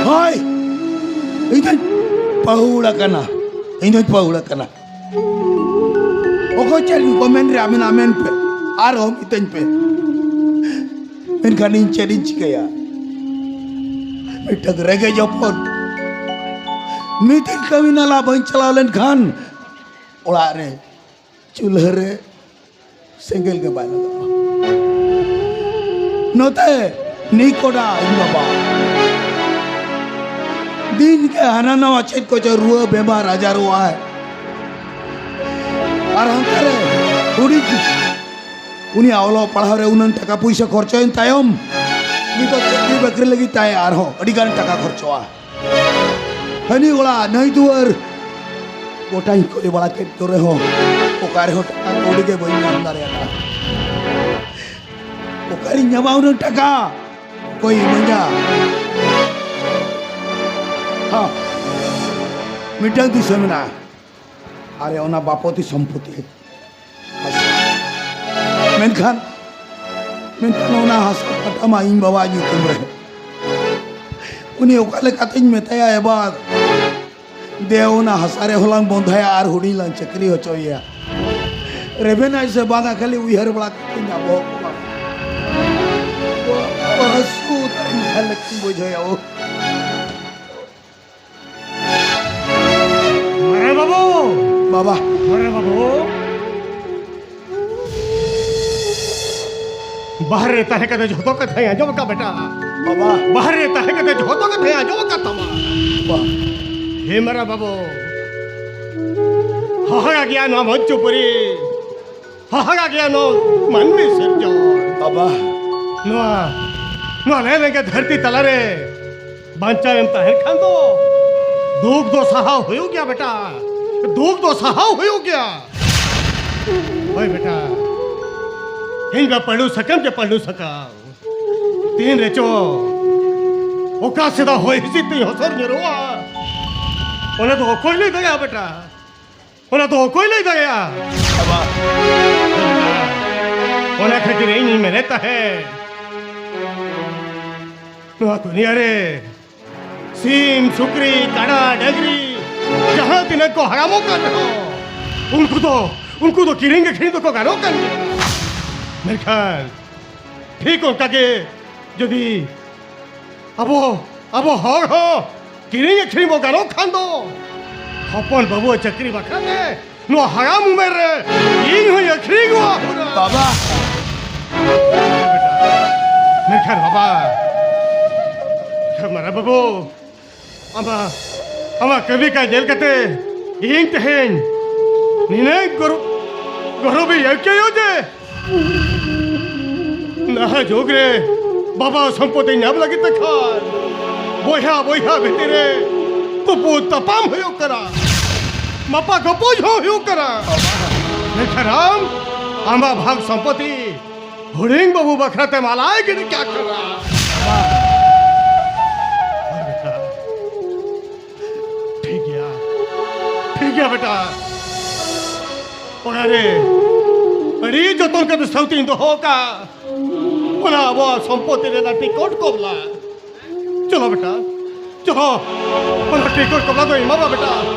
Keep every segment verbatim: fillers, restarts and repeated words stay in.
ᱦᱳᱭ, ᱤᱧ ᱫᱚᱧ ᱯᱟᱹᱦᱩᱲ ᱟᱠᱟᱱᱟ, ᱤᱧ ᱫᱚᱧ ᱯᱟᱹᱦᱩᱲ ᱟᱠᱟᱱᱟ᱾ ᱚᱠᱚᱭ ᱪᱮᱫ ᱠᱚ ᱢᱮᱱ ᱨᱮᱭᱟᱜ ᱢᱮᱱᱟᱜ, ᱢᱮᱱ ᱯᱮ, ᱟᱨᱦᱚᱸ ᱢᱤᱛᱟᱹᱧ ᱯᱮ᱾ ᱢᱮᱱᱠᱷᱟᱱ ᱤᱧ ᱪᱮᱫ ᱤᱧ ᱪᱤᱠᱟᱹᱭᱟ? ᱢᱤᱫᱴᱟᱝ ᱨᱮᱸᱜᱮᱡ ᱦᱚᱯᱚᱱ, ᱢᱤᱫ ᱫᱤᱱ ᱠᱟᱹᱢᱤ ᱱᱟᱞᱟ ᱵᱟᱹᱧ ᱪᱟᱞᱟᱣ ᱞᱮᱱᱠᱷᱟᱱ ᱚᱲᱟᱜ ᱨᱮ ᱪᱩᱞᱦᱟᱹ ᱨᱮ ᱥᱮᱸᱜᱮᱞ ᱜᱮ ᱵᱟᱭ ᱞᱟᱜᱟᱜᱼᱟ᱾ ᱱᱚᱛᱮ ᱱᱤᱠᱚᱰᱟ ᱤᱧ ᱵᱟᱵᱟ ᱫᱤᱱ ᱜᱮ ᱦᱟᱱᱟ ᱱᱟᱣᱟ ᱪᱮᱫ ᱠᱚᱪᱚ ᱨᱩᱣᱟᱹ ᱵᱮᱢᱟᱨ ᱟᱡᱟᱨᱚᱜ ᱟᱭ᱾ ᱟᱨ ᱦᱟᱱᱛᱮ ᱨᱮ ᱦᱩᱰᱤᱧ ᱩᱱᱤᱭᱟᱜ ᱚᱞᱚᱜ ᱯᱟᱲᱦᱟᱣ ᱨᱮ ᱩᱱᱟᱹᱝ ᱴᱟᱠᱟ ᱯᱩᱭᱥᱟᱹ ᱠᱷᱚᱨᱪᱟᱭᱮᱱ ᱛᱟᱭᱚᱢ, ᱱᱤᱛᱚᱜ ᱪᱟᱹᱠᱨᱤ ᱵᱟᱹᱠᱨᱤ ᱞᱟᱹᱜᱤᱫ ᱛᱟᱭ ᱟᱨᱦᱚᱸ ᱟᱹᱰᱤ ᱜᱟᱱ ᱴᱟᱠᱟ ᱠᱷᱚᱨᱪᱚᱜᱼᱟ᱾ ᱦᱟᱹᱱᱤ ᱚᱲᱟᱜ ᱱᱟᱹᱭ ᱫᱩᱣᱟᱹᱨ ᱜᱚᱴᱟᱧ ᱠᱚᱭ ᱵᱟᱲᱟ ᱠᱮᱫ ᱠᱚ ᱨᱮᱦᱚᱸ, ᱚᱠᱟ ᱨᱮᱦᱚᱸ ᱴᱟᱠᱟ ᱠᱟᱹᱣᱰᱤ ᱜᱮ ᱵᱟᱹᱧ ᱧᱟᱢ ᱫᱟᱲᱮᱭᱟᱫᱟ᱾ ᱚᱠᱟᱨᱤᱧ ᱧᱟᱢᱟ ᱩᱱᱟᱹᱜ ᱴᱟᱠᱟ? ᱚᱠᱚᱭ ᱤᱢᱟᱹᱧᱟ? ᱦᱚᱸ, ᱢᱤᱫᱴᱟᱝ ᱫᱤᱥᱟᱹ ᱢᱮᱱᱟᱜᱼᱟ, ᱟᱨᱮ ᱚᱱᱟ ᱵᱟᱯᱚᱛᱤ ᱥᱚᱢᱯᱚᱛᱤ ᱦᱟᱥᱟ᱾ ᱢᱮᱱᱠᱷᱟᱱ, ᱢᱮᱱᱠᱷᱟᱱ ᱚᱱᱟ ᱦᱟᱥᱟ ᱯᱟᱴᱟ ᱢᱟ ᱤᱧ ᱵᱟᱵᱟ ᱧᱩᱛᱩᱢ ᱨᱮ᱾ ᱩᱱᱤ ᱚᱠᱟ ᱞᱮᱠᱟᱛᱤᱧ ᱢᱮᱛᱟᱭᱟ, "ᱮ ᱵᱟ, ᱫᱮ, ᱚᱱᱟ ᱦᱟᱥᱟ ᱨᱮ ᱦᱚᱞᱟᱝ ᱵᱚᱱᱫᱷᱟᱭᱟ ᱟᱨ ᱦᱩᱰᱤᱧ ᱞᱟᱝ ᱪᱟᱹᱠᱨᱤ ᱦᱚᱪᱚᱭᱮᱭᱟ"? ᱨᱮᱵᱮᱱᱟᱭ ᱥᱮ ᱵᱟᱝᱟ, ᱠᱷᱟᱹᱞᱤ ᱩᱭᱦᱟᱹᱨ ᱵᱟᱲᱟ ᱠᱟᱛᱮᱧ ᱟᱵᱚᱦᱚᱜ ᱠᱚᱣᱟ᱾ ᱵᱚᱦᱚᱜ ᱦᱟᱹᱥᱩ ᱩᱛᱟᱹᱨᱤᱧ ᱠᱷᱟᱱ ᱞᱮᱠᱟᱧ ᱵᱩᱡᱷᱟᱹᱣᱮᱫᱼᱟ᱾ ᱳ᱾ ᱢᱟᱨᱮ ᱵᱟᱹᱵᱩ! ᱵᱟᱵᱟ᱾ ᱢᱟᱨᱮ ᱵᱟᱹᱵᱩ! ᱵᱟᱦᱨᱮ ᱨᱮ ᱛᱟᱦᱮᱸ ᱠᱟᱛᱮ ᱡᱷᱚᱛᱚ ᱠᱟᱛᱷᱟᱧ ᱟᱸᱡᱚᱢ ᱟᱠᱟᱫ ᱵᱮᱴᱟ᱾ ᱵᱟᱵᱟ᱾ ᱵᱟᱦᱨᱮ ᱨᱮ ᱛᱟᱦᱮᱸ ᱠᱟᱛᱮ ᱡᱷᱚᱛᱚ ᱠᱟᱛᱷᱟᱧ ᱟᱸᱡᱚᱢ ᱟᱠᱟᱫ ᱛᱟᱢᱟ᱾ ᱵᱟ᱾ ᱦᱮ ᱢᱟᱨᱟ ᱵᱟᱹᱵᱩ, ᱦᱟᱦᱟᱲᱟ ᱜᱮᱭᱟ ᱱᱚᱣᱟ ᱢᱚᱧᱪᱚᱯᱩᱨᱤ, ᱦᱟᱦᱟᱲᱟ ᱜᱮᱭᱟ ᱱᱚᱣᱟ ᱢᱟᱹᱱᱢᱤ ᱥᱤᱨᱡᱚᱱ᱾ ᱵᱟᱵᱟ᱾ ᱱᱚᱣᱟ, ᱱᱚᱣᱟ ᱞᱮ ᱞᱮᱸᱜᱮ ᱫᱷᱟᱹᱨᱛᱤ ᱛᱟᱞᱟᱨᱮ ᱵᱟᱧᱪᱟᱣ ᱮᱢ ᱛᱟᱦᱮᱱ ᱠᱷᱟᱱ ᱫᱚ ᱫᱩᱠ ᱫᱚ ᱥᱟᱦᱟᱣ ᱦᱩᱭᱩᱜ ᱜᱮᱭᱟ ᱵᱮᱴᱟ, ᱫᱩᱠ ᱫᱚ ᱥᱟᱦᱟᱣ ᱦᱩᱭᱩᱜ ᱜᱮᱭᱟ᱾ ᱦᱳᱭ ᱵᱮᱴᱟ, ᱤᱧ ᱫᱚ ᱯᱟᱹᱰᱩ ᱥᱟᱠᱟᱢ ᱪᱮ ᱯᱟᱹᱰᱩ ᱥᱟᱠᱟᱢ, ᱛᱤᱱ ᱨᱮᱪᱚ ᱚᱠᱟ ᱥᱮᱫᱟᱜ ᱦᱚᱭ ᱦᱤᱸᱥᱤᱫ ᱛᱤᱧ ᱦᱚᱥᱚᱨ ᱧᱩᱨᱩᱜᱼᱟ, ᱚᱱᱟ ᱫᱚ ᱚᱠᱚᱭ ᱞᱟᱹᱭ ᱫᱟᱲᱮᱭᱟᱜᱼᱟ ᱵᱮᱴᱟ? ᱚᱱᱟ ᱫᱚ ᱚᱠᱚᱭ ᱞᱟᱹᱭ ᱫᱟᱲᱮᱭᱟᱜᱼᱟ? ᱵᱟᱵᱟ, ᱚᱱᱟ ᱠᱷᱟᱹᱛᱤᱨ ᱤᱧᱤᱧ ᱢᱮᱱᱮᱫ ᱛᱟᱦᱮᱸᱫ, ᱱᱚᱣᱟ ᱫᱩᱱᱤᱭᱟᱹ ᱨᱮ ᱥᱤᱢ, ᱥᱩᱠᱨᱤ, ᱠᱟᱰᱟ, ᱰᱟᱹᱝᱨᱤ ᱡᱟᱦᱟᱸ ᱛᱤᱱᱟᱹᱜ ᱠᱚ ᱦᱟᱲᱟᱢᱚᱜ ᱠᱟᱱ ᱨᱮᱦᱚᱸ, ᱩᱱᱠᱩ ᱫᱚ, ᱩᱱᱠᱩ ᱫᱚ ᱠᱤᱨᱤᱧ ᱟᱹᱠᱷᱨᱤᱧ ᱫᱚᱠᱚ ᱜᱟᱱᱚᱜ ᱠᱟᱱ ᱜᱮᱭᱟ᱾ ᱢᱮᱱᱠᱷᱟᱱ ᱴᱷᱤᱠ ᱚᱱᱠᱟ ᱜᱮ ᱡᱩᱫᱤ ᱟᱵᱚ, ᱟᱵᱚ ᱦᱚᱲ ᱦᱚᱸ ᱠᱤᱨᱤᱧ ᱟᱹᱠᱷᱨᱤᱧ ᱵᱚ ᱜᱟᱱᱚᱜ ᱠᱷᱟᱱ ᱫᱚ, ᱦᱚᱯᱚᱱ ᱵᱟᱹᱵᱩ ᱪᱟᱹᱠᱨᱤ ᱵᱟᱠᱷᱨᱟ ᱛᱮ ᱱᱚᱣᱟ ᱦᱟᱲᱟᱢ ᱩᱢᱮᱨ ᱨᱮ ᱤᱧ ᱦᱚᱸᱧ ᱟᱹᱠᱷᱨᱤᱧᱚᱜᱼᱟ ᱦᱩᱱᱟᱹᱝ᱾ ᱵᱟᱵᱟ᱾ ᱢᱮᱱᱠᱷᱟᱱ ᱵᱟᱵᱟ, ᱢᱮᱱᱠᱷᱟᱱ ᱢᱟᱨᱟᱝ ᱵᱟᱹᱵᱩ, ᱟᱢᱟᱜ, ᱟᱢᱟᱜ ᱠᱟᱹᱢᱤ ᱠᱟᱡᱽ ᱧᱮᱞ ᱠᱟᱛᱮ ᱤᱧ ᱛᱮᱦᱮᱧ ᱱᱤᱱᱟᱹᱜ ᱜᱚᱨᱚᱵ, ᱜᱚᱨᱚᱵᱤᱧ ᱟᱹᱭᱠᱟᱹᱣᱟ ᱡᱮ ᱱᱟᱦᱟᱜ ᱡᱩᱜᱽ ᱨᱮ ᱵᱟᱵᱟ ᱥᱚᱢᱯᱚᱛᱤ ᱧᱟᱢ ᱞᱟᱹᱜᱤᱫ ᱛᱮ ᱠᱷᱟᱱ ᱵᱚᱭᱦᱟ ᱵᱚᱭᱦᱟ ᱵᱷᱤᱛᱤᱨ ᱨᱮ ᱛᱩᱯᱩᱫ ᱛᱟᱯᱟᱢ ᱦᱩᱭᱩᱜ ᱠᱟᱱᱟ, ᱢᱟᱯᱟ ᱜᱚᱯᱚᱡ ᱦᱚᱸ ᱦᱩᱭᱩᱜ ᱠᱟᱱᱟ᱾ ᱢᱮᱱᱠᱷᱟᱱ ᱟᱢ, ᱟᱢᱟᱜ ᱵᱷᱟᱜᱽ ᱥᱚᱢᱯᱚᱛᱤ ᱦᱩᱰᱤᱧ ᱵᱟᱹᱵᱩ ᱵᱟᱠᱷᱨᱟ ᱛᱮᱢ ᱟᱞᱟᱭ ᱜᱤᱰᱤ ᱠᱟᱜ ᱠᱟᱱᱟ᱾ ᱴᱷᱤᱠ ᱜᱮᱭᱟ, ᱴᱷᱤᱠ ᱜᱮᱭᱟ ᱵᱮᱴᱟ, ᱚᱲᱟᱜ ᱨᱮ ᱟᱹᱰᱤ ᱡᱚᱛᱚᱱ ᱠᱟᱛᱮ ᱥᱟᱹᱣᱛᱤᱧ ᱫᱚᱦᱚ ᱠᱟᱜᱼᱟ᱾ ᱚᱱᱟ ᱟᱵᱚᱣᱟᱜ ᱥᱚᱢᱯᱚᱛᱤ ᱨᱮᱱᱟᱜ ᱴᱤᱠᱚᱴ ᱠᱚᱵᱞᱟ᱾ ᱪᱚᱞᱚ ᱵᱮᱴᱟ, ᱪᱚᱞᱚ, ᱚᱱᱟ ᱴᱤᱠᱚᱴ ᱠᱚᱵᱞᱟ ᱫᱚ ᱮᱢᱟᱢᱟ ᱵᱮᱴᱟ,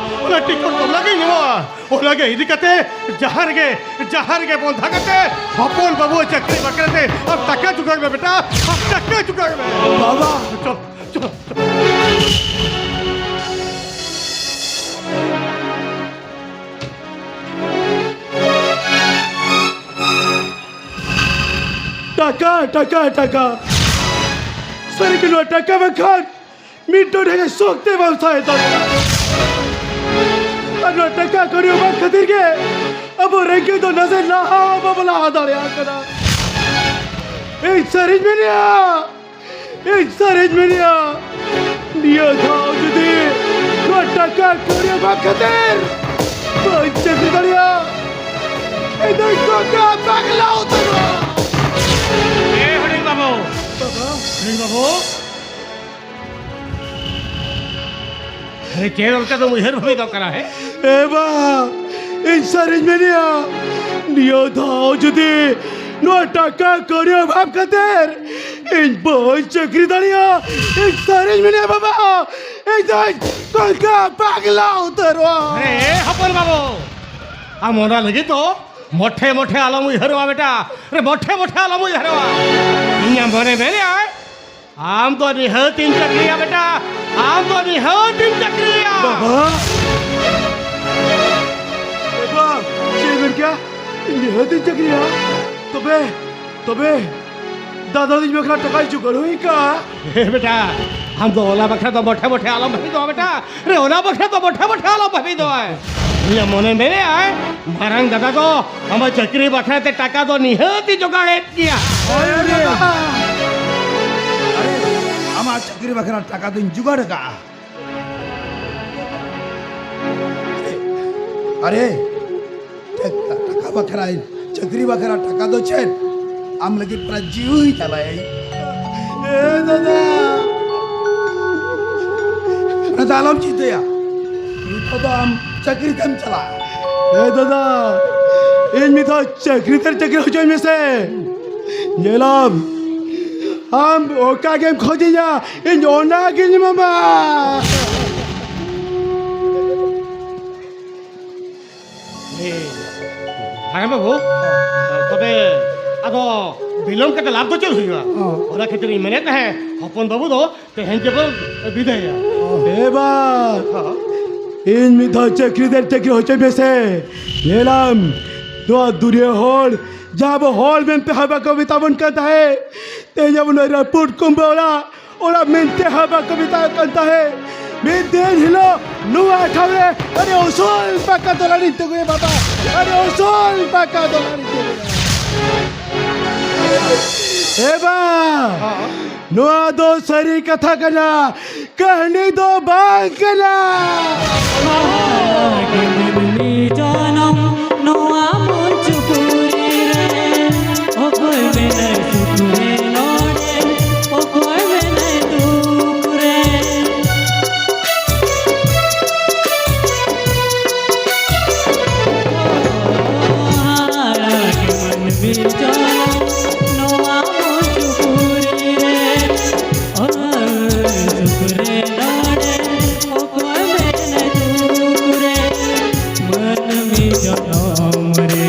ᱚᱱᱟ ᱴᱤᱠᱚᱴ ᱠᱚᱵᱞᱟ ᱜᱮᱧ ᱮᱢᱟᱢᱟ᱾ ᱚᱱᱟ ᱜᱮ ᱤᱫᱤ ᱠᱟᱛᱮ ᱡᱟᱦᱟᱸ ᱨᱮᱜᱮ, ᱡᱟᱦᱟᱸ ᱨᱮᱜᱮ ᱵᱚᱱᱫᱷᱟ ᱠᱟᱛᱮ ᱦᱚᱯᱚᱱ ᱵᱟᱹᱵᱩ ᱪᱟᱹᱠᱨᱤ ᱵᱟᱠᱷᱨᱟ ᱛᱮ ᱟᱢ ᱴᱟᱠᱟ ᱡᱚᱜᱟᱲ ᱢᱮ ᱵᱮᱴᱟ, ᱟᱢ ᱴᱟᱠᱟ ᱡᱚᱜᱟᱲ ᱢᱮ᱾ ᱵᱟᱵᱟ᱾ ᱪᱚᱞᱚ, ᱪᱚᱞᱚ, ᱪᱚᱞᱚ᱾ ᱴᱟᱠᱟ, ᱴᱟᱠᱟ, ᱴᱟᱠᱟ᱾ ᱥᱟᱹᱨᱤ ᱜᱮ ᱱᱚᱣᱟ ᱴᱟᱠᱟ ᱵᱟᱝᱠᱷᱟᱱ ᱢᱤᱫ ᱴᱚᱴᱷᱟ ᱜᱮ ᱥᱚᱠᱛᱮ ᱵᱟᱝ ᱥᱟᱦᱮᱫ ᱫᱟᱲᱮᱭᱟᱜᱼᱟ᱾ ᱟᱨ ᱱᱚᱣᱟ ᱴᱟᱠᱟ ᱠᱟᱹᱣᱰᱤ ᱚᱵᱷᱟᱵ ᱠᱷᱟᱹᱛᱤᱨ ᱜᱮ ᱟᱵᱚ ᱨᱮᱸᱜᱮᱡ ᱫᱚ ᱱᱟᱥᱮ ᱞᱟᱦᱟ ᱦᱚᱸ ᱵᱟᱵᱚ ᱞᱟᱦᱟ ᱫᱟᱲᱮᱭᱟᱜ ᱠᱟᱱᱟ᱾ ᱤᱧ ᱥᱟᱹᱨᱤᱧ ᱢᱮᱱᱮᱜᱼᱟ, ᱤᱧ ᱥᱟᱹᱨᱤᱧ ᱢᱮᱱᱮᱜᱼᱟ, ᱱᱤᱭᱟᱹ ᱫᱷᱟᱣ ᱡᱩᱫᱤ ᱱᱚᱣᱟ ᱴᱟᱠᱟ ᱠᱟᱹᱣᱰᱤ ᱚᱵᱷᱟᱵ ᱠᱷᱟᱹᱛᱤᱨ ᱵᱟᱹᱧ ᱪᱟᱹᱠᱨᱤ ᱫᱟᱲᱮᱭᱟᱜᱼᱟ, ᱤᱧ ᱫᱚᱧ ᱜᱚᱜᱟ ᱯᱟᱜᱽᱞᱟ ᱩᱛᱟᱹᱨᱚᱜᱼᱟ᱾ ᱮ ᱦᱩᱰᱤᱧ ᱵᱟᱹᱵᱩ, ᱵᱟᱵᱟ᱾ ᱦᱩᱰᱤᱧ ᱵᱟᱹᱵᱩ, ᱟᱨᱮ, ᱪᱮᱫ ᱚᱱᱠᱟ ᱫᱚ ᱩᱭᱦᱟᱹᱨ ᱵᱷᱟᱵᱤᱛ ᱠᱟᱱᱟ, ᱦᱮᱸ? ᱮ ᱵᱟ, ᱤᱧ ᱥᱟᱹᱨᱤᱧ ᱢᱮᱱᱮᱜᱼᱟ, ᱱᱤᱭᱟᱹ ᱫᱷᱟᱣ ᱡᱩᱫᱤ ᱱᱚᱣᱟ ᱴᱟᱠᱟ ᱠᱟᱹᱣᱰᱤ ᱚᱵᱷᱟᱵ ᱠᱷᱟᱹᱛᱤᱨ ᱤᱧ ᱵᱟᱹᱧ ᱪᱟᱹᱠᱨᱤ ᱫᱟᱲᱮᱭᱟᱜᱼᱟ, ᱤᱧ ᱥᱟᱹᱨᱤᱧ ᱢᱮᱱᱮᱜᱼᱟ ᱵᱟᱵᱟ, ᱤᱧ ᱫᱚᱧ ᱠᱚᱝᱠᱟ ᱯᱟᱜᱽᱞᱟ ᱩᱛᱟᱹᱨᱚᱜᱼᱟ᱾ ᱟᱨᱮ ᱦᱚᱯᱚᱱ ᱵᱟᱹᱵᱩ, ᱟᱢ ᱚᱱᱟ ᱞᱟᱹᱜᱤᱫ ᱫᱚ ᱢᱚᱴᱷᱮ ᱢᱚᱴᱷᱮ ᱟᱞᱚᱢ ᱩᱭᱦᱟᱹᱨᱚᱜᱼᱟ ᱵᱮᱴᱟ, ᱟᱨᱮ ᱢᱚᱴᱷᱮ ᱢᱚᱴᱷᱮ ᱟᱞᱚᱢ ᱩᱭᱦᱟᱹᱨᱚᱜᱼᱟ᱾ ᱤᱧᱟᱹᱜ ᱢᱚᱱᱮ ᱢᱮᱱᱮᱜᱼᱟᱭ, ᱟᱢ ᱫᱚ ᱱᱤᱦᱟᱹᱛ ᱤᱧ ᱪᱟᱹᱠᱨᱤᱭᱟ ᱵᱮᱴᱟ, ᱟᱢ ᱫᱚ ᱱᱤᱦᱟᱹᱛ ᱤᱧ ᱪᱟᱹᱠᱨᱤᱭᱟ᱾ ᱵᱟᱵᱟ! ᱵᱟᱵᱟ, ᱪᱮᱫ ᱵᱮᱱ ᱠᱮᱭᱟ? ᱱᱤᱦᱟᱹᱛ ᱤᱧ ᱪᱟᱹᱠᱨᱤᱭᱟ᱾ ᱛᱚᱵᱮ, ᱛᱚᱵᱮ, ᱫᱟᱫᱟ ᱫᱤᱧ ᱵᱟᱠᱷᱨᱟ ᱴᱟᱠᱟᱭ ᱡᱚᱜᱟᱲ ᱦᱩᱭ ᱠᱟᱜᱼᱟ᱾ ᱦᱮ ᱵᱮᱴᱟ, ᱟᱢ ᱫᱚ ᱚᱱᱟ ᱵᱟᱠᱷᱨᱟ ᱫᱚ ᱢᱚᱴᱷᱮ ᱢᱚᱴᱷᱮ ᱟᱞᱚᱢ ᱵᱷᱟᱹᱵᱤᱛᱚᱜᱼᱟ ᱵᱮᱴᱟ᱾ ᱨᱮ, ᱚᱱᱟ ᱵᱟᱠᱷᱨᱟ ᱫᱚ ᱢᱚᱴᱷᱮ ᱢᱚᱴᱷᱮ ᱟᱞᱚᱢ ᱵᱷᱟᱹᱵᱤᱛᱚᱜᱼᱟ᱾ ᱤᱧᱟᱹᱜ ᱢᱚᱱᱮ ᱢᱮᱱᱮᱜᱼᱟᱭ, ᱢᱟᱨᱟᱝ ᱫᱟᱫᱟ ᱫᱚ ᱟᱢᱟᱜ ᱪᱟᱹᱠᱨᱤ ᱵᱟᱠᱷᱨᱟ ᱛᱮ ᱴᱟᱠᱟ ᱫᱚ ᱱᱤᱦᱟᱹᱛ ᱮ ᱡᱚᱜᱟᱲᱮᱫ ᱜᱮᱭᱟ᱾ ᱦᱳᱭ ᱨᱮ᱾ ᱟᱨᱮ, ᱟᱢᱟᱜ ᱪᱟᱹᱠᱨᱤ ᱵᱟᱠᱷᱨᱟ ᱴᱟᱠᱟ ᱫᱚᱧ ᱡᱚᱜᱟᱲ ᱠᱟᱜᱼᱟ᱾ ᱟᱨᱮ, ᱴᱟᱠᱟ, ᱴᱟᱠᱟ ᱵᱟᱠᱷᱨᱟ, ᱪᱟᱹᱠᱨᱤ ᱵᱟᱠᱷᱨᱟ ᱴᱟᱠᱟ ᱫᱚ ᱪᱮᱫ? ᱟᱢ ᱞᱟᱹᱜᱤᱫ ᱯᱨᱟᱭ ᱡᱤᱣᱤ ᱪᱟᱞᱟᱭᱟᱹᱧ᱾ ᱮ ᱫᱟᱫᱟ! ᱚᱱᱟ ᱫᱚ ᱟᱞᱚᱢ ᱪᱤᱱᱛᱟᱹᱭᱟ, ᱱᱤᱛᱚᱜ ᱫᱚ ᱟᱢ ᱪᱟᱹᱠᱨᱤ ᱛᱮᱢ ᱪᱟᱞᱟᱜᱼᱟ᱾ ᱮ ᱫᱟᱫᱟ, ᱤᱧ ᱢᱤᱫ ᱫᱷᱟᱣ ᱪᱟᱹᱠᱨᱤ ᱛᱮ ᱪᱟᱹᱠᱨᱤ ᱦᱚᱪᱚᱧ ᱢᱮᱥᱮ᱾ ᱧᱮᱞᱟᱢ, ᱟᱢ ᱚᱠᱟ ᱜᱮᱢ ᱠᱷᱚᱡᱤᱧᱟ, ᱤᱧ ᱚᱱᱟ ᱜᱤᱧ ᱮᱢᱟᱢᱟ᱾ ᱦᱮᱸ ᱵᱟᱹᱵᱩ, ᱛᱚᱵᱮ ᱟᱫᱚ ᱵᱤᱞᱚᱢ ᱠᱟᱛᱮ ᱞᱟᱵᱷ ᱫᱚ ᱪᱮᱫ ᱦᱩᱭᱩᱜᱼᱟ? ᱦᱚᱸ᱾ ᱚᱱᱟ ᱠᱷᱟᱹᱛᱤᱨ ᱤᱧ ᱢᱮᱱᱮᱫ ᱛᱟᱦᱮᱸᱫ, ᱦᱚᱯᱚᱱ ᱵᱟᱹᱵᱩ ᱫᱚ ᱛᱮᱦᱮᱧ ᱜᱮᱵᱚᱱ ᱵᱤᱫᱟᱹᱭᱟ᱾ ᱮ ᱵᱟ, ᱦᱚᱸ᱾ ᱤᱧ ᱢᱤᱫ ᱫᱷᱟᱣ ᱪᱟᱹᱠᱨᱤ ᱫᱮᱱ ᱪᱟᱹᱠᱨᱤ ᱦᱚᱪᱚᱭ ᱢᱮᱥᱮ᱾ ᱧᱮᱞᱟᱢ, ᱱᱚᱣᱟ ᱫᱩᱱᱤᱭᱟᱹ ᱦᱚᱲ, ᱡᱟᱦᱟᱸ ᱟᱵᱚ ᱦᱚᱲ ᱢᱮᱱᱛᱮ ᱦᱚᱸ ᱵᱟᱠᱚ ᱢᱮᱛᱟ ᱵᱚᱱ ᱠᱟᱱ ᱛᱟᱦᱮᱸᱫ, ᱛᱮᱦᱮᱧ ᱟᱵᱚ ᱱᱚᱣᱟ ᱨᱟᱹᱯᱩᱫ ᱠᱩᱢᱵᱟᱹ ᱚᱲᱟᱜ, ᱚᱲᱟᱜ ᱢᱮᱱᱛᱮ ᱦᱚᱸ ᱵᱟᱠᱚ ᱢᱮᱛᱟᱜ ᱠᱟᱱ ᱛᱟᱦᱮᱸᱫ᱾ ᱢᱤᱫ ᱫᱤᱱ ᱦᱤᱞᱳᱜ ᱱᱚᱣᱟ ᱴᱷᱟᱶ ᱨᱮ ᱟᱹᱰᱤ ᱩᱥᱩᱞ ᱯᱟᱠᱟ ᱫᱚᱞᱟᱱᱤᱧ ᱛᱤᱸᱜᱩᱭᱟ ᱵᱟᱵᱟ, ᱟᱹᱰᱤ ᱩᱥᱩᱞ ᱯᱟᱠᱟ ᱫᱚᱞᱟᱱᱤᱧ ᱛᱤᱸᱜᱩᱭᱟ᱾ ᱮ ᱵᱟ, ᱱᱚᱣᱟ ᱫᱚ ᱥᱟᱹᱨᱤ ᱠᱟᱛᱷᱟ ᱠᱟᱱᱟ, ᱠᱟᱹᱦᱱᱤ ᱫᱚ ᱵᱟᱝ ᱠᱟᱱᱟ᱾ ᱡᱚᱱᱚᱢ ᱱᱚᱣᱟ ᱢᱚᱧᱪᱚᱯᱩᱨᱤ ᱨᱮ, ᱚᱠᱚᱭ ᱢᱮᱱᱟᱭ ᱥᱩᱠ ᱨᱮ ᱱᱚᱰᱮ, ᱚᱠᱚᱭ ᱢᱮᱱᱟᱭ ᱫᱩᱠ ᱨᱮ? ᱱᱚᱣᱟ ᱢᱚᱧᱪᱚᱯᱩᱨᱤ ᱨᱮ ᱚᱞ ᱥᱩᱨ ᱨᱮ ᱱᱚᱰᱮ ᱚᱠᱚᱭ ᱢᱮᱱ ᱫᱩᱠ ᱨᱮ ᱢᱟᱹᱱᱢᱤ ᱡᱚᱱᱚᱢ ᱨᱮ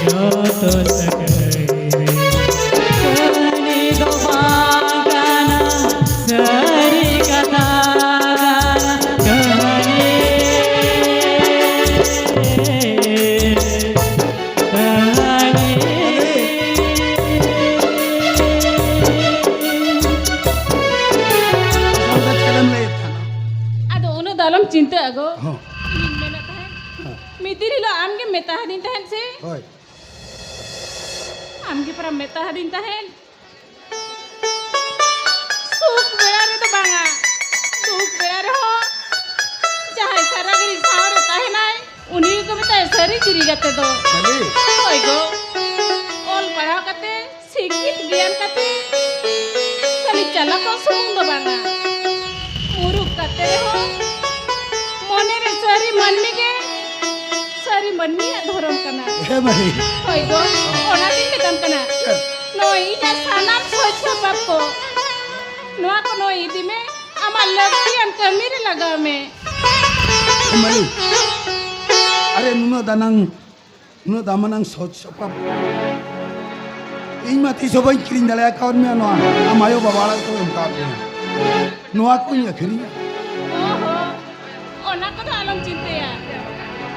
ᱡᱚᱛᱚ ᱥᱟᱹᱜᱟᱹᱭ ᱨᱮ ᱠᱟᱹᱦᱱᱤ ᱫᱚ ᱵᱟᱝ ᱠᱟᱱᱟ, ᱥᱟᱹᱨᱤ ᱠᱟᱛᱷᱟ ᱠᱟᱱᱟ ᱠᱟᱹᱦᱱᱤ᱾ ᱟᱫᱚ ᱪᱮᱫ ᱮᱢ ᱞᱟᱹᱭᱮᱫ ᱛᱟᱦᱮᱱᱟ? ᱟᱫᱚ ᱩᱱᱟᱹᱜ ᱫᱚ ᱟᱞᱚᱢ ᱪᱤᱱᱛᱟᱹᱜᱼᱟ ᱜᱚ᱾ ᱦᱚᱸ᱾ ᱤᱧᱤᱧ ᱢᱮᱱᱮᱫ ᱛᱟᱦᱮᱸᱫ, ᱦᱮᱸ᱾ ᱢᱤᱫ ᱫᱤᱱ ᱦᱤᱞᱳᱜ ᱟᱢ ᱜᱮᱢ ᱢᱮᱛᱟ ᱦᱟᱹᱫᱤᱧ ᱛᱟᱦᱮᱸᱫ ᱥᱮ? ᱦᱳᱭ᱾ ᱟᱢ ᱜᱮ ᱯᱟᱨᱟᱢ ᱢᱮᱛᱟ ᱦᱟᱹᱫᱤᱧ ᱛᱟᱦᱮᱸᱫ᱾ ᱥᱩᱠ ᱵᱮᱲᱟ ᱨᱮᱫᱚ ᱵᱟᱝᱟ, ᱫᱩᱠ ᱵᱮᱲᱟ ᱨᱮᱦᱚᱸ ᱡᱟᱦᱟᱸᱭ ᱥᱟᱨᱟ ᱜᱷᱟᱹᱲᱤᱡ ᱥᱟᱶ ᱨᱮ ᱛᱟᱦᱮᱱᱟᱭ, ᱩᱱᱤ ᱜᱮᱠᱚ ᱢᱮᱛᱟᱭᱟ ᱥᱟᱹᱨᱤ ᱪᱤᱨᱤ ᱜᱟᱛᱮ ᱫᱚ᱾ ᱥᱟᱹᱨᱤ? ᱦᱳᱭ ᱜᱚ, ᱚᱞ ᱯᱟᱲᱦᱟᱣ ᱠᱟᱛᱮ, ᱥᱤᱠᱠᱷᱤᱛ ᱜᱮᱭᱟᱱ ᱠᱟᱛᱮ, ᱠᱷᱟᱹᱞᱤ ᱪᱟᱞᱟᱠᱚᱜ ᱥᱩᱢᱩᱝ ᱫᱚ ᱵᱟᱝᱟ, ᱢᱩᱨᱩᱠ ᱠᱟᱛᱮ ᱨᱮᱦᱚᱸ ᱢᱚᱱᱮ ᱨᱮ ᱥᱟᱹᱨᱤ ᱢᱟᱹᱱᱢᱤ ᱜᱮ ᱥᱟᱹᱨᱤ ᱢᱟᱹᱱᱢᱤᱭᱟᱜ ᱫᱷᱚᱨᱚᱢ ᱠᱟᱱᱟ᱾ ᱦᱮᱸ ᱢᱟᱹᱭ᱾ ᱦᱳᱭ ᱜᱚ, ᱚᱱᱟᱛᱤᱧ ᱢᱮᱛᱟᱢ ᱠᱟᱱᱟ, ᱱᱚᱜᱼᱚᱭ ᱤᱧᱟᱹᱜ ᱥᱟᱱᱟᱢ ᱥᱚᱡᱽ ᱥᱟᱯᱟᱵ ᱠᱚ ᱱᱚᱣᱟ ᱠᱚ ᱱᱚᱜᱼᱚᱭ ᱤᱫᱤ ᱢᱮ, ᱟᱢᱟᱜ ᱞᱟᱹᱠᱛᱤᱭᱟᱱ ᱠᱟᱹᱢᱤ ᱨᱮ ᱞᱟᱜᱟᱣ ᱢᱮ᱾ ᱢᱟᱹᱭ, ᱟᱨᱮ ᱱᱩᱱᱟᱹᱜ ᱫᱟᱱᱟᱝ, ᱱᱩᱱᱟᱹᱜ ᱫᱟᱢᱟᱱᱟᱝ ᱥᱚᱡᱽ ᱥᱟᱯᱟᱵ ᱤᱧ ᱢᱟ ᱛᱤᱥ ᱦᱚᱸ ᱵᱟᱹᱧ ᱠᱤᱨᱤᱧ ᱫᱟᱲᱮ ᱟᱠᱟᱣᱟᱫ ᱢᱮᱭᱟ, ᱱᱚᱣᱟ ᱟᱢ ᱟᱭᱳ ᱵᱟᱵᱟ ᱟᱲᱟᱜ ᱠᱚ ᱮᱢ ᱠᱟᱣᱟᱫ ᱢᱮᱭᱟ, ᱱᱚᱣᱟ ᱠᱚᱧ ᱟᱹᱠᱷᱨᱤᱧᱟ᱾ ᱚᱦᱚ, ᱚᱱᱟ ᱠᱚᱫᱚ ᱟᱞᱚᱢ ᱪᱤᱱᱛᱟᱹᱭᱟ,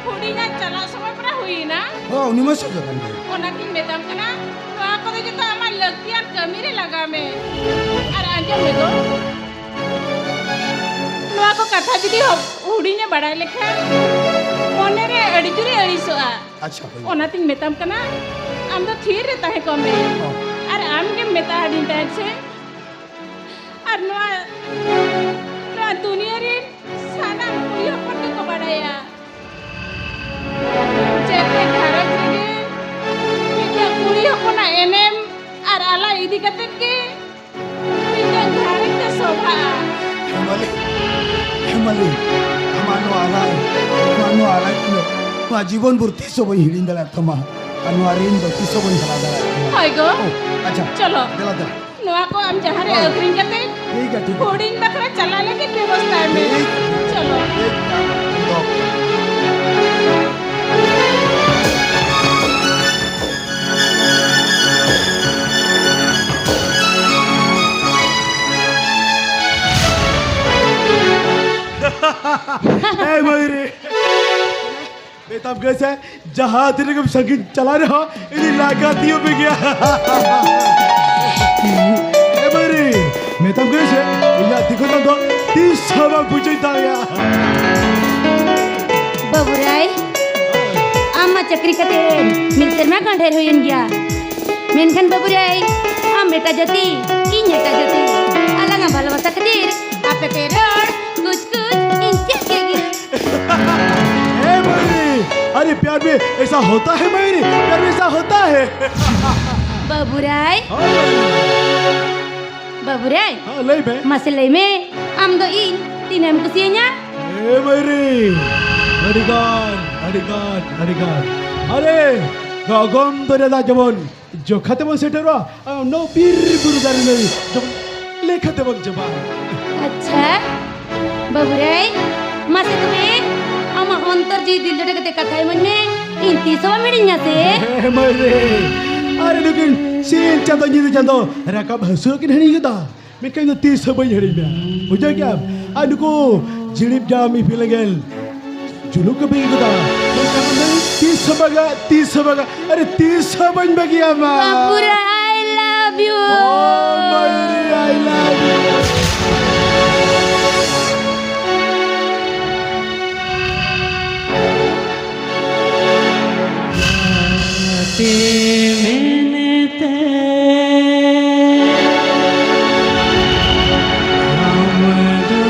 ᱦᱩᱰᱤᱧᱟᱜ ᱪᱟᱞᱟᱜ ᱥᱚᱢᱚᱭ ᱯᱮᱨᱟ ᱦᱩᱭᱮᱱᱟ᱾ ᱦᱳᱭ, ᱩᱱᱤ ᱢᱟ ᱥᱚᱡᱷᱮ ᱠᱟᱱ ᱜᱮᱭᱟ᱾ ᱚᱱᱟᱜᱤᱧ ᱢᱮᱛᱟᱢ ᱠᱟᱱᱟ, ᱱᱚᱣᱟ ᱠᱚᱫᱚ ᱡᱚᱛᱚ ᱟᱢᱟᱜ ᱞᱟᱹᱠᱛᱤᱭᱟᱱ ᱠᱟᱹᱢᱤ ᱨᱮ ᱞᱟᱜᱟᱣ ᱢᱮ᱾ ᱟᱨ ᱟᱸᱡᱚᱢ ᱢᱮ ᱜᱚ, ᱱᱚᱣᱟ ᱠᱚ ᱠᱟᱛᱷᱟ ᱡᱩᱫᱤ ᱦᱚᱯ-, ᱦᱩᱰᱤᱧᱮ ᱵᱟᱲᱟᱭ ᱞᱮᱠᱷᱟᱱ ᱢᱚᱱᱮᱨᱮ ᱟᱹᱰᱤ ᱡᱳᱨᱮ ᱟᱹᱲᱤᱥᱚᱜᱼᱟ᱾ ᱟᱪᱪᱷᱟ, ᱦᱳᱭ᱾ ᱚᱱᱟᱛᱤᱧ ᱢᱮᱛᱟᱢ ᱠᱟᱱᱟ, ᱟᱢ ᱫᱚ ᱛᱷᱤᱨ ᱨᱮ ᱛᱟᱦᱮᱸ ᱠᱚᱜ ᱢᱮ᱾ ᱦᱚᱸ᱾ ᱟᱨ ᱟᱢ ᱜᱮᱢ ᱢᱮᱛᱟ ᱦᱟᱹᱫᱤᱧ ᱛᱟᱦᱮᱸᱫ ᱥᱮ? ᱟᱨ ᱱᱚᱣᱟ, ᱱᱚᱣᱟ ᱫᱩᱱᱤᱭᱟᱹ ᱨᱮᱱ ᱥᱟᱱᱟᱢ ᱠᱩᱲᱤ ᱦᱚᱯᱚᱱ ᱜᱮᱠᱚ ᱵᱟᱲᱟᱭᱟ, ᱡᱮᱛᱮ ᱜᱷᱟᱨᱚᱸᱡᱽ ᱨᱮᱜᱮ ᱢᱤᱫᱴᱮᱱ ᱠᱩᱲᱤ ᱦᱚᱯᱚᱱᱟᱜ ᱮᱱᱮᱢ ᱟᱨ ᱟᱞᱟ ᱤᱫᱤ ᱠᱟᱛᱮᱫ ᱜᱮ ᱢᱤᱫᱴᱟᱝ ᱜᱷᱟᱨᱚᱸᱡᱽ ᱫᱚ ᱥᱚᱵᱷᱟᱜᱼᱟ᱾ ᱦᱮ ᱢᱟᱹᱞᱤᱠ, ᱦᱮ ᱢᱟᱹᱞᱤᱠ, ᱟᱢᱟᱜ ᱱᱚᱣᱟ ᱟᱞᱟᱭ, ᱟᱢᱟᱜ ᱱᱚᱣᱟ ᱟᱞᱟᱭ ᱫᱚ ᱱᱚᱣᱟ ᱡᱤᱵᱚᱱ ᱵᱷᱳᱨ ᱛᱤᱥ ᱦᱚᱸ ᱵᱟᱹᱧ ᱦᱤᱲᱤᱧ ᱫᱟᱲᱮᱭᱟᱜ ᱛᱟᱢᱟ᱾ ᱟᱨ ᱱᱚᱣᱟ ᱨᱤᱱ ᱫᱚ ᱛᱤᱥ ᱦᱚᱸ ᱵᱟᱹᱧ ᱦᱟᱞᱟ ᱫᱟᱲᱮᱭᱟᱜ ᱠᱟᱱᱟ᱾ ᱦᱳᱭ ᱜᱚ᱾ ᱚ, ᱟᱪᱪᱷᱟ᱾ ᱪᱚᱞᱚ᱾ ᱫᱮᱞᱟ, ᱫᱮᱞᱟ᱾ ᱱᱚᱣᱟ ᱠᱚ ᱟᱢ ᱡᱟᱦᱟᱸ ᱨᱮ ᱦᱳᱭ᱾ ᱟᱹᱠᱷᱨᱤᱧ ᱠᱟᱛᱮ ᱴᱷᱤᱠ ᱜᱮᱭᱟ, ᱴᱷᱤᱠ ᱜᱮᱭᱟ᱾ ᱦᱩᱰᱤᱧ ᱵᱟᱠᱷᱨᱟ ᱪᱟᱞᱟᱜ ᱞᱟᱹᱜᱤᱫ ᱵᱮᱵᱚᱥᱛᱷᱟᱭ ᱢᱮ᱾ ᱴᱷᱤᱠ ᱜᱮᱭᱟ᱾ ᱪᱚᱞᱚ᱾ ᱴᱷᱤᱠ ᱜᱮᱭᱟ᱾ ᱫᱚ᱾ ᱮ ᱢᱟᱹᱭ ᱨᱮ᱾ ᱢᱮᱛᱟᱢ ᱠᱟᱹᱱᱟᱹᱧ ᱥᱮ, ᱡᱟᱦᱟᱸ ᱛᱤᱱᱟᱹᱜ ᱜᱮᱢ ᱥᱟᱺᱜᱤᱧ ᱪᱟᱞᱟᱜ ᱨᱮᱦᱚᱸ, ᱤᱧ ᱞᱟᱜᱟ ᱛᱤᱭᱳᱜ ᱢᱮᱜᱮᱭᱟ᱾ ᱮ ᱢᱟᱹᱭ ᱨᱮ, ᱢᱮᱛᱟᱢ ᱠᱟᱹᱱᱟᱹᱧ ᱥᱮ, ᱤᱧᱟᱹᱜ ᱛᱤ ᱠᱷᱚᱱ ᱫᱚ ᱛᱤᱥ ᱦᱚᱸ ᱵᱟᱢ ᱯᱩᱪᱩᱡ ᱫᱟᱲᱮᱭᱟᱜᱼᱟ᱾ ᱵᱟᱹᱵᱩ ᱨᱟᱭ, ᱟᱢ ᱢᱟ ᱪᱟᱹᱠᱨᱤ ᱠᱟᱛᱮ ᱢᱤᱫ ᱥᱮᱨᱢᱟ ᱠᱷᱚᱱ ᱰᱷᱮᱨ ᱦᱩᱭᱮᱱ ᱜᱮᱭᱟ, ᱢᱮᱱᱠᱷᱟᱱ ᱵᱟᱹᱵᱩ ᱨᱟᱭ, ᱟᱢ ᱮᱴᱟᱜ ᱡᱟᱹᱛᱤ, ᱤᱧ ᱮᱴᱟᱜ ᱡᱟᱹᱛᱤ, ᱟᱞᱟᱝᱟᱜ ᱵᱷᱟᱞᱚᱵᱟᱥᱟ ᱠᱷᱟᱹᱛᱤᱨ ᱟᱯᱮ ᱯᱮ ᱨᱚᱲ ᱠᱩᱪ ᱠᱩᱪ ᱤᱧ ᱪᱮᱫ ᱠᱮᱫ ᱜᱮ᱾ ए मयूरी, अरे प्यार में ऐसा होता है मयूरी, प्यार में ऐसा होता है। ᱵᱟᱹᱵᱩ ᱨᱟᱭ, हाँ मयूरी। ᱵᱟᱹᱵᱩ ᱨᱟᱭ, हाँ, ᱞᱟᱹᱭ ᱢᱮ। ᱢᱟᱥᱮ ᱞᱟᱹᱭ ᱢᱮ, ᱟᱢ ᱫᱚ ᱤᱧ ᱛᱤᱱᱟᱹᱜ ᱮᱢ ᱠᱩᱥᱤᱭᱟᱹᱧᱟ? ए मयूरी, ᱟᱹᱰᱤ ᱜᱟᱱ, ᱟᱹᱰᱤ ᱜᱟᱱ, ᱟᱹᱰᱤ ᱜᱟᱱ। ᱟᱨᱮ, ᱜᱚᱜᱚᱢ ᱫᱚᱨᱭᱟ ᱫᱟᱜ ᱡᱮᱢᱚᱱ ᱡᱚᱠᱷᱟ ᱛᱮᱵᱚᱱ ᱥᱮᱴᱮᱨᱚᱜᱼᱟ, ᱟᱨ ᱱᱚᱣᱟ ᱵᱤᱨ ᱵᱩᱨᱩ ᱫᱟᱨᱮ ᱱᱟᱹᱲᱤ ᱡᱮᱢᱚᱱ ᱞᱮᱠᱷᱟ ᱛᱮᱵᱚᱱ ᱪᱟᱵᱟᱜᱼᱟ᱾ ᱟᱪᱪᱷᱟ, ᱵᱟᱹᱵᱩ ᱨᱟᱭ, ᱢᱟᱥᱮ ᱛᱚᱵᱮ ᱟᱢᱟᱜ ᱚᱱᱛᱚᱨ ᱡᱤᱣᱤ ᱫᱤᱞ ᱡᱚᱴᱮ ᱠᱟᱛᱮ ᱠᱟᱛᱷᱟ ᱤᱢᱟᱹᱧ ᱢᱮ, ᱤᱧ ᱛᱤᱥ ᱦᱚᱸ ᱵᱟᱢ ᱦᱤᱲᱤᱧᱟ ᱥᱮ? ᱦᱮᱸ, ᱢᱟᱹᱭ ᱨᱮ, ᱟᱨ ᱱᱩᱠᱤᱱ ᱥᱤᱧ ᱪᱟᱸᱫᱚ ᱧᱤᱫᱟᱹ ᱪᱟᱸᱫᱚ ᱨᱟᱠᱟᱵ ᱦᱟᱹᱥᱩᱨ ᱠᱤᱱ ᱦᱤᱲᱤᱧ ᱠᱮᱫᱟ, ᱢᱮᱱᱠᱷᱟᱱ ᱤᱧ ᱫᱚ ᱛᱤᱥ ᱦᱚᱸ ᱵᱟᱹᱧ ᱦᱤᱲᱤᱧ ᱢᱮᱭᱟ, ᱵᱩᱡᱷᱟᱹᱣ ᱠᱮᱜᱼᱟᱢ? ᱟᱨ ᱱᱩᱠᱩ ᱡᱤᱲᱤᱵ ᱡᱟᱢ ᱤᱯᱤᱞ ᱮᱸᱜᱮᱞ ᱡᱩᱞᱩᱜ ᱠᱚ ᱵᱤᱜᱤ ᱠᱚᱫᱟ, ᱢᱮᱱᱠᱷᱟᱱ ᱟᱢ ᱫᱚ ᱛᱤᱥ ᱦᱚᱸ ᱵᱟᱝᱟ, ᱛᱤᱥ ᱦᱚᱸ ᱵᱟᱝᱟ, ᱟᱨᱮ ᱛᱤᱥ ᱦᱚᱸ ᱵᱟᱹᱧ ᱵᱟᱹᱜᱤᱭᱟᱢᱟ᱾ ᱵᱟᱯᱩᱨᱟ, I love you. Oh, ᱢᱟᱹᱭᱨᱤ, I love you. ᱛᱮ ᱢᱮᱱᱛᱮ ᱟᱢ ᱫᱚ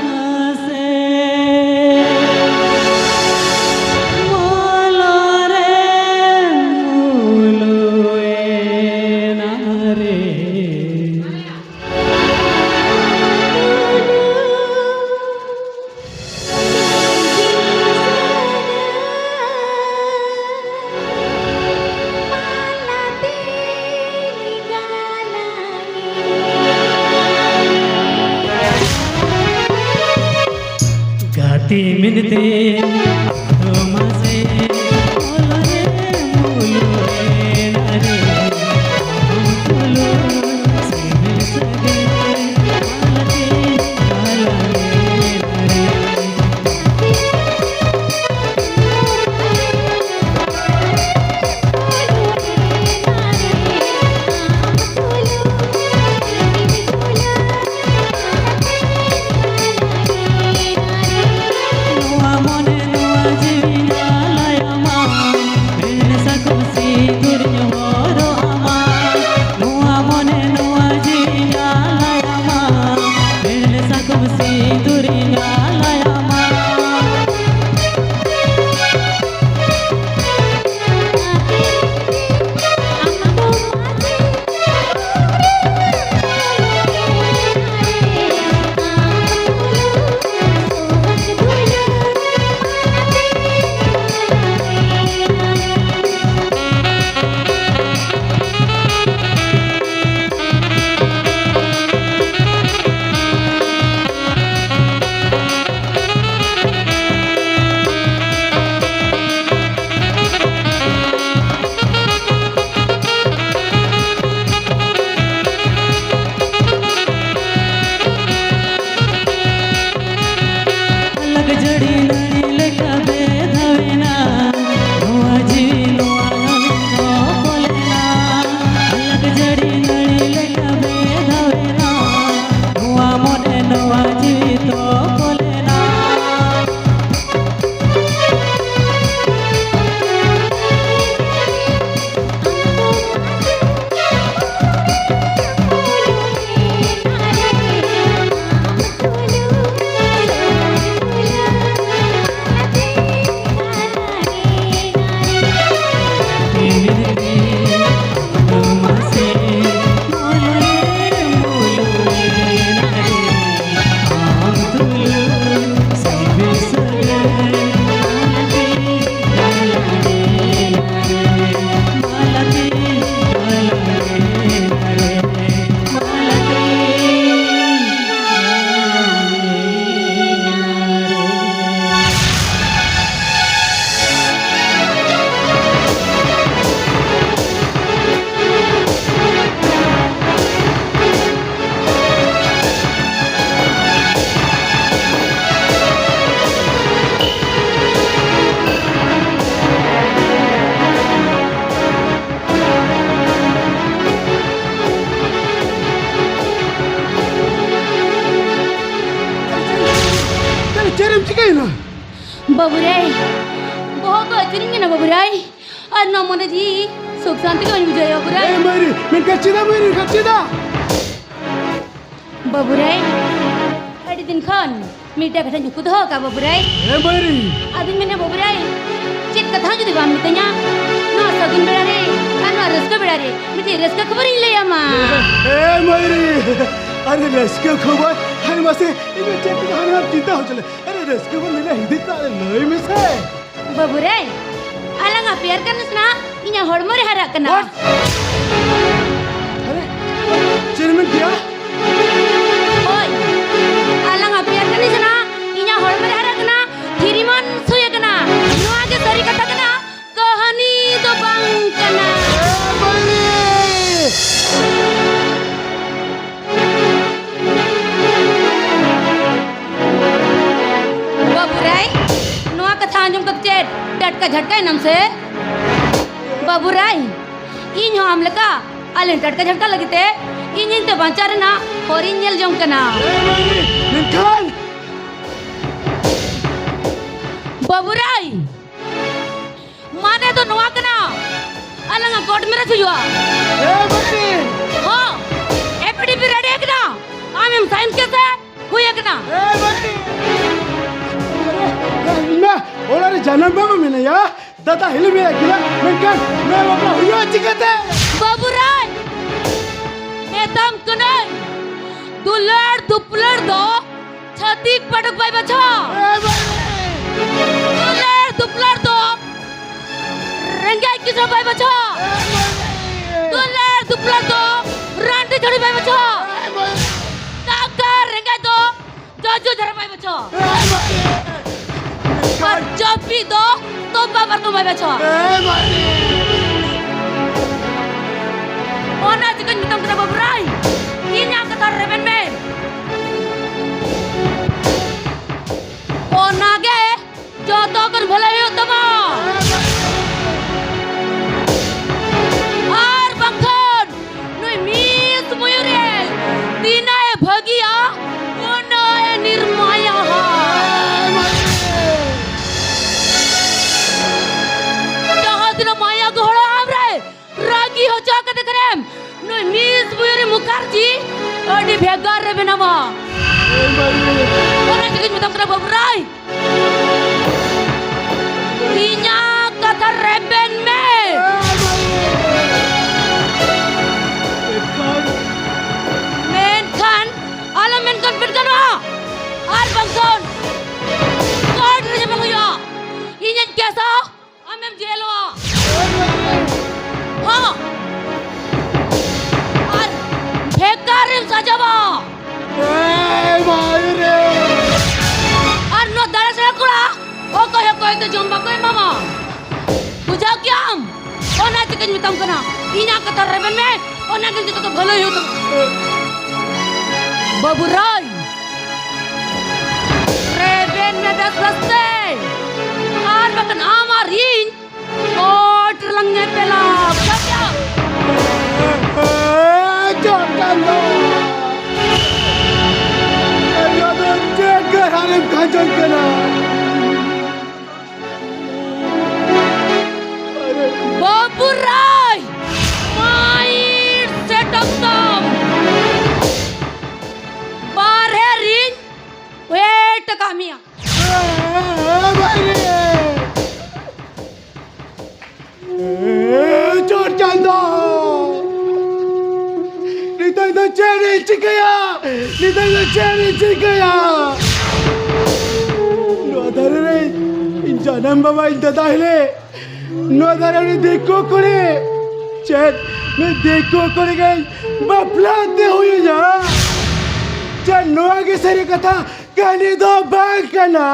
ᱢᱟᱥᱮ ᱢᱚᱞᱚᱨᱮᱢ ᱩᱞᱩᱭᱮᱱᱟ ᱨᱮ᱾ ᱵᱤᱱᱛᱤ ᱟᱫᱚ ᱢᱟᱥᱮ ᱚᱞ ᱨᱮ ᱢᱩᱞᱩᱠ ᱮᱱᱟ ᱨᱮ, ᱟᱢ ᱛᱩᱞᱩᱡ ᱥᱤᱵᱤᱞ ᱥᱟᱹᱜᱟᱹᱭ ᱢᱟᱞᱟᱛᱮ ᱜᱟᱞᱟᱝ ᱮᱱᱟ ᱨᱮ᱾ ᱱᱚᱣᱟ ᱢᱚᱱᱮ ᱱᱚᱣᱟ ᱵᱟᱹᱵᱩ ᱨᱮ, ᱵᱚᱦᱚᱜ ᱠᱚ ᱟᱹᱪᱩᱨᱤᱧ ᱠᱟᱱᱟ ᱵᱟᱹᱵᱩ ᱨᱮ, ᱟᱨ ᱱᱚᱣᱟ ᱢᱚᱱᱮ ᱡᱤᱣᱤ ᱥᱩᱠ ᱥᱟᱱᱛᱤ ᱜᱮ ᱵᱟᱹᱧ ᱵᱩᱡᱷᱟᱹᱣᱮᱫᱼᱟ ᱵᱟᱹᱵᱩ ᱨᱮ᱾ ᱮ ᱢᱟᱹᱭᱨᱤ, ᱢᱮᱱᱠᱷᱟᱱ ᱪᱮᱫᱟᱜ ᱢᱟᱹᱭᱨᱤ, ᱢᱮᱱᱠᱷᱟᱱ ᱪᱮᱫᱟᱜ? ᱵᱟᱹᱵᱩ ᱨᱮ, ᱟᱹᱰᱤ ᱫᱤᱱ ᱠᱷᱚᱱ ᱢᱤᱫᱴᱮᱡ ᱠᱟᱛᱷᱟᱧ ᱩᱠᱩ ᱫᱚᱦᱚ ᱟᱠᱟᱫ ᱵᱟᱹᱵᱩ ᱨᱮ᱾ ᱮ ᱢᱟᱹᱭᱨᱤ᱾ ᱟᱫᱚᱧ ᱢᱮᱱᱟ ᱵᱟᱹᱵᱩ ᱨᱮ, ᱪᱮᱫ ᱠᱟᱛᱷᱟ ᱦᱚᱸ ᱡᱩᱫᱤ ᱵᱟᱢ ᱢᱤᱛᱟᱹᱧᱟ, ᱱᱚᱣᱟ ᱥᱟᱹᱜᱩᱱ ᱵᱮᱲᱟ ᱨᱮ ᱟᱨ ᱱᱚᱣᱟ ᱨᱟᱹᱥᱠᱟᱹ ᱵᱮᱲᱟ ᱨᱮ ᱢᱤᱫᱴᱮᱡ ᱨᱟᱹᱥᱠᱟᱹ ᱠᱷᱚᱵᱚᱨᱤᱧ ᱞᱟᱹᱭ ᱟᱢᱟ᱾ ᱮ ᱢᱟᱹᱭᱨᱤ, ᱟᱨᱮ ᱨᱟᱹᱥᱠᱟᱹ ᱠᱷᱚᱵᱚᱨ, ᱦᱟᱭ ᱢᱟᱥᱮ, ᱤᱧ ᱫᱚ ᱪᱮᱫ ᱠᱚ ᱦᱟᱱᱟᱢ ᱪᱤᱱᱛᱟᱹ ᱦᱚᱪᱚ ᱞᱮ᱾ ᱟᱨᱮ ᱨᱟᱹᱥᱠᱟᱹ ᱵᱚᱱ ᱞᱟᱹᱭᱟ, ᱦᱤᱫᱤᱡ ᱛᱟᱜ ᱞᱟᱹᱭ ᱢᱮᱥᱮ᱾ ᱵᱟᱹᱵᱩ ᱨᱮ, ᱟᱞᱟᱝᱟᱜ ᱯᱮᱭᱟᱨ ᱠᱟᱱᱟ ᱥᱮ ᱱᱟ, ᱤᱧᱟᱹᱜ ᱦᱚᱲᱢᱚ ᱨᱮ ᱦᱟᱨᱟᱜ ᱠᱟᱱᱟ᱾ What? ᱟᱨᱮ, ᱪᱮᱫ ᱮᱢ ᱢᱮᱱ ᱠᱮᱭᱟ? ᱦᱳᱭ, ᱟᱞᱟᱝᱟᱜ ᱯᱮᱭᱟᱨ ᱠᱟᱱᱟ ᱥᱮ ᱱᱟ, ᱤᱧᱟᱹᱜ ᱦᱚᱲᱢᱚ ᱨᱮ ᱦᱟᱨᱟᱜ ᱠᱟᱱᱟ, ᱛᱷᱤᱨᱤᱢᱚᱱ ᱥᱩᱭ ᱠᱟᱱᱟ᱾ ᱱᱚᱣᱟ ᱜᱮ ᱥᱟᱹᱨᱤ ᱠᱟᱛᱷᱟ ᱠᱟᱱᱟ, ᱠᱟᱹᱦᱱᱤ ᱫᱚ ᱵᱟᱝ ᱠᱟᱱᱟ᱾ ᱮ ᱢᱟᱹᱭ! ᱵᱟᱹᱵᱩ ᱨᱟᱭ, ᱱᱚᱣᱟ ᱠᱟᱛᱷᱟ ᱟᱸᱡᱚᱢ ᱠᱟᱛᱮ ᱪᱮᱫ ᱴᱟᱴᱠᱟ ᱡᱷᱟᱴᱠᱟᱭᱮᱱᱟᱢ ᱥᱮ? ᱵᱟᱹᱵᱩ ᱨᱟᱭ, ᱤᱧ ᱦᱚᱸ ᱟᱢ ᱞᱮᱠᱟ ᱟᱞᱮ ᱴᱟᱴᱠᱟ ᱡᱷᱟᱴᱠᱟ ᱞᱟᱹᱜᱤᱫ ᱛᱮ ᱤᱧ ᱤᱧ ᱛᱮ ᱵᱟᱧᱪᱟᱣ ᱨᱮᱱᱟᱜ ᱦᱚᱨᱤᱧ ᱧᱮᱞ ᱡᱚᱝ ᱠᱟᱱᱟ᱾ ᱮ ᱢᱟᱹᱭ, ᱢᱮᱱᱠᱷᱟᱱ ᱵᱟᱹᱵᱩ ᱨᱟᱭ, ᱢᱟᱱᱮ ᱫᱚ ᱱᱚᱣᱟ ᱠᱟᱱᱟ, ᱟᱞᱟᱝᱟᱜ court marriage ᱦᱩᱭᱩᱜᱼᱟ᱾ ᱮ ᱵᱟᱹᱵᱩ! ᱦᱚᱸ, affidavit ready ᱟᱠᱟᱱᱟ᱾ ᱟᱢᱮᱢ sign ᱠᱮᱫ ᱥᱮ ᱦᱩᱭ ᱟᱠᱟᱱᱟ᱾ ᱮ ᱵᱟᱹᱵᱩ! ᱟᱨᱮ, ᱤᱧ ᱢᱟ ᱚᱲᱟᱜ ᱨᱮ ᱡᱟᱱᱟᱢ ᱵᱟᱵᱟ ᱢᱮᱱᱟᱭᱟ, ᱫᱟᱫᱟ ᱦᱤᱞᱤ ᱢᱮᱱᱟᱭ ᱠᱤᱱᱟ, ᱢᱮᱱᱠᱷᱟᱱ ᱱᱚᱣᱟ ᱵᱟᱯᱞᱟ ᱦᱩᱭᱩᱜᱼᱟ ᱪᱤᱠᱟᱹᱛᱮ? ᱵᱟᱹᱵᱩ ᱨᱟᱭ, ᱢᱮᱛᱟᱢ ᱠᱟᱹᱱᱟᱹᱧ, ᱫᱩᱞᱟᱹᱲ ᱫᱩᱯᱞᱟᱹᱲ ᱫᱚ ᱪᱷᱟᱹᱛᱤᱠ ᱯᱟᱹᱴᱩᱠ ᱵᱟᱭ ᱵᱟᱪᱷᱟᱣᱟ᱾ ᱮ ᱵᱟᱹᱵᱩ! ᱫᱩᱞᱟᱹᱲ ᱫᱩᱯᱞᱟᱹᱲ ᱫᱚ ᱨᱮᱸᱜᱮᱡ ᱠᱤᱥᱟᱹᱬ ᱵᱟᱭ ᱵᱟᱪᱷᱟᱣᱟ᱾ ᱫᱩᱞᱟᱹᱲ ᱫᱩᱯᱞᱟᱹᱲ ᱫᱚ ᱨᱟᱱᱰᱤ ᱡᱷᱟᱹᱲᱤ ᱵᱟᱭ ᱵᱟᱪᱷᱟᱣᱟ᱾ ᱴᱟᱠᱟ ᱨᱮᱸᱜᱮᱡ ᱫᱚ ᱡᱚᱡᱚ ᱡᱷᱟᱨ ᱵᱟᱭ ᱵᱟᱪᱷᱟᱣᱟ᱾ ᱟᱨ ᱡᱟᱹᱯᱤᱫ ᱫᱚ ᱛᱚᱯᱟ ᱯᱟᱨᱠᱚᱢ ᱵᱟᱭ ᱵᱟᱪᱷᱟᱣᱟ᱾ ᱚᱱᱟ ᱪᱤᱠᱟᱹᱧ ᱢᱮᱛᱟᱢ ᱠᱟᱱᱟ ᱵᱟᱹᱵᱩ ᱨᱟᱭ, ᱤᱧᱟᱜ ᱠᱟᱛᱷᱟ ᱨᱮᱵᱮᱱ ᱢᱮ᱾ ᱚᱱᱟᱜᱮ ᱡᱚᱛᱚ ᱠᱷᱚᱱ ᱵᱷᱟᱞᱮ ᱦᱩᱭᱩᱜ ᱛᱟᱢᱟ᱾ ᱟᱨ ᱵᱟᱝᱠᱷᱟᱱ ᱱᱩᱭ ᱢᱤᱥ ᱢᱚᱭᱩᱨᱮᱞ ᱛᱤᱱᱟᱹᱜ ᱮ ᱵᱷᱟᱹᱜᱤᱭᱟ, ᱩᱱᱟᱹᱜ ᱮ ᱱᱤᱨᱢᱟᱭᱟ᱾ ᱠᱟᱨᱡᱤ ᱟᱹᱰᱤ ᱵᱷᱮᱜᱟᱨ ᱨᱮ ᱢᱮᱱᱟᱢᱟ᱾ ᱚᱱᱟ ᱛᱮᱜᱮᱧ ᱢᱮᱛᱟᱢ ᱠᱟᱱᱟ, ᱵᱟᱹᱵᱩ ᱨᱟᱭ, ᱤᱧᱟᱜ ᱠᱟᱛᱷᱟ ᱨᱮᱵᱮᱱ ᱢᱮ᱾ ᱢᱮᱱᱠᱷᱟᱱ ᱟᱞᱚᱢ ᱢᱮᱱᱠᱷᱟᱱ ᱯᱮᱴ ᱜᱟᱱᱚᱜᱼᱟ, ᱟᱨ ᱵᱟᱝᱠᱷᱟᱱ ᱠᱳᱨᱴ ᱨᱮ ᱧᱟᱯᱟᱢ ᱦᱩᱭᱩᱜᱼᱟ᱾ ᱤᱧᱤᱧ ᱠᱮᱥᱟ, ᱟᱢᱮᱢ ᱡᱮᱞᱚᱜᱼᱟ᱾ ᱦᱚᱸ᱾ ᱟᱨ ᱵᱷᱮᱠᱟᱨᱮᱢ ᱥᱟᱡᱟᱣᱟ᱾ ᱮᱭ ᱢᱟᱭ ᱨᱮ! ᱟᱨ ᱱᱚᱣᱟ ᱫᱟᱲᱮ ᱥᱮᱬᱟ ᱠᱚᱲᱟ ᱚᱠᱚᱭ ᱦᱚᱸ ᱚᱠᱚᱭ ᱫᱚ ᱡᱚᱢ ᱵᱟᱠᱚ ᱮᱢᱟᱢᱟ᱾ ᱵᱩᱡᱷᱟᱹᱣ ᱠᱮᱜᱼᱟᱢ? ᱚᱱᱟ ᱪᱤᱠᱟᱹᱧ ᱢᱮᱛᱟᱢ ᱠᱟᱱᱟ, ᱤᱧᱟᱜ ᱠᱟᱛᱷᱟ ᱨᱮᱵᱮᱱ ᱢᱮ, ᱚᱱᱟ ᱜᱮ ᱡᱚᱛᱚ ᱠᱚ ᱵᱷᱟᱹᱞᱟᱹᱭ ᱦᱩᱭᱩᱜ ᱛᱟᱢᱟ᱾ ᱵᱟᱹᱵᱩ ᱨᱟᱭ, ᱨᱮᱵᱮᱱ ᱢᱮ ᱵᱮᱥ ᱵᱮᱥ ᱛᱮ, ᱟᱨ ᱵᱟᱠᱷᱟᱱ ᱟᱢ ᱟᱨ ᱤᱧ ᱠᱳᱨᱴ ᱨᱮᱞᱟᱝ ᱧᱮᱯᱮᱞᱟ᱾ ᱵᱩᱡᱷᱟᱹᱣ ᱠᱮᱜᱼᱟᱢ? ᱪᱚᱴ ᱪᱟᱸᱫᱚ! ᱱᱚᱣᱟ ᱫᱚ ᱪᱮᱫ ᱜᱟᱨᱦᱟᱨᱮᱢ ᱠᱷᱟᱸᱡᱚᱧ ᱠᱟᱱᱟ? ᱵᱟᱹᱵᱩ ᱨᱟᱭ, ᱢᱟᱭᱤᱨ ᱥᱮᱴᱚᱜ ᱛᱟᱢ᱾ ᱵᱟᱨᱦᱮ ᱨᱤᱧ ᱣᱮᱴ ᱟᱠᱟᱫ ᱢᱮᱭᱟ᱾ ᱵᱟᱭᱨᱮ! ᱮ, ᱪᱚᱴ ᱪᱟᱸᱫᱚ! ᱱᱤᱛᱚᱜ ᱫᱚ ᱪᱮᱫ ᱤᱧ ᱪᱤᱠᱟᱹᱭᱟ? ᱱᱤᱛᱚᱜ ᱫᱚ ᱪᱮᱫ ᱤᱧ ᱪᱤᱠᱟᱹᱭᱟ? ᱱᱚᱣᱟ ᱫᱷᱟᱨᱮ ᱨᱮ ᱤᱧ ᱡᱟᱱᱟᱢ ᱵᱟᱵᱟ, ᱤᱧ ᱫᱟᱫᱟ ᱦᱤᱞᱮ, ᱱᱚᱣᱟ ᱫᱷᱟᱨᱮ ᱩᱱᱤ ᱫᱤᱠᱩ ᱠᱩᱲᱤ, ᱪᱮᱫ ᱩᱱᱤ ᱫᱤᱠᱩ ᱠᱩᱲᱤ ᱜᱮ ᱵᱟᱯᱞᱟ ᱛᱮ ᱦᱩᱭᱩᱜᱼᱟ? ᱪᱮᱫ ᱱᱚᱣᱟ ᱜᱮ ᱥᱟᱹᱨᱤ ᱠᱟᱛᱷᱟ? ᱠᱟᱹᱦᱱᱤ ᱫᱚ ᱵᱟᱝ ᱠᱟᱱᱟ᱾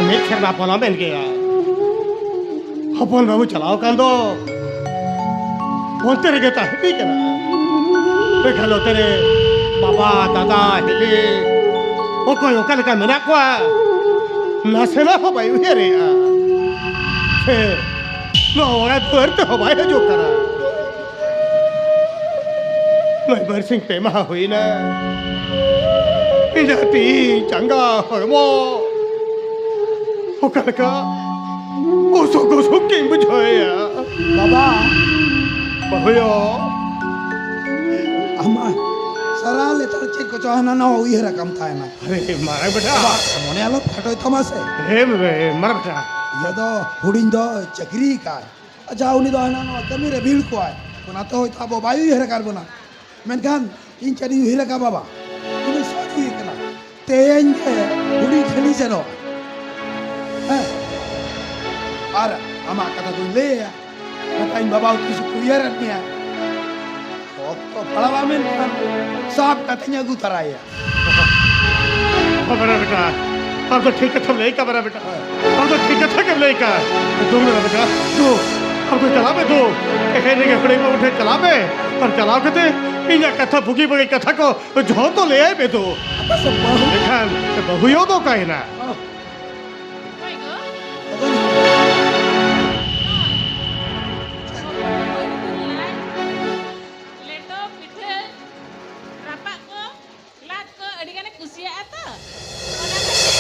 ᱢᱤᱫ ᱥᱮᱨᱢᱟ ᱯᱚᱞᱚᱢ ᱮᱱ ᱜᱮᱭᱟ᱾ ᱦᱚᱯᱚᱱ ᱵᱟᱹᱵᱩ ᱪᱟᱞᱟᱣ ᱠᱟᱱ ᱫᱚ ᱚᱱᱛᱮ ᱨᱮᱜᱮ ᱛᱟᱦᱮᱸ ᱦᱩᱭ ᱠᱟᱱᱟ᱾ ᱢᱮᱱᱠᱷᱟᱱ ᱱᱚᱛᱮ ᱨᱮ ᱵᱟᱵᱟ, ᱫᱟᱫᱟ, ᱦᱤᱞᱤ ᱚᱠᱚᱭ ᱚᱠᱟ ᱞᱮᱠᱟ ᱢᱮᱱᱟᱜ ᱠᱚᱣᱟ, ᱱᱟᱥᱮᱱᱟᱜ ᱦᱚᱸ ᱵᱟᱭ ᱩᱭᱦᱟᱹᱨᱮᱜᱼᱟ᱾ ᱥᱮ ᱱᱚᱣᱟ ᱚᱲᱟᱜ ᱫᱩᱣᱟᱹᱨ ᱛᱮᱦᱚᱸ ᱵᱟᱭ ᱦᱤᱡᱩᱜ ᱠᱟᱱᱟ᱾ ᱱᱚᱜᱼᱚᱭ ᱵᱟᱨᱥᱤᱧ ᱯᱮ ᱢᱟᱦᱟ ᱦᱩᱭᱱᱟ, ᱤᱧᱟᱹᱜ ᱛᱤ ᱡᱟᱸᱜᱟ ᱦᱚᱲᱢᱚ ᱚᱠᱟ ᱞᱮᱠᱟ ᱜᱚᱥᱚ ᱜᱚᱥᱚ ᱜᱤᱧ ᱵᱩᱡᱷᱟᱹᱣᱮᱫᱼᱟ᱾ ᱵᱟᱵᱟ᱾ ᱵᱟᱹᱦᱩᱭᱳ᱾ ᱟᱢᱟᱜ ᱥᱟᱨᱟ ᱞᱮᱛᱟᱲ ᱪᱮᱫ ᱠᱚᱪᱚ ᱦᱟᱱᱟ ᱱᱟᱣᱟ ᱩᱭᱦᱟᱹᱨ ᱟᱠᱟᱢ ᱛᱟᱦᱮᱱᱟ᱾ ᱟᱨᱮ ᱢᱟᱨᱟᱝ ᱵᱮᱴᱟ᱾ ᱵᱟᱵᱟ, ᱢᱚᱱᱮ ᱟᱞᱚ ᱯᱷᱟᱴᱚᱭ ᱛᱟᱢᱟ ᱥᱮ᱾ ᱦᱮᱸ ᱨᱮ ᱢᱟᱨᱟᱝ ᱵᱮᱴᱟ᱾ ᱤᱭᱟᱹ ᱫᱚ ᱦᱩᱰᱤᱧ ᱫᱚ ᱪᱟᱹᱠᱨᱤ ᱟᱠᱟᱫ᱾ ᱟᱪᱪᱷᱟ, ᱩᱱᱤ ᱫᱚ ᱦᱟᱱᱟ ᱱᱚᱣᱟ ᱠᱟᱹᱢᱤ ᱨᱮ ᱵᱷᱤᱲ ᱠᱚᱣᱟᱭ, ᱚᱱᱟᱛᱮ ᱦᱚᱭᱛᱳ ᱟᱵᱚ ᱵᱟᱭ ᱩᱭᱦᱟᱹᱨ ᱟᱠᱟᱫ ᱵᱚᱱᱟ᱾ ᱢᱮᱱᱠᱷᱟᱱ ᱤᱧ ᱪᱮᱫ ᱤᱧ ᱩᱭᱦᱟᱹᱨ ᱟᱠᱟᱫ ᱵᱟᱵᱟ, ᱩᱱᱤ ᱥᱚᱪ ᱦᱩᱭ ᱟᱠᱟᱱᱟ᱾ ᱛᱮᱦᱮᱧ ᱜᱮ ᱦᱩᱰᱤᱧ ᱠᱷᱟᱹᱞᱤ ᱥᱮᱱᱚᱜ᱾ ᱦᱮᱸ, ᱟᱨ ᱟᱢᱟᱜ ᱠᱟᱛᱷᱟ ᱫᱚᱧ ᱞᱟᱹᱭ ᱟᱭᱟ᱾ ᱢᱮᱛᱟᱧ ᱵᱟᱵᱟ ᱩᱛᱩ ᱥᱩᱛᱩ ᱩᱭᱦᱟᱹᱨᱮᱫ ᱢᱮᱭᱟ᱾ ᱚᱠᱛᱚ ᱯᱟᱲᱟᱣᱟ ᱢᱮᱱᱠᱷᱟᱱ ᱥᱟᱵ ᱠᱟᱛᱮᱧ ᱟᱹᱜᱩ ᱛᱟᱨᱟᱭᱟ᱾ ᱵᱟᱵᱟᱨᱮ ᱵᱮᱴᱟ, ᱟᱢ ᱫᱚ ᱴᱷᱤᱠ ᱠᱟᱛᱷᱟᱢ ᱞᱟᱹᱭ ᱠᱟᱜ ᱵᱟᱵᱟᱨᱮ ᱵᱮᱴᱟ᱾ ᱟᱢ ᱫᱚ ᱴᱷᱤᱠ ᱠᱟᱛᱷᱟ ᱜᱮᱢ ᱞᱟᱹᱭ ᱠᱟᱜ᱾ ᱫᱩ ᱢᱮᱨᱟ ᱵᱮᱴᱟ, ᱫᱩ᱾ ᱟᱢ ᱫᱚ ᱪᱟᱞᱟᱜ ᱢᱮ ᱫᱩ᱾ ᱮᱠᱷᱮᱱ ᱨᱮᱜᱮ ᱦᱩᱰᱤᱧ ᱵᱟᱹᱵᱩ ᱴᱷᱮᱱ ᱪᱟᱞᱟᱜ ᱢᱮ᱾ ᱟᱨ ᱪᱟᱞᱟᱣ ᱠᱟᱛᱮ ᱤᱧᱟᱜ ᱠᱟᱛᱷᱟ, ᱵᱩᱜᱤ ᱵᱟᱹᱲᱤᱡ ᱠᱟᱛᱷᱟ ᱠᱚ ᱡᱷᱚᱛᱚ ᱞᱟᱹᱭᱟᱭ ᱢᱮ ᱫᱩ᱾ ᱟᱯᱮ ᱥᱮ ᱵᱟᱹᱦᱩ? ᱮᱱᱠᱷᱟᱱ ᱵᱟᱹᱦᱩᱭᱳ ᱫᱚ ᱚᱠᱟᱭᱮᱱᱟ? ᱚᱠᱚᱭ ᱜᱚ? ᱚᱠᱚᱭ? ᱞᱮᱴᱚ, ᱯᱤᱴᱷᱟᱹ, ᱨᱟᱯᱟᱜ ᱠᱚ, ᱞᱟᱫ ᱠᱚ ᱟᱹᱰᱤ ᱜᱟᱱᱮ ᱠᱩᱥᱤᱭᱟᱜᱼᱟ ᱛᱚ᱾ ᱚᱱᱟ ᱠᱷᱟᱹᱛᱤᱨ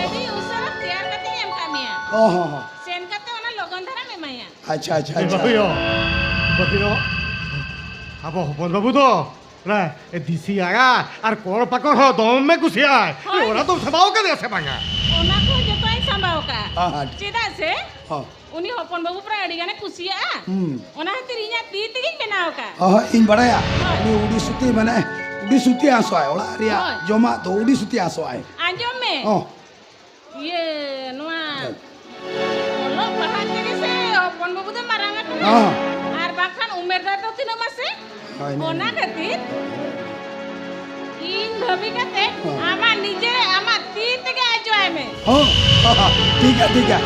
ᱟᱹᱰᱤ ᱩᱥᱟᱹᱨᱟ ᱛᱮᱭᱟᱨ ᱠᱟᱛᱮᱧ ᱮᱢ ᱠᱟᱜ ᱢᱮᱭᱟ᱾ ᱦᱚᱸ, ᱦᱚᱸ, ᱦᱚᱸ᱾ ᱥᱮᱱ ᱠᱟᱛᱮ ᱚᱱᱟ ᱞᱚᱜᱚᱱ ᱫᱷᱟᱨᱟᱢ ᱮᱢᱟᱭᱟ᱾ ᱟᱪᱪᱷᱟ, ᱟᱪᱪᱷᱟ, ᱮ ᱟᱪᱪᱷᱟ᱾ ᱵᱟᱹᱦᱩᱭᱳ, ᱵᱟᱹᱦᱩᱭᱳ, ᱟᱵᱚ ᱦᱚᱯᱚᱱ ᱵᱟᱹᱵᱩ ᱫᱚ ᱚᱱᱟ ᱫᱮᱥᱤ ᱟᱲᱟᱜ ᱟᱨ ᱠᱚᱲ ᱯᱟᱠᱚᱲ ᱦᱚᱸ ᱫᱚᱢᱮ ᱠᱩᱥᱤᱭᱟᱜᱼᱟᱭ᱾ ᱦᱳᱭ᱾ ᱚᱱᱟ ᱫᱚᱢ ᱥᱟᱢᱵᱟᱣ ᱠᱟᱫᱮᱭᱟ ᱥᱮ ᱵᱟᱝᱟ? ᱚᱱᱟ ᱠᱚ ᱡᱚᱛᱚᱧ ᱥᱟᱢᱵᱟᱣ ᱠᱟᱜᱼᱟ᱾ ᱦᱚᱸ, ᱦᱚᱸ᱾ ᱪᱮᱫᱟᱜ ᱥᱮ ᱦᱚᱸ᱾ ᱩᱱᱤ ᱦᱚᱯᱚᱱ ᱵᱟᱹᱵᱩ ᱯᱨᱟᱭ ᱟᱹᱰᱤ ᱜᱟᱱᱮ ᱠᱩᱥᱤᱭᱟᱜᱼᱟ᱾ ᱦᱩᱸ᱾ ᱚᱱᱟ ᱠᱷᱟᱹᱛᱤᱨ ᱤᱧᱟᱜ ᱛᱤ ᱛᱮᱜᱮᱧ ᱵᱮᱱᱟᱣ ᱟᱠᱟᱫ᱾ ᱦᱚᱸ, ᱦᱚᱸ, ᱤᱧ ᱵᱟᱲᱟᱭᱟ᱾ ᱦᱳᱭ᱾ ᱩᱱᱤ ᱩᱰᱤ ᱥᱩᱛᱤ, ᱢᱟᱱᱮ, ᱩᱰᱤ ᱥᱩᱛᱤ ᱟᱸᱥᱚᱜᱼᱟᱭ᱾ ᱚᱲᱟᱜ ᱨᱮᱭᱟᱜ ᱦᱳᱭ᱾ ᱡᱚᱢᱟᱜ ᱫᱚ ᱩᱰᱤ ᱥᱩᱛᱤ ᱟᱸᱥᱚᱜᱼᱟᱭ᱾ ᱟᱸᱡᱚᱢ ᱢᱮ᱾ ᱦᱚᱸ᱾ ᱤᱭᱟᱹ, ᱱᱚᱣᱟ ᱦᱳᱭ᱾ ᱚᱞᱚᱜ ᱯᱟᱲᱦᱟᱜ ᱛᱮᱜᱮ ᱥᱮ ᱦᱚᱯᱚᱱ ᱵᱟᱹᱵᱩ ᱫᱚ ᱢᱟᱨᱟᱝ ᱟᱠᱟᱱᱟ᱾ ᱦᱚᱸ᱾ ᱟᱨ ᱵᱟᱝᱠᱷᱟᱱ ᱩᱢᱮᱨ ᱫᱚ ᱛᱤᱱᱟᱹᱜ ᱢᱟᱥᱮ? ᱦᱳᱭ, ᱦᱳᱭ᱾ ᱚᱱᱟ ᱠᱷᱟᱹᱛᱤᱨ ᱤᱧ ᱵᱷᱟᱹᱵᱤ ᱠᱟᱛᱮ ᱦᱚᱸ᱾ ᱟᱢᱟᱜ ᱱᱤᱡᱮ ᱟᱢᱟᱜ ᱛᱤ ᱛᱮᱜᱮ ᱟᱡᱚ ᱦᱚᱸ, ᱴᱷᱤᱠ ᱜᱮᱭᱟ, ᱴᱷᱤᱠ ᱜᱮᱭᱟ᱾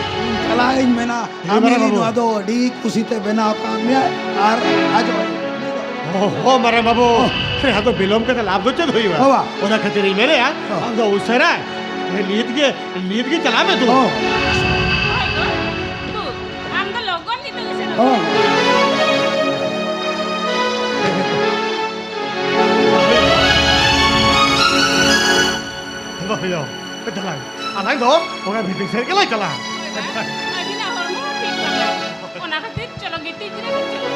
ᱪᱟᱞᱟᱜ ᱤᱧ ᱢᱮᱱᱟ, ᱦᱮᱸ, ᱟᱢ ᱢᱟᱨᱟᱝ ᱜᱮ ᱵᱟᱹᱵᱩ᱾ ᱱᱚᱣᱟ ᱫᱚ ᱟᱹᱰᱤ ᱠᱩᱥᱤᱛᱮ ᱵᱮᱱᱟᱣ ᱟᱠᱟᱫ ᱢᱮᱭᱟ᱾ ᱟᱨ ᱟᱡ ᱦᱚᱸ᱾ ᱚ, ᱦᱚᱸ, ᱢᱟᱨᱟᱝ ᱵᱟᱹᱵᱩ᱾ ᱦᱚᱸ᱾ ᱦᱮᱸ, ᱟᱫᱚ ᱵᱤᱞᱚᱢ ᱠᱟᱛᱮ ᱞᱟᱵᱷ ᱫᱚ ᱪᱮᱫ ᱦᱩᱭᱩᱜᱼᱟ? ᱦᱚᱸ, ᱵᱟ᱾ ᱚᱱᱟ ᱠᱷᱟᱹᱛᱤᱨ ᱤᱧ ᱢᱮᱱᱮᱫᱼᱟ, ᱦᱚᱸ᱾ ᱟᱢ ᱫᱚ ᱩᱥᱟᱹᱨᱟ, ᱱᱤᱛ ᱜᱮ, ᱱᱤᱛ ᱜᱮ ᱪᱟᱞᱟᱜ ᱢᱮ ᱫᱩ᱾ ᱦᱚᱸ᱾ ᱦᱳᱭ ᱜᱚ, ᱫᱩ, ᱟᱢ ᱫᱚ ᱞᱚᱜᱚᱱ ᱱᱤᱛᱚᱜ ᱜᱮ ᱥᱮᱱᱚᱜ ᱦᱚᱸ᱾ ᱢᱮ᱾ ᱦᱳᱭ, ᱦᱳᱭ, ᱫᱮᱞᱟᱭ, ᱟᱞᱟᱝ ᱫᱚ ᱚᱱᱟ ᱵᱷᱤᱛᱤᱨ ᱥᱮᱫ ᱜᱮᱞᱟᱝ ᱪᱟᱞᱟᱜᱼᱟ᱾ ᱦᱳᱭ ᱵᱟ, ᱟᱹᱵᱤᱱᱟᱜ ᱦᱚᱲᱢᱚ ᱦᱚᱸ ᱴᱷᱤᱠ ᱵᱟᱝᱟ᱾ ᱚᱱᱟ ᱠᱷᱟᱹᱛᱤᱨ ᱪᱚᱞᱚ ᱜᱤᱛᱤᱡ ᱡᱤᱨᱟᱹᱜ ᱵᱤᱱ, ᱪᱚᱞᱚ᱾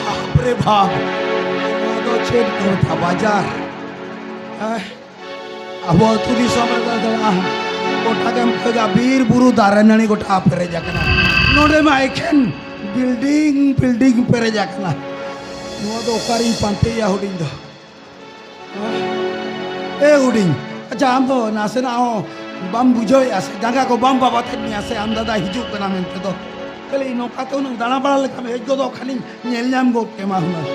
ᱵᱟᱯ ᱨᱮ ᱵᱟᱯ, ᱱᱚᱣᱟ ᱫᱚ ᱪᱮᱫ ᱠᱚ ᱢᱮᱛᱟᱜᱼᱟ, ᱵᱟᱡᱟᱨ? ᱦᱮᱸ? ᱟᱵᱚ ᱟᱹᱛᱩ ᱫᱤᱥᱚᱢ ᱨᱮᱫᱚ ᱫᱚ, ᱟᱦ, ᱜᱚᱴᱟ ᱜᱮᱢ ᱠᱚᱭᱚᱜᱟ, ᱵᱤᱨ ᱵᱩᱨᱩ ᱫᱟᱨᱮ ᱱᱟᱹᱲᱤ ᱜᱚᱴᱟ ᱯᱮᱨᱮᱡ ᱟᱠᱟᱱᱟ᱾ ᱱᱚᱰᱮ ᱢᱟ ᱮᱠᱷᱮᱱ building, building ᱯᱮᱨᱮᱡ ᱟᱠᱟᱱᱟ᱾ ᱱᱚᱣᱟ ᱫᱚ ᱚᱠᱟᱨᱤᱧ ᱯᱟᱱᱛᱮᱭᱟ ᱦᱩᱰᱤᱧ ᱫᱚ? ᱮ ᱦᱩᱰᱤᱧ, ᱟᱪᱪᱷᱟ, ᱟᱢ ᱫᱚ ᱱᱟᱥᱮᱱᱟᱜ ᱦᱚᱸ ᱵᱟᱢ ᱵᱩᱡᱷᱟᱹᱣᱮᱫᱼᱟ ᱥᱮ? ᱡᱟᱸᱜᱟ ᱠᱚ ᱵᱟᱢ ᱵᱟᱵᱟᱛᱮᱫ ᱢᱮᱭᱟ ᱥᱮ? ᱟᱢ ᱫᱟᱫᱟ ᱦᱤᱡᱩᱜ ᱠᱟᱱᱟ ᱢᱮᱱᱛᱮ ᱫᱚ᱾ ᱠᱷᱟᱹᱞᱤ ᱱᱚᱝᱠᱟ ᱛᱮ ᱦᱩᱱᱟᱹᱝ ᱫᱟᱬᱟ ᱵᱟᱲᱟ ᱞᱮᱠᱷᱟᱱ ᱦᱮᱡ ᱜᱚᱫᱚᱜ ᱠᱷᱟᱱᱤᱧ ᱧᱮᱞ ᱧᱟᱢ ᱜᱚᱫ ᱠᱮᱢᱟ ᱦᱩᱱᱟᱹᱝ᱾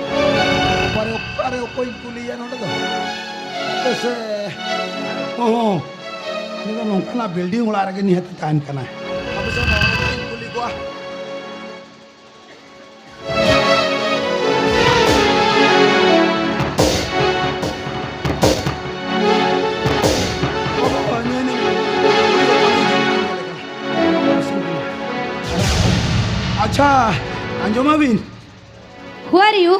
ᱚᱠᱟᱨᱮ, ᱚᱠᱟᱨᱮ ᱚᱠᱚᱭᱤᱧ ᱠᱩᱞᱤᱭᱟ ᱱᱚᱰᱮ ᱫᱚ? ᱦᱟᱯᱮ ᱥᱮ, ᱚ ᱦᱚᱸ, ᱩᱱᱤ ᱫᱚ ᱱᱚᱝᱠᱟᱱᱟᱜ building ᱚᱲᱟᱜ ᱨᱮᱜᱮ ᱱᱤᱦᱟᱹᱛ ᱛᱟᱦᱮᱱ ᱠᱟᱱᱟᱭ᱾ ᱦᱟᱯᱮ ᱥᱮ, ᱱᱚᱰᱮ ᱚᱠᱚᱭᱤᱧ ᱠᱩᱞᱤ ᱠᱚᱣᱟ? ᱟᱪᱪᱷᱟ, ᱟᱸᱡᱚᱢᱟᱵᱤᱱ᱾ Who are you?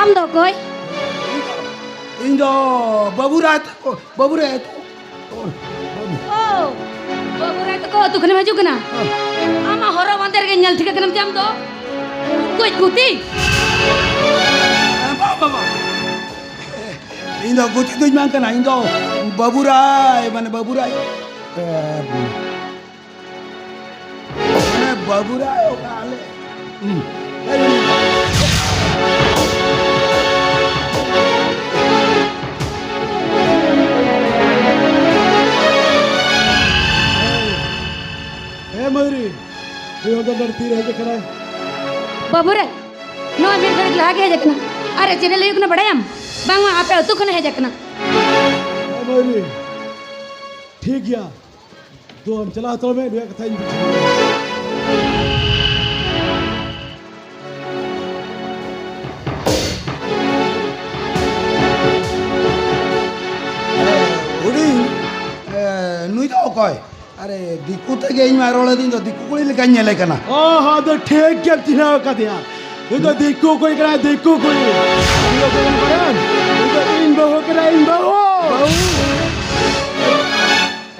ᱟᱢ ᱫᱚ ᱚᱠᱚᱭ? ᱤᱧ ᱫᱚ ᱵᱟᱹᱵᱩ ᱨᱟᱭ ᱛᱟᱠᱚ, ᱵᱟᱹᱵᱩ ᱨᱟᱭ ᱛᱟᱠᱚ᱾ ᱚ, ᱵᱟᱹᱵᱩ ᱨᱟᱭ ᱛᱟᱠᱚ ᱟᱹᱛᱩ ᱠᱷᱚᱱᱮᱢ ᱦᱤᱡᱩᱜ ᱠᱟᱱᱟ? ᱦᱮᱸ᱾ ᱟᱢᱟᱜ ᱦᱚᱨᱚᱜ ᱵᱟᱸᱫᱮ ᱨᱮᱜᱮ ᱧᱮᱞ ᱴᱷᱤᱠᱟᱹ ᱠᱟᱱᱟᱢ ᱡᱮ ᱟᱢ ᱫᱚ ᱠᱩᱡ ᱜᱩᱛᱤ᱾ ᱵᱟᱝ, ᱵᱟᱝ, ᱵᱟᱝ᱾ ᱤᱧ ᱫᱚ ᱜᱩᱛᱤ ᱫᱩᱧ ᱵᱟᱝ ᱠᱟᱱᱟ, ᱤᱧ ᱫᱚ ᱵᱟᱹᱵᱩ ᱨᱟᱭ, ᱢᱟᱱᱮ ᱵᱟᱹᱵᱩ ᱨᱟᱭ᱾ ᱢᱟᱱᱮ ᱵᱟᱹᱵᱩ ᱨᱟᱭ ᱚᱠᱟ ᱟᱞᱮ? ᱦᱩᱸ᱾ ᱢᱟᱹᱭᱨᱤ, ᱩᱱᱤ ᱦᱚᱸ ᱫᱚ ᱛᱤᱨᱮ ᱦᱮᱡ ᱟᱠᱟᱱᱟᱭ? ᱵᱟᱹᱵᱩ ᱨᱮ, ᱱᱚᱣᱟ ᱢᱤᱫ ᱜᱷᱟᱹᱲᱤᱡ ᱞᱟᱦᱟ ᱜᱮ ᱦᱮᱡ ᱟᱠᱟᱱᱟ᱾ ᱟᱨᱮ ᱪᱮᱱᱮᱞ ᱦᱩᱭᱩᱜ ᱠᱟᱱᱟ ᱵᱟᱲᱟᱭᱟᱢ? ᱵᱟᱝᱢᱟ ᱟᱯᱮ ᱟᱹᱛᱩ ᱠᱷᱚᱱᱮ ᱦᱮᱡ ᱟᱠᱟᱱᱟ᱾ ᱦᱮᱸ ᱢᱟᱹᱭᱨᱤ, ᱴᱷᱤᱠ ᱜᱮᱭᱟ, ᱫᱩ ᱟᱢ ᱪᱟᱞᱟᱣ ᱦᱟᱛᱟᱲ ᱢᱮ, ᱱᱩᱭᱟᱜ ᱠᱟᱛᱷᱟᱧ ᱵᱩᱡᱷᱟᱹᱣᱟ᱾ ᱦᱩᱰᱤᱧ, ᱮ, ᱱᱩᱭ ᱫᱚ ᱚᱠᱚᱭ? ᱟᱨᱮ, ᱫᱤᱠᱩ ᱛᱮᱜᱮ ᱤᱧ ᱢᱟ ᱨᱚᱲ ᱟᱹᱫᱤᱧ ᱫᱚ, ᱫᱤᱠᱩ ᱠᱩᱲᱤ ᱞᱮᱠᱟᱧ ᱧᱮᱞᱮ ᱠᱟᱱᱟ᱾ ᱚ ᱦᱚᱸ, ᱟᱫᱚ ᱴᱷᱤᱠ ᱜᱮᱢ ᱪᱤᱱᱦᱟᱹᱣ ᱟᱠᱟᱫᱮᱭᱟ᱾ ᱩᱱᱤ ᱫᱚ ᱫᱤᱠᱩ ᱠᱩᱲᱤ ᱠᱟᱱᱟᱭ, ᱫᱤᱠᱩ ᱠᱩᱲᱤ᱾ ᱩᱱᱤ ᱫᱚ ᱵᱟᱹᱦᱩ ᱠᱟᱱᱟᱭ, ᱤᱧ ᱵᱟᱹᱦᱩ᱾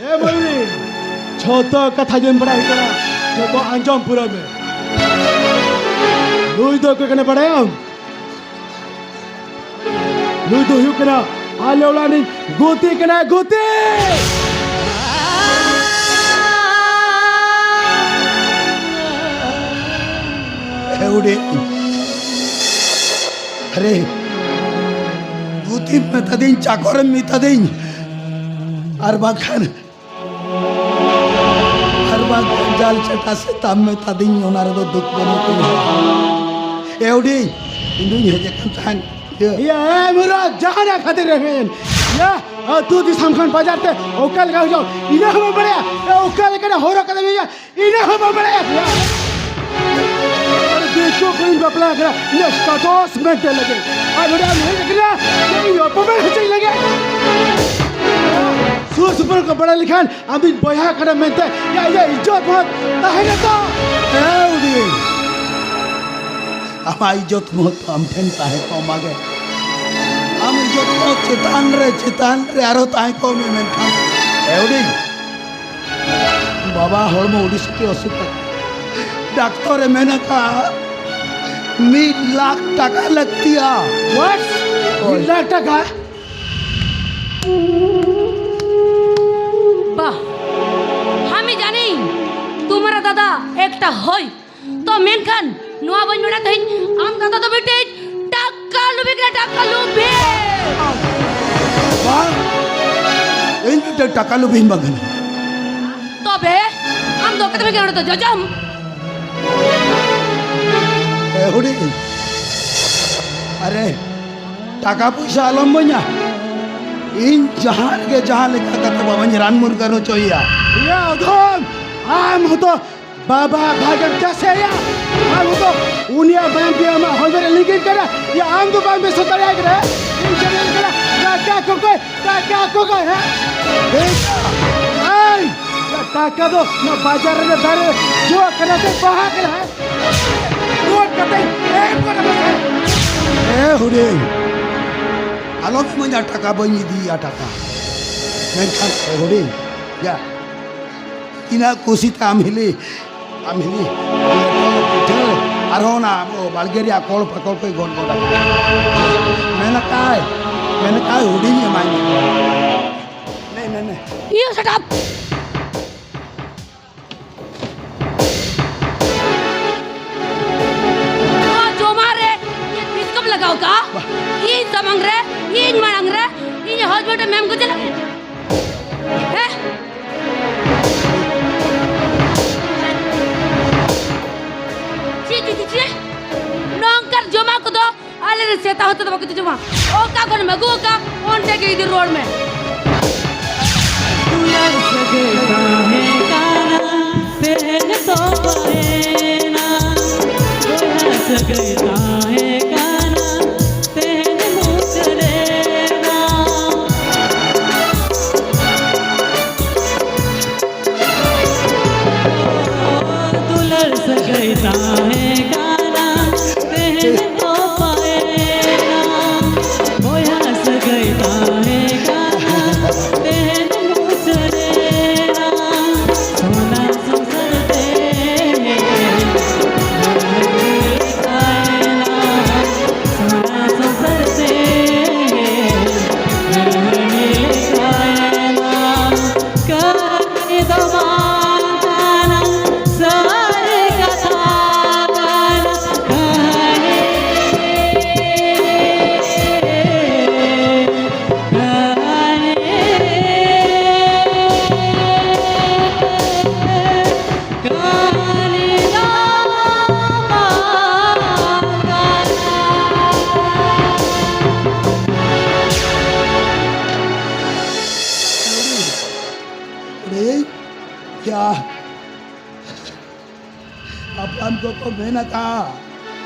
ᱮ ᱢᱟᱹᱭ, ᱡᱷᱚᱛᱚ ᱠᱟᱛᱷᱟ ᱡᱮᱢ ᱵᱟᱲᱟᱭ ᱠᱟᱱᱟ, ᱡᱷᱚᱛᱚ ᱟᱸᱡᱚᱢ ᱯᱩᱨᱟᱹᱣ ᱢᱮ᱾ ᱱᱩᱭ ᱫᱚ ᱚᱠᱚᱭ ᱠᱟᱱᱟᱭ ᱵᱟᱲᱟᱭᱟᱢ? ᱱᱩᱭ ᱫᱚ ᱦᱩᱭᱩᱜ ᱠᱟᱱᱟ ᱟᱞᱮ ᱚᱲᱟᱜ ᱨᱤᱱ ᱜᱩᱛᱤ ᱠᱟᱱᱟᱭ, ᱜᱩᱛᱤ! ᱮ ᱩᱰᱤ, ᱟᱨᱮ, ᱜᱩᱛᱤᱢ ᱢᱮᱛᱟᱫᱤᱧ, ᱪᱟᱠᱚᱨᱮᱢ ᱢᱮᱛᱟᱫᱤᱧ, ᱟᱨ ᱵᱟᱝᱠᱷᱟᱱ ᱟᱨ ᱵᱟᱝ ᱡᱟᱞ ᱪᱮᱴᱟ ᱥᱮᱛᱟᱢ ᱢᱮᱛᱟᱫᱤᱧ, ᱚᱱᱟ ᱨᱮᱫᱚ ᱫᱩᱠ ᱵᱟᱹᱱᱩᱜ ᱛᱤᱧᱟ᱾ ᱮ ᱦᱩᱰᱤᱧ, ᱤᱧ ᱫᱩᱧ ᱦᱮᱡ ᱟᱠᱟᱱ ᱛᱟᱦᱮᱸᱫ᱾ ᱤᱭᱟᱹ᱾ ᱤᱭᱟᱹ, ᱮ ᱢᱩᱨᱟ, ᱡᱟᱦᱟᱱᱟᱜ ᱠᱷᱟᱹᱛᱤᱨ ᱨᱮ ᱦᱩᱭᱮᱱ, ᱤᱭᱟᱹ, ᱟᱹᱛᱩ ᱫᱤᱥᱚᱢ ᱠᱷᱚᱱ ᱵᱟᱡᱟᱨ ᱛᱮ ᱚᱠᱟ ᱞᱮᱠᱟ ᱦᱤᱡᱩᱜ, ᱤᱱᱟᱹ ᱦᱚᱸ ᱵᱟᱢ ᱵᱟᱲᱟᱭᱟ? ᱮ, ᱚᱠᱟ ᱞᱮᱠᱟᱱᱟᱜ ᱦᱚᱨᱚᱜ ᱠᱟᱛᱮᱢ ᱦᱤᱡᱩᱜᱼᱟ, ᱤᱱᱟᱹ ᱦᱚᱸ ᱵᱟᱢ ᱵᱟᱲᱟᱭᱟ? ᱤᱭᱟᱹ᱾ ᱟᱨ ᱫᱤᱠᱩ ᱠᱩᱲᱤᱧ ᱵᱟᱯᱞᱟ ᱟᱠᱟᱱᱟ, ᱤᱧᱟᱹᱜ status maintain ᱞᱟᱹᱜᱤᱫ᱾ ᱟᱨ ᱱᱚᱰᱮ ᱟᱢ ᱦᱮᱡ ᱟᱠᱟᱱᱟ, ᱤᱧ ᱚᱯᱚᱢᱟᱱ ᱦᱚᱪᱚᱧ ᱞᱟᱹᱜᱤᱫ᱾ ᱥᱩᱨ ᱥᱩᱯᱩᱨ ᱠᱚ ᱵᱟᱲᱟᱭ ᱞᱮᱠᱷᱟᱱ ᱟᱢ ᱫᱚ ᱤᱧ ᱵᱚᱭᱦᱟ ᱠᱟᱱᱟᱢ ᱢᱮᱱᱛᱮ ᱤᱧᱟᱹᱜ, ᱤᱧᱟᱹᱜ ᱤᱡᱽᱡᱚᱛ ᱢᱚᱦᱚᱛ ᱛᱟᱦᱮᱱᱟ ᱛᱚ? ᱦᱮᱸ, ᱩᱰᱤ᱾ ᱟᱢᱟᱜ ᱤᱡᱽᱡᱚᱛ ᱢᱚᱦᱚᱛ ᱟᱢ ᱴᱷᱮᱱ ᱛᱟᱦᱮᱸ ᱠᱚᱜ ᱢᱟᱜᱮ᱾ ᱟᱢ ᱤᱡᱽᱡᱚᱛ ᱢᱚᱦᱚᱛ ᱪᱮᱛᱟᱱ ᱨᱮ, ᱪᱮᱛᱟᱱ ᱨᱮ ᱟᱨᱦᱚᱸ ᱛᱟᱦᱮᱸ ᱠᱚᱜ ᱢᱮ, ᱢᱮᱱᱠᱷᱟᱱ ᱮ ᱩᱰᱤ, ᱵᱟᱵᱟ ᱦᱚᱲᱢᱚ ᱩᱰᱤ ᱥᱩᱴᱤ ᱚᱥᱩᱠ ᱟᱠᱟᱱᱟ᱾ ᱰᱟᱠᱛᱚᱨ ᱮ ᱢᱮᱱ ᱟᱠᱟᱫ, ᱢᱤᱫ ᱞᱟᱠᱷ ᱴᱟᱠᱟ ᱞᱟᱹᱠᱛᱤᱭᱟ᱾ What? ᱦᱳᱭ᱾ ᱢᱤᱫ ᱞᱟᱠᱷ ᱴᱟᱠᱟ? ᱵᱟᱦ, ᱦᱟᱢᱤ ᱡᱟᱱᱤ ᱛᱩᱢᱦᱟᱨᱟ ᱫᱟᱫᱟ ᱮᱠᱴᱟ ᱦᱚᱭ᱾ ᱛᱚ ᱢᱮᱱᱠᱷᱟᱱ ᱱᱚᱣᱟ ᱵᱟᱹᱧ ᱵᱟᱲᱟᱭ ᱛᱟᱦᱮᱸᱫ, ᱟᱢ ᱫᱟᱫᱟ ᱫᱚ ᱢᱤᱫᱴᱮᱡ ᱴᱟᱠᱟ ᱞᱩᱵᱷᱤ ᱠᱟᱱᱟ, ᱴᱟᱠᱟ ᱞᱩᱵᱷᱤ᱾ ᱵᱟᱝ, ᱤᱧ ᱢᱤᱫᱴᱮᱡ ᱴᱟᱠᱟ ᱞᱩᱵᱷᱤᱧ ᱵᱟᱝ ᱠᱟᱱᱟ᱾ ᱛᱚᱵᱮ? ᱟᱢ ᱫᱚ ᱚᱠᱟᱛᱮᱢ ᱦᱮᱡ ᱠᱟᱱᱟ ᱱᱚᱰᱮ ᱫᱚ ᱡᱚᱡᱚᱢ? ᱮ ᱦᱩᱰᱤᱧ, ᱟᱨᱮ, ᱴᱟᱠᱟ ᱯᱚᱭᱥᱟ ᱟᱞᱚᱢ ᱢᱟᱹᱧᱟ᱾ ᱤᱧ ᱡᱟᱦᱟᱸ ᱨᱮᱜᱮ ᱡᱟᱦᱟᱸ ᱞᱮᱠᱟ ᱠᱟᱛᱮ ᱵᱟᱵᱟᱧ ᱨᱟᱱ ᱢᱩᱨᱜᱟᱹᱱ ᱦᱚᱪᱚᱭᱮᱭᱟ᱾ ᱭᱟ ᱟᱫᱷᱚᱢ, ᱟᱢ ᱦᱚᱸᱛᱚ ᱵᱟᱵᱟ ᱵᱷᱟᱜᱮᱢ ᱪᱟᱥᱮᱭᱟ᱾ ᱟᱢ ᱦᱚᱸᱛᱚ ᱩᱱᱤᱭᱟᱜ ᱢᱟᱭᱟᱢ ᱛᱮ ᱟᱢᱟᱜ ᱦᱚᱲᱢᱚ ᱨᱮ ᱞᱤᱸᱜᱤᱱ ᱠᱟᱱᱟ᱾ ᱭᱟ ᱟᱢ ᱫᱚ ᱵᱟᱢ ᱵᱮᱥ ᱫᱟᱲᱮᱭᱟᱜ ᱠᱟᱱᱟ᱾ ᱤᱧ ᱪᱮᱫ ᱮᱢ ᱠᱟᱱᱟ? ᱴᱟᱠᱟ ᱠᱚ ᱠᱚᱭ, ᱴᱟᱠᱟ ᱠᱚ ᱠᱚᱭ, ᱦᱮᱸ? ᱮᱭ, ᱭᱟ ᱴᱟᱠᱟ ᱫᱚ ᱱᱚᱣᱟ ᱵᱟᱡᱟᱨ ᱨᱮ ᱫᱟᱨᱮ ᱡᱚ ᱠᱟᱱᱟ ᱥᱮ ᱵᱟᱦᱟ ᱠᱟᱱᱟ, ᱦᱮᱸ? ᱨᱩᱣᱟᱹᱲ ᱠᱟᱛᱮ ᱮᱢ ᱠᱚᱨᱮ ᱵᱟᱥᱮ᱾ ᱮ ᱦᱩᱰᱤᱧ, ᱟᱞᱚᱢ ᱤᱢᱟᱹᱧᱟ ᱴᱟᱠᱟ, ᱵᱟᱹᱧ ᱤᱫᱤᱭᱟ ᱴᱟᱠᱟ᱾ ᱢᱮᱱᱠᱷᱟᱱ ᱮ ᱦᱩᱰᱤᱧ, ᱭᱟ, ᱛᱤᱱᱟᱹᱜ ᱠᱩᱥᱤ ᱛᱮ ᱟᱢ ᱦᱤᱞᱤ, ᱟᱢ ᱦᱤᱞᱤ, ᱞᱮᱴᱚ, ᱯᱤᱴᱷᱟᱹ, ᱟᱨᱦᱚᱸ ᱚᱱᱟ ᱟᱵᱚ ᱵᱟᱲᱜᱮ ᱨᱮᱭᱟᱜ ᱠᱚᱲ ᱯᱟᱠᱚᱲ ᱠᱚᱭ ᱜᱚᱫ ᱜᱚᱫ ᱟᱠᱟᱫᱟ᱾ ᱢᱮᱱ ᱟᱠᱟᱫ, ᱢᱮᱱ ᱟᱠᱟᱫ ᱦᱩᱰᱤᱧ ᱮᱢᱟᱭ ᱢᱮ᱾ ᱱᱮ, ᱱᱮ, ᱱᱮ᱾ You shut up! ᱱᱚᱣᱟ ᱡᱚᱢᱟᱜ ᱨᱮ ᱤᱧᱟᱹᱜ ᱛᱤᱥ ᱠᱚᱢ ᱞᱟᱜᱟᱣ ᱠᱟᱜᱼᱟ? ᱵᱟ- ᱤᱧ ᱥᱟᱢᱟᱝ ᱨᱮ, ᱤᱧ ᱢᱟᱲᱟᱝ ᱨᱮ, ᱤᱧᱟᱹᱜ husband ᱮᱢ ᱠᱚ ᱪᱟᱞᱟᱜ ᱠᱟᱱᱟ? ᱦᱮᱸ? ᱪᱮᱫ, ᱪᱮᱫ, ᱪᱮᱫ? ᱱᱚᱝᱠᱟᱱ ᱡᱚᱢᱟᱜ ᱠᱚᱫᱚ ᱟᱞᱮ ᱨᱮᱱ ᱥᱮᱛᱟ ᱦᱚᱛᱮ ᱫᱚ ᱵᱟᱠᱚ ᱡᱚᱢᱟ᱾ ᱚᱠᱟ ᱠᱷᱚᱱᱮᱢ ᱟᱹᱜᱩ ᱟᱠᱟᱫ, ᱚᱸᱰᱮ ᱜᱮ ᱤᱫᱤ ᱨᱩᱣᱟᱹᱲ ᱢᱮ᱾ ᱫᱩᱞᱟᱹᱲ ᱥᱟᱹᱜᱟᱹᱭ ᱛᱟᱦᱮᱸ ᱠᱟᱱᱟ, ᱛᱮᱦᱮᱧ ᱛᱚᱯᱟᱭᱮᱱᱟ᱾ ᱫᱩᱞᱟᱹᱲ ᱥᱟᱹᱜᱟᱹᱭ ᱛᱟᱦᱮᱸ ᱠᱟᱱᱟ, ᱛᱮᱦᱮᱧ ᱢᱩᱪᱟᱹᱫ ᱮᱱᱟ᱾ ᱫᱩᱞᱟᱹᱲ ᱥᱟᱹᱜᱟᱹᱭ ᱛᱟᱦᱮᱸ ᱠᱟᱱᱟ, ᱛᱮᱦᱮᱧ ᱛᱚᱯᱟᱭᱮᱱᱟ᱾ ᱵᱚᱭᱦᱟ ᱥᱟᱹᱜᱟᱹᱭ ᱛᱟᱦᱮᱸ ᱠᱟᱱᱟ, ᱛᱮᱦᱮᱧ ᱢᱩᱪᱟᱹᱫ ᱮᱱᱟ᱾ ᱥᱚᱱᱟ ᱥᱚᱝᱥᱟᱨ ᱛᱮ ᱛᱟᱦᱮᱸᱱᱟ᱾ ᱥᱚᱱᱟ ᱥᱚᱝᱥᱟᱨ ᱛᱮ ᱛᱟᱦᱮᱸᱱᱟ᱾ ᱠᱟᱹᱦᱱᱤ ᱫᱚ ᱵᱟᱝ ᱠᱟᱱᱟ, ᱥᱟᱹᱨᱤ ᱠᱟᱛᱷᱟ ᱠᱟᱱᱟ᱾ ᱦᱟᱯᱲᱟᱢ ᱠᱚᱠᱚ ᱢᱮᱱ ᱟᱠᱟᱫ,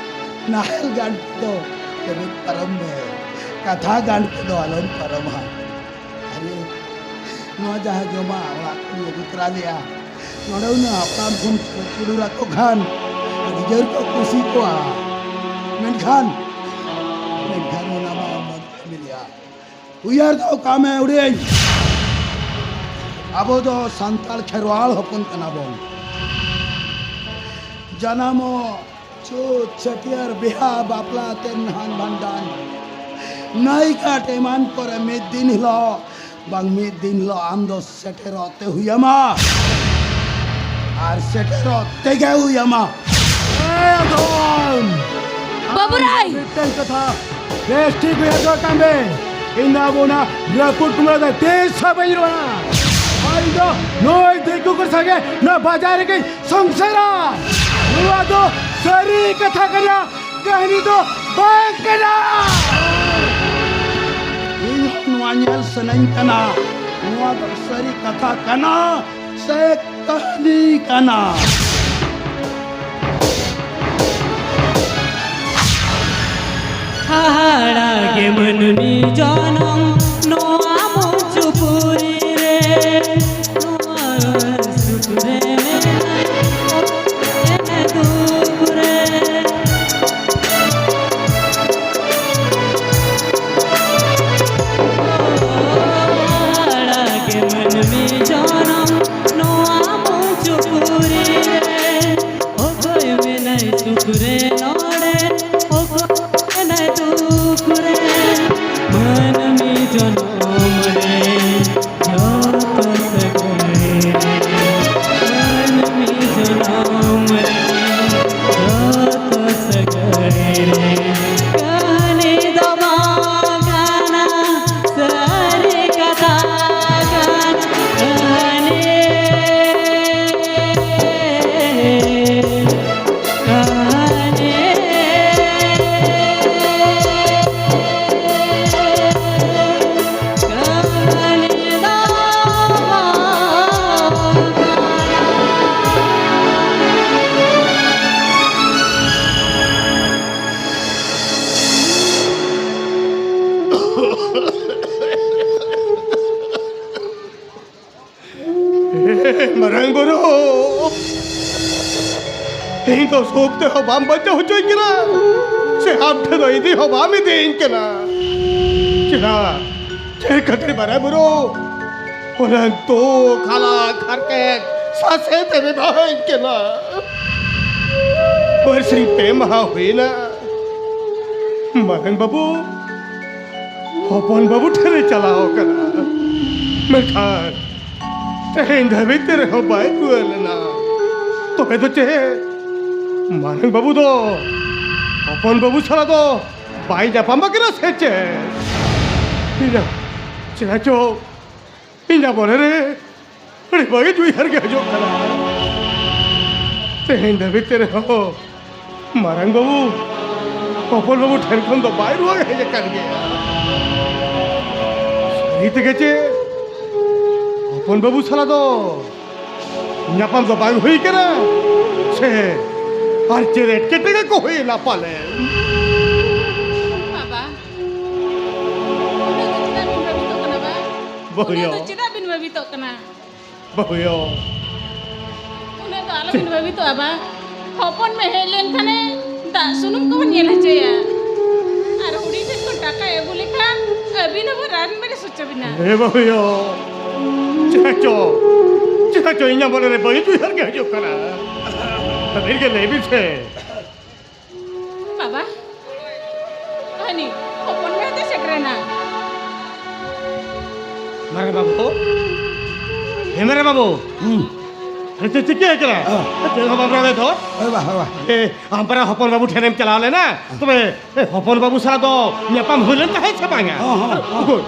ᱱᱟᱦᱮᱞ ᱜᱟᱱᱰ ᱫᱚ ᱛᱮᱢᱮᱧ ᱯᱟᱨᱚᱢ ᱢᱮ, ᱠᱟᱛᱷᱟ ᱜᱟᱱᱰ ᱛᱮᱫᱚ ᱟᱞᱚᱢ ᱯᱟᱨᱚᱢᱟ᱾ ᱟᱨᱮ, ᱱᱚᱣᱟ ᱡᱟᱦᱟᱸ ᱡᱚᱢᱟᱜ ᱚᱲᱟᱜ ᱠᱷᱚᱱ ᱟᱹᱜᱩ ᱛᱚᱨᱟ ᱞᱮᱜᱼᱟ, ᱱᱚᱰᱮ ᱩᱱᱟᱹᱜ ᱦᱟᱯᱲᱟᱢ ᱠᱷᱚᱱ ᱪᱩᱲᱩᱨ ᱟᱠᱚ ᱠᱷᱟᱱ ᱟᱹᱰᱤ ᱡᱳᱨ ᱠᱚ ᱠᱩᱥᱤ ᱠᱚᱜᱼᱟ᱾ ᱢᱮᱱᱠᱷᱟᱱ, ᱢᱮᱱᱠᱷᱟᱱ ᱚᱱᱟ ᱢᱟ ᱵᱟᱝ ᱠᱟᱹᱢᱤ ᱞᱮᱜᱼᱟ᱾ ᱩᱭᱦᱟᱹᱨ ᱫᱚᱦᱚ ᱠᱟᱜ ᱢᱮ ᱦᱩᱰᱤᱧ, ᱟᱵᱚ ᱫᱚ ᱥᱟᱱᱛᱟᱲ ᱠᱷᱮᱨᱣᱟᱞ ᱦᱚᱯᱚᱱ ᱠᱟᱱᱟ ᱵᱚᱱ᱾ ᱡᱟᱱᱟᱢᱚᱜ, ᱪᱷᱩᱛ, ᱪᱷᱟᱹᱴᱭᱟᱹᱨ, ᱵᱤᱦᱟ, ᱵᱟᱯᱞᱟ, ᱛᱮᱱᱦᱟᱱ, ᱵᱷᱟᱸᱰᱟᱱ, ᱱᱟᱹᱭ ᱜᱷᱟᱴ ᱮᱢᱟᱱ ᱠᱚᱨᱮ ᱢᱤᱫ ᱫᱤᱱ ᱦᱤᱞᱳᱜ ᱵᱟᱝ ᱢᱤᱫ ᱫᱤᱱ ᱦᱤᱞᱳᱜ ᱟᱢ ᱫᱚ ᱥᱮᱴᱮᱨᱚᱜ ᱛᱮ ᱦᱩᱭ ᱟᱢᱟ, ᱟᱨ ᱥᱮᱴᱮᱨᱚᱜ ᱛᱮᱜᱮ ᱦᱩᱭ ᱟᱢᱟ᱾ ᱮ ᱟᱫᱚᱢ! ᱵᱟᱹᱵᱩ ᱨᱟᱭ! ᱢᱤᱫᱴᱟᱝ ᱠᱟᱛᱷᱟ ᱵᱮᱥ ᱴᱷᱤᱠ ᱩᱭᱦᱟᱹᱨ ᱫᱚᱦᱚ ᱠᱟᱜ ᱢᱮ, ᱤᱧ ᱫᱚ ᱟᱵᱚ ᱚᱱᱟ ᱨᱟᱹᱯᱩᱫ ᱠᱚᱢᱲᱟ ᱫᱚ ᱛᱤᱥ ᱦᱚᱸ ᱵᱟᱹᱧ ᱨᱚᱲᱟ᱾ ᱤᱧ ᱫᱚ ᱱᱩᱭ ᱫᱤᱠᱩ ᱠᱚ ᱥᱟᱸᱜᱮ ᱱᱚᱣᱟ ᱵᱟᱡᱟᱨ ᱨᱮᱜᱮᱧ ᱥᱚᱝᱥᱟᱨᱟ᱾ ᱱᱚᱣᱟ ᱫᱚ ᱥᱟᱹᱨᱤ ᱠᱟᱛᱷᱟ ᱠᱟᱱᱟ, ᱠᱟᱹᱦᱱᱤ ᱫᱚ ᱵᱟᱝ ᱠᱟᱱᱟ᱾ ᱤᱧ ᱦᱚᱸ ᱱᱚᱣᱟ ᱧᱮᱞ ᱥᱟᱱᱟᱧ ᱠᱟᱱᱟ, ᱱᱚᱣᱟ ᱫᱚ ᱥᱟᱹᱨᱤ ᱠᱟᱛᱷᱟ ᱠᱟᱱᱟ ᱥᱮ ᱠᱟᱹᱦᱱᱤ ᱠᱟᱱᱟ? ᱦᱟᱦᱟᱲᱟ ᱜᱮ ᱢᱟᱹᱱᱢᱤ ᱡᱚᱱᱚᱢ ᱱᱚᱣᱟ ᱢᱚᱧᱪᱚᱯᱩᱨᱤ ᱨᱮ, ᱱᱚᱣᱟ ᱥᱩᱨ ᱨᱮ ᱢᱮᱱᱟᱭ ᱚᱠᱚᱭ ᱫᱩᱠ ᱨᱮ᱾ ᱦᱟᱦᱟᱲᱟ ᱜᱮ ᱢᱟᱹᱱᱢᱤ ᱡᱚᱱᱚᱢ ᱱᱚᱣᱟ ᱢᱚᱧᱪᱚᱯᱩᱨᱤ ᱨᱮ, ᱚᱠᱚᱭ ᱢᱮᱱᱟᱭ ᱥᱩᱠ ᱨᱮ ᱱᱚᱰᱮ, ᱚᱠᱚᱭ ᱢᱮᱱᱟᱭ ᱫᱩᱠ ᱨᱮ, ᱢᱟᱹᱱᱢᱤ ᱡᱚᱱᱚᱢ ᱨᱮ ᱡᱚᱛᱚ ᱥᱟᱹᱜᱟᱹᱭ ᱨᱮ, ᱢᱟᱹᱱᱢᱤ ᱡᱚᱱᱚᱢ ᱨᱮ ᱡᱚᱛᱚ ᱥᱟᱹᱜᱟᱹᱭ ᱨᱮ᱾ ᱠᱟᱹᱦᱱᱤ ᱫᱚ ᱵᱟᱝ ᱠᱟᱱᱟ, ᱥᱟᱹᱨᱤ ᱠᱟᱛᱷᱟ ᱠᱟᱱᱟ᱾ ᱠᱟᱹᱦᱱᱤ, ᱠᱟᱹᱦᱱᱤ᱾ ᱤᱧ ᱫᱚ ᱥᱩᱠ ᱛᱮᱦᱚᱸ ᱵᱟᱢ ᱵᱟᱧᱪᱟᱣ ᱦᱚᱪᱚᱧ ᱠᱟᱱᱟ, ᱥᱮ ᱟᱢ ᱴᱷᱮᱱ ᱫᱚ ᱤᱫᱤ ᱦᱚᱸ ᱵᱟᱢ ᱤᱫᱤᱭᱤᱧ ᱠᱟᱱᱟ᱾ ᱪᱮᱫᱟᱜ? ᱪᱮᱫ ᱠᱷᱟᱹᱛᱤᱨ ᱵᱟᱨᱮ ᱵᱩᱨᱩ ᱚᱱᱟ ᱫᱩᱠ, ᱦᱟᱞᱟᱠ, ᱦᱟᱨᱠᱮᱛ, ᱥᱟᱥᱮᱛ ᱮᱢ ᱮᱢᱟᱹᱧ ᱠᱟᱱᱟ? ᱵᱟᱨᱥᱤᱧ ᱯᱮ ᱢᱟᱦᱟ ᱦᱩᱭᱱᱟ, ᱢᱟᱨᱟᱝ ᱵᱟᱹᱵᱩ ᱦᱚᱯᱚᱱ ᱵᱟᱹᱵᱩ ᱴᱷᱮᱱ ᱮ ᱪᱟᱞᱟᱣ ᱠᱟᱱᱟ, ᱢᱮᱱᱠᱷᱟᱱ ᱛᱮᱦᱮᱧ ᱫᱷᱟᱹᱵᱤᱡ ᱛᱮ ᱨᱮᱦᱚᱸ ᱵᱟᱭ ᱨᱩᱣᱟᱹᱲ ᱞᱮᱱᱟ᱾ ᱛᱚᱵᱮ ᱫᱚ ᱪᱮᱫ, ᱢᱟᱨᱟᱝ ᱵᱟᱹᱵᱩ ᱫᱚ ᱦᱚᱯᱚᱱ ᱵᱟᱹᱵᱩ ᱥᱟᱞᱟᱜ ᱫᱚ ᱵᱟᱭ ᱧᱟᱯᱟᱢ ᱟᱠᱟᱱᱟ ᱥᱮ ᱪᱮᱫ? ᱤᱧᱟᱜ, ᱪᱮᱫᱟᱜ ᱪᱚ ᱤᱧᱟᱜ ᱢᱚᱱᱮ ᱨᱮ ᱟᱹᱰᱤ ᱵᱟᱹᱲᱤᱡ ᱩᱭᱦᱟᱹᱨ ᱜᱮ ᱦᱤᱡᱩᱜ ᱠᱟᱱᱟ᱾ ᱛᱮᱦᱮᱧ ᱫᱷᱟᱹᱵᱤᱡ ᱛᱮ ᱨᱮᱦᱚᱸ ᱢᱟᱨᱟᱝ ᱵᱟᱹᱵᱩ ᱦᱚᱯᱚᱱ ᱵᱟᱹᱵᱩ ᱴᱷᱮᱱ ᱠᱷᱚᱱ ᱫᱚ ᱵᱟᱭ ᱨᱩᱣᱟᱹᱲ ᱦᱮᱡ ᱟᱠᱟᱱ ᱜᱮᱭᱟ᱾ ᱥᱟᱹᱨᱤ ᱛᱮᱜᱮ ᱪᱮ ᱦᱚᱯᱚᱱ ᱵᱟᱹᱵᱩ ᱥᱟᱞᱟᱜ ᱫᱚ ᱧᱟᱯᱟᱢ ᱫᱚ ᱵᱟᱝ ᱦᱩᱭ ᱠᱟᱱᱟ? ᱥᱮ ᱟᱨ ᱪᱮᱫ ᱮᱴᱠᱮᱴᱚᱬᱮ ᱠᱚ ᱦᱩᱭ ᱮᱱᱟ ᱯᱟᱞᱮ? ᱵᱟᱵᱟ, ᱩᱱᱟᱹᱜ ᱫᱚ ᱪᱮᱫᱟᱜ ᱵᱤᱱ ᱵᱷᱟᱹᱵᱤᱛᱚᱜ ᱠᱟᱱᱟ, ᱵᱟ? ᱵᱟᱹᱦᱩᱭᱟ᱾ ᱩᱱᱟᱹᱜ ᱫᱚ ᱪᱮᱫᱟᱜ ᱵᱤᱱ ᱵᱷᱟᱹᱵᱤᱛᱚᱜ ᱠᱟᱱᱟ? ᱵᱟᱹᱦᱩᱭᱟ᱾ ᱩᱱᱟᱹᱜ ᱫᱚ ᱟᱞᱚᱵᱤᱱ ᱵᱷᱟᱹᱵᱤᱛᱚᱜᱼᱟ, ᱵᱟ᱾ ᱦᱚᱯᱚᱱ ᱢᱮ ᱦᱮᱡ ᱞᱮᱱᱠᱷᱟᱱᱮ ᱫᱟᱜ ᱥᱩᱱᱩᱢ ᱠᱚᱵᱚᱱ ᱧᱮᱞ ᱦᱚᱪᱚᱭᱟ᱾ ᱟᱨ ᱦᱩᱰᱤᱧ ᱴᱷᱮᱱ ᱠᱷᱚᱱ ᱴᱟᱠᱟᱭ ᱟᱹᱜᱩ ᱞᱮᱠᱷᱟᱱ ᱟᱹᱵᱤᱱ ᱦᱚᱸᱵᱚᱱ ᱨᱟᱱ ᱵᱮᱱ ᱦᱚᱪᱚ ᱵᱤᱱᱟ᱾ ᱦᱮᱸ ᱵᱟᱹᱦᱩᱭᱟ, ᱪᱮᱫᱟᱜ ᱪᱚ, ᱪᱮᱫᱟᱜ ᱪᱚ ᱤᱧᱟᱹᱜ ᱢᱚᱱᱮ ᱨᱮ ᱵᱟᱹᱲᱤᱡ ᱩᱭᱦᱟᱹᱨ ᱜᱮ ᱦᱤᱡᱩᱜ ᱠᱟᱱᱟ᱾ ᱟᱹᱵᱤᱱ ᱜᱮ ᱞᱟᱹᱭ ᱵᱤᱱ ᱥᱮ᱾ ᱵᱟᱵᱟ, ᱦᱟᱹᱱᱤ ᱦᱚᱯᱚᱱ ᱢᱮ ᱦᱚᱸᱛᱚ ᱥᱮᱴᱮᱨᱮᱱᱟ᱾ ᱢᱟᱨᱟᱝ ᱵᱟᱹᱵᱩ, ᱦᱮ ᱢᱟᱨᱟᱝ ᱵᱟᱹᱵᱩ, ᱦᱩᱸ᱾ ᱟᱨᱮ ᱪᱮᱫ ᱪᱤᱠᱟᱹ ᱟᱠᱟᱱᱟ? ᱚ᱾ ᱪᱮᱫ ᱦᱚᱸ ᱵᱟᱢ ᱨᱚᱲ ᱮᱫ ᱫᱚ? ᱦᱳᱭ ᱵᱟ, ᱦᱳᱭ ᱵᱟ᱾ ᱮ, ᱟᱢ ᱯᱟᱨᱟ ᱦᱚᱯᱚᱱ ᱵᱟᱹᱵᱩ ᱴᱷᱮᱱᱮᱢ ᱪᱟᱞᱟᱣ ᱞᱮᱱᱟ? ᱛᱚᱵᱮ, ᱮ, ᱦᱚᱯᱚᱱ ᱵᱟᱹᱵᱩ ᱥᱟᱞᱟᱜ ᱫᱚ ᱧᱟᱯᱟᱢ ᱦᱩᱭ ᱞᱮᱱ ᱛᱟᱦᱮᱸᱫ ᱥᱮ ᱵᱟᱝᱟ? ᱦᱚᱸ, ᱦᱚᱸ, ᱦᱚᱸ᱾ ᱩᱠᱩᱨ?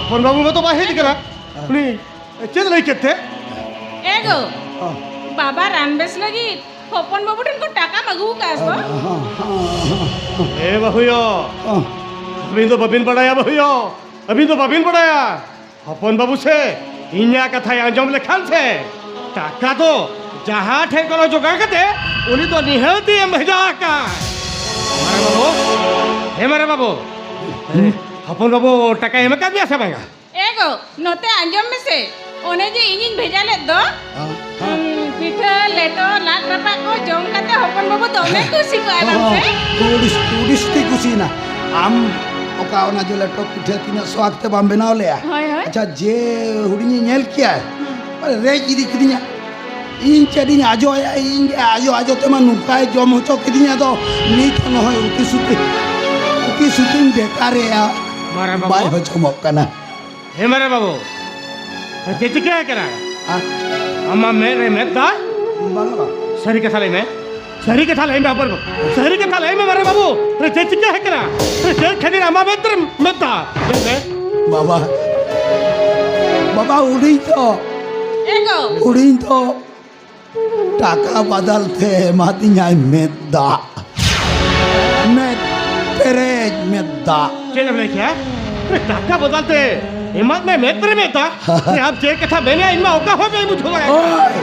ᱦᱚᱯᱚᱱ ᱵᱟᱹᱵᱩ ᱢᱟᱛᱚ ᱵᱟᱭ ᱦᱮᱡ ᱟᱠᱟᱱᱟ᱾ ᱦᱮᱸ᱾ ᱩᱱᱤ ᱪᱮᱫ ᱞᱟᱹᱭ ᱠᱮᱫ ᱛᱮ? ᱮ ᱜᱚ, ᱚ᱾ ᱵᱟᱵᱟ ᱨᱟᱱ ᱵᱮᱥ ᱞᱟᱹᱜᱤᱫ ᱦᱚᱯᱚᱱ ᱵᱟᱹᱵᱩ ᱴᱷᱮᱱ ᱠᱷᱚᱱ ᱴᱟᱠᱟᱢ ᱟᱹᱜᱩ ᱟᱠᱟᱫᱼᱟ ᱥᱮ ᱵᱟᱝ? ᱦᱚᱸ, ᱦᱚᱸ, ᱦᱚᱸ, ᱦᱚᱸ᱾ ᱮ ᱵᱟᱹᱦᱩᱭᱳ, ᱚ᱾ ᱟᱹᱵᱤᱱ ᱫᱚ ᱵᱟᱹᱵᱤᱱ ᱵᱟᱲᱟᱭᱟ ᱵᱟᱹᱦᱩᱭᱳ, ᱟᱹᱵᱤᱱ ᱫᱚ ᱵᱟᱹᱵᱤᱱ ᱵᱟᱲᱟᱭᱟ᱾ ᱦᱚᱯᱚᱱ ᱵᱟᱹᱵᱩ ᱥᱮ ᱤᱧᱟᱜ ᱠᱟᱛᱷᱟᱭ ᱟᱸᱡᱚᱢ ᱞᱮᱠᱷᱟᱱ ᱥᱮ, ᱴᱟᱠᱟ ᱫᱚ ᱡᱟᱦᱟᱸ ᱴᱷᱮᱱ ᱠᱷᱚᱱ ᱡᱚᱜᱟᱲ ᱠᱟᱛᱮ ᱩᱱᱤ ᱫᱚ ᱱᱤᱦᱟᱹᱛ ᱮᱢ ᱵᱷᱮᱡᱟ ᱟᱠᱟᱫ᱾ ᱢᱟᱨᱟᱝ ᱵᱟᱹᱵᱩ, ᱦᱮ ᱢᱟᱨᱟᱝ ᱵᱟᱹᱵᱩ, ᱦᱩᱸ᱾ ᱦᱚᱯᱚᱱ ᱵᱟᱹᱵᱩ ᱴᱟᱠᱟᱭ ᱮᱢ ᱟᱠᱟᱫ ᱢᱮᱭᱟ ᱥᱮ ᱵᱟᱝᱟ? ᱮ ᱜᱚ, ᱱᱚᱛᱮ ᱟᱸᱡᱚᱢ ᱢᱮᱥᱮ, ᱚᱱᱮ ᱡᱮ ᱤᱧᱤᱧ ᱵᱷᱮᱡᱟ ᱞᱮᱫ ᱫᱚ, ᱦᱮᱸ, ᱦᱮᱸ᱾ ᱩᱸ, ᱯᱤᱴ ᱯᱤᱴᱷᱟᱹ, ᱞᱮᱴᱚ, ᱞᱟᱫ ᱨᱟᱯᱟᱜ ᱠᱚ ᱡᱚᱢ ᱠᱟᱛᱮ ᱦᱚᱯᱚᱱ ᱵᱟᱹᱵᱩ ᱫᱚᱢᱮ ᱠᱩᱥᱤ ᱠᱚᱜᱼᱟ ᱵᱟᱝ ᱥᱮ? ᱟᱹᱰᱤ ᱟᱹᱰᱤ ᱥᱚᱠᱛᱤ ᱠᱩᱥᱤᱭᱮᱱᱟ᱾ ᱟᱢ ᱚᱠᱟ ᱚᱱᱟ ᱡᱮ ᱞᱮᱴᱚ ᱯᱤᱴᱷᱟᱹ ᱛᱤᱱᱟᱹᱜ ᱥᱚᱣᱟᱫ ᱛᱮ ᱵᱟᱢ ᱵᱮᱱᱟᱣ ᱞᱮᱭᱟ᱾ ᱦᱳᱭ, ᱦᱳᱭ᱾ ᱟᱪᱪᱷᱟ, ᱡᱮ ᱦᱩᱰᱤᱧᱤᱧ ᱧᱮᱞ ᱠᱮᱭᱟ, ᱦᱩᱸ᱾ ᱢᱟᱱᱮ ᱨᱮᱡ ᱤᱫᱤ ᱠᱤᱫᱤᱧᱟ᱾ ᱤᱧ ᱪᱮᱫ ᱤᱧ ᱟᱡᱚᱭᱟ? ᱤᱧ ᱜᱮ ᱟᱡᱚ ᱟᱡᱚ ᱛᱮᱢᱟ ᱱᱚᱝᱠᱟᱭ ᱡᱚᱢ ᱦᱚᱪᱚ ᱠᱤᱫᱤᱧᱟ᱾ ᱟᱫᱚ ᱱᱤᱛ ᱦᱚᱸ ᱱᱚᱜᱼᱚᱭ ᱩᱛᱤ ᱥᱩᱛᱤ, ᱩᱛᱤ ᱥᱩᱛᱤᱧ ᱵᱮᱠᱟᱨᱮᱭᱟ᱾ ᱢᱟᱨᱟᱝ ᱵᱟᱹᱵᱩ᱾ ᱵᱟᱭ ᱦᱚᱪᱚᱢᱚᱜ ᱠᱟᱱᱟ᱾ ᱦᱮ ᱢᱟᱨᱟᱝ ᱵᱟᱹᱵᱩ, ᱪᱮᱫ ᱪᱤᱠᱟᱹ ᱟᱠᱟᱱᱟ? ᱦᱮᱸ? ᱟᱢᱟᱜ ᱢᱮᱫ ᱨᱮ ᱢᱮᱫ ᱫᱟᱜ? ᱵᱟᱹᱱᱩᱜᱼᱟ᱾ ᱥᱟᱹᱨᱤ ᱠᱟᱛᱷᱟ ᱞᱟᱹᱭ ᱢᱮ᱾ ᱥᱟᱹᱨᱤ ᱠᱟᱛᱷᱟ ᱞᱟᱹᱭ ᱢᱮ, ᱦᱚᱯᱚᱱ ᱵᱟᱹᱵᱩ᱾ ᱥᱟᱹᱨᱤ ᱠᱟᱛᱷᱟ ᱞᱟᱹᱭ ᱢᱮ, ᱢᱟᱨᱟᱝ ᱵᱟᱹᱵᱩ᱾ ᱨᱮ ᱪᱮᱫ ᱪᱤᱠᱟᱹ ᱟᱠᱟᱱᱟ? ᱨᱮ ᱪᱮᱫ ᱠᱷᱟᱹᱛᱤᱨ ᱟᱢᱟᱜ ᱢᱮᱫ ᱨᱮ ᱢᱮᱫ ᱫᱟᱜ? ᱞᱟᱹᱭ ᱢᱮ᱾ ᱵᱟᱵᱟ, ᱵᱟᱵᱟ, ᱦᱩᱰᱤᱧ ᱛᱚ᱾ ᱮ ᱜᱚ᱾ ᱦᱩᱰᱤᱧ ᱛᱚ᱾ ᱴᱟᱠᱟ ᱵᱟᱫᱟᱞ ᱛᱮ ᱮᱢᱟᱫᱤᱧᱟᱭ ᱢᱮᱫ ᱫᱟᱜ᱾ ᱢᱮᱫ ᱯᱮᱨᱮᱡ ᱢᱮᱫ ᱫᱟᱜ᱾ ᱪᱮᱫ ᱮᱢ ᱞᱟᱹᱭ ᱠᱮᱜᱼᱟ? ᱴᱟᱠᱟ ᱵᱚᱫᱚᱞ ᱛᱮ ᱮᱢᱟᱫ ᱢᱮ ᱢᱮᱫ ᱯᱮᱨᱮᱡ ᱢᱮᱫ ᱫᱟᱜ? ᱟᱢ ᱪᱮᱫ ᱠᱟᱛᱷᱟ ᱢᱮᱱᱮᱜᱼᱟ, ᱤᱧ ᱢᱟ ᱚᱠᱟ ᱦᱚᱸ ᱵᱟᱹᱧ ᱵᱩᱡᱷᱟᱹᱣ ᱫᱟᱲᱮᱭᱟᱜ ᱠᱟᱱᱟ᱾ ᱳᱭ!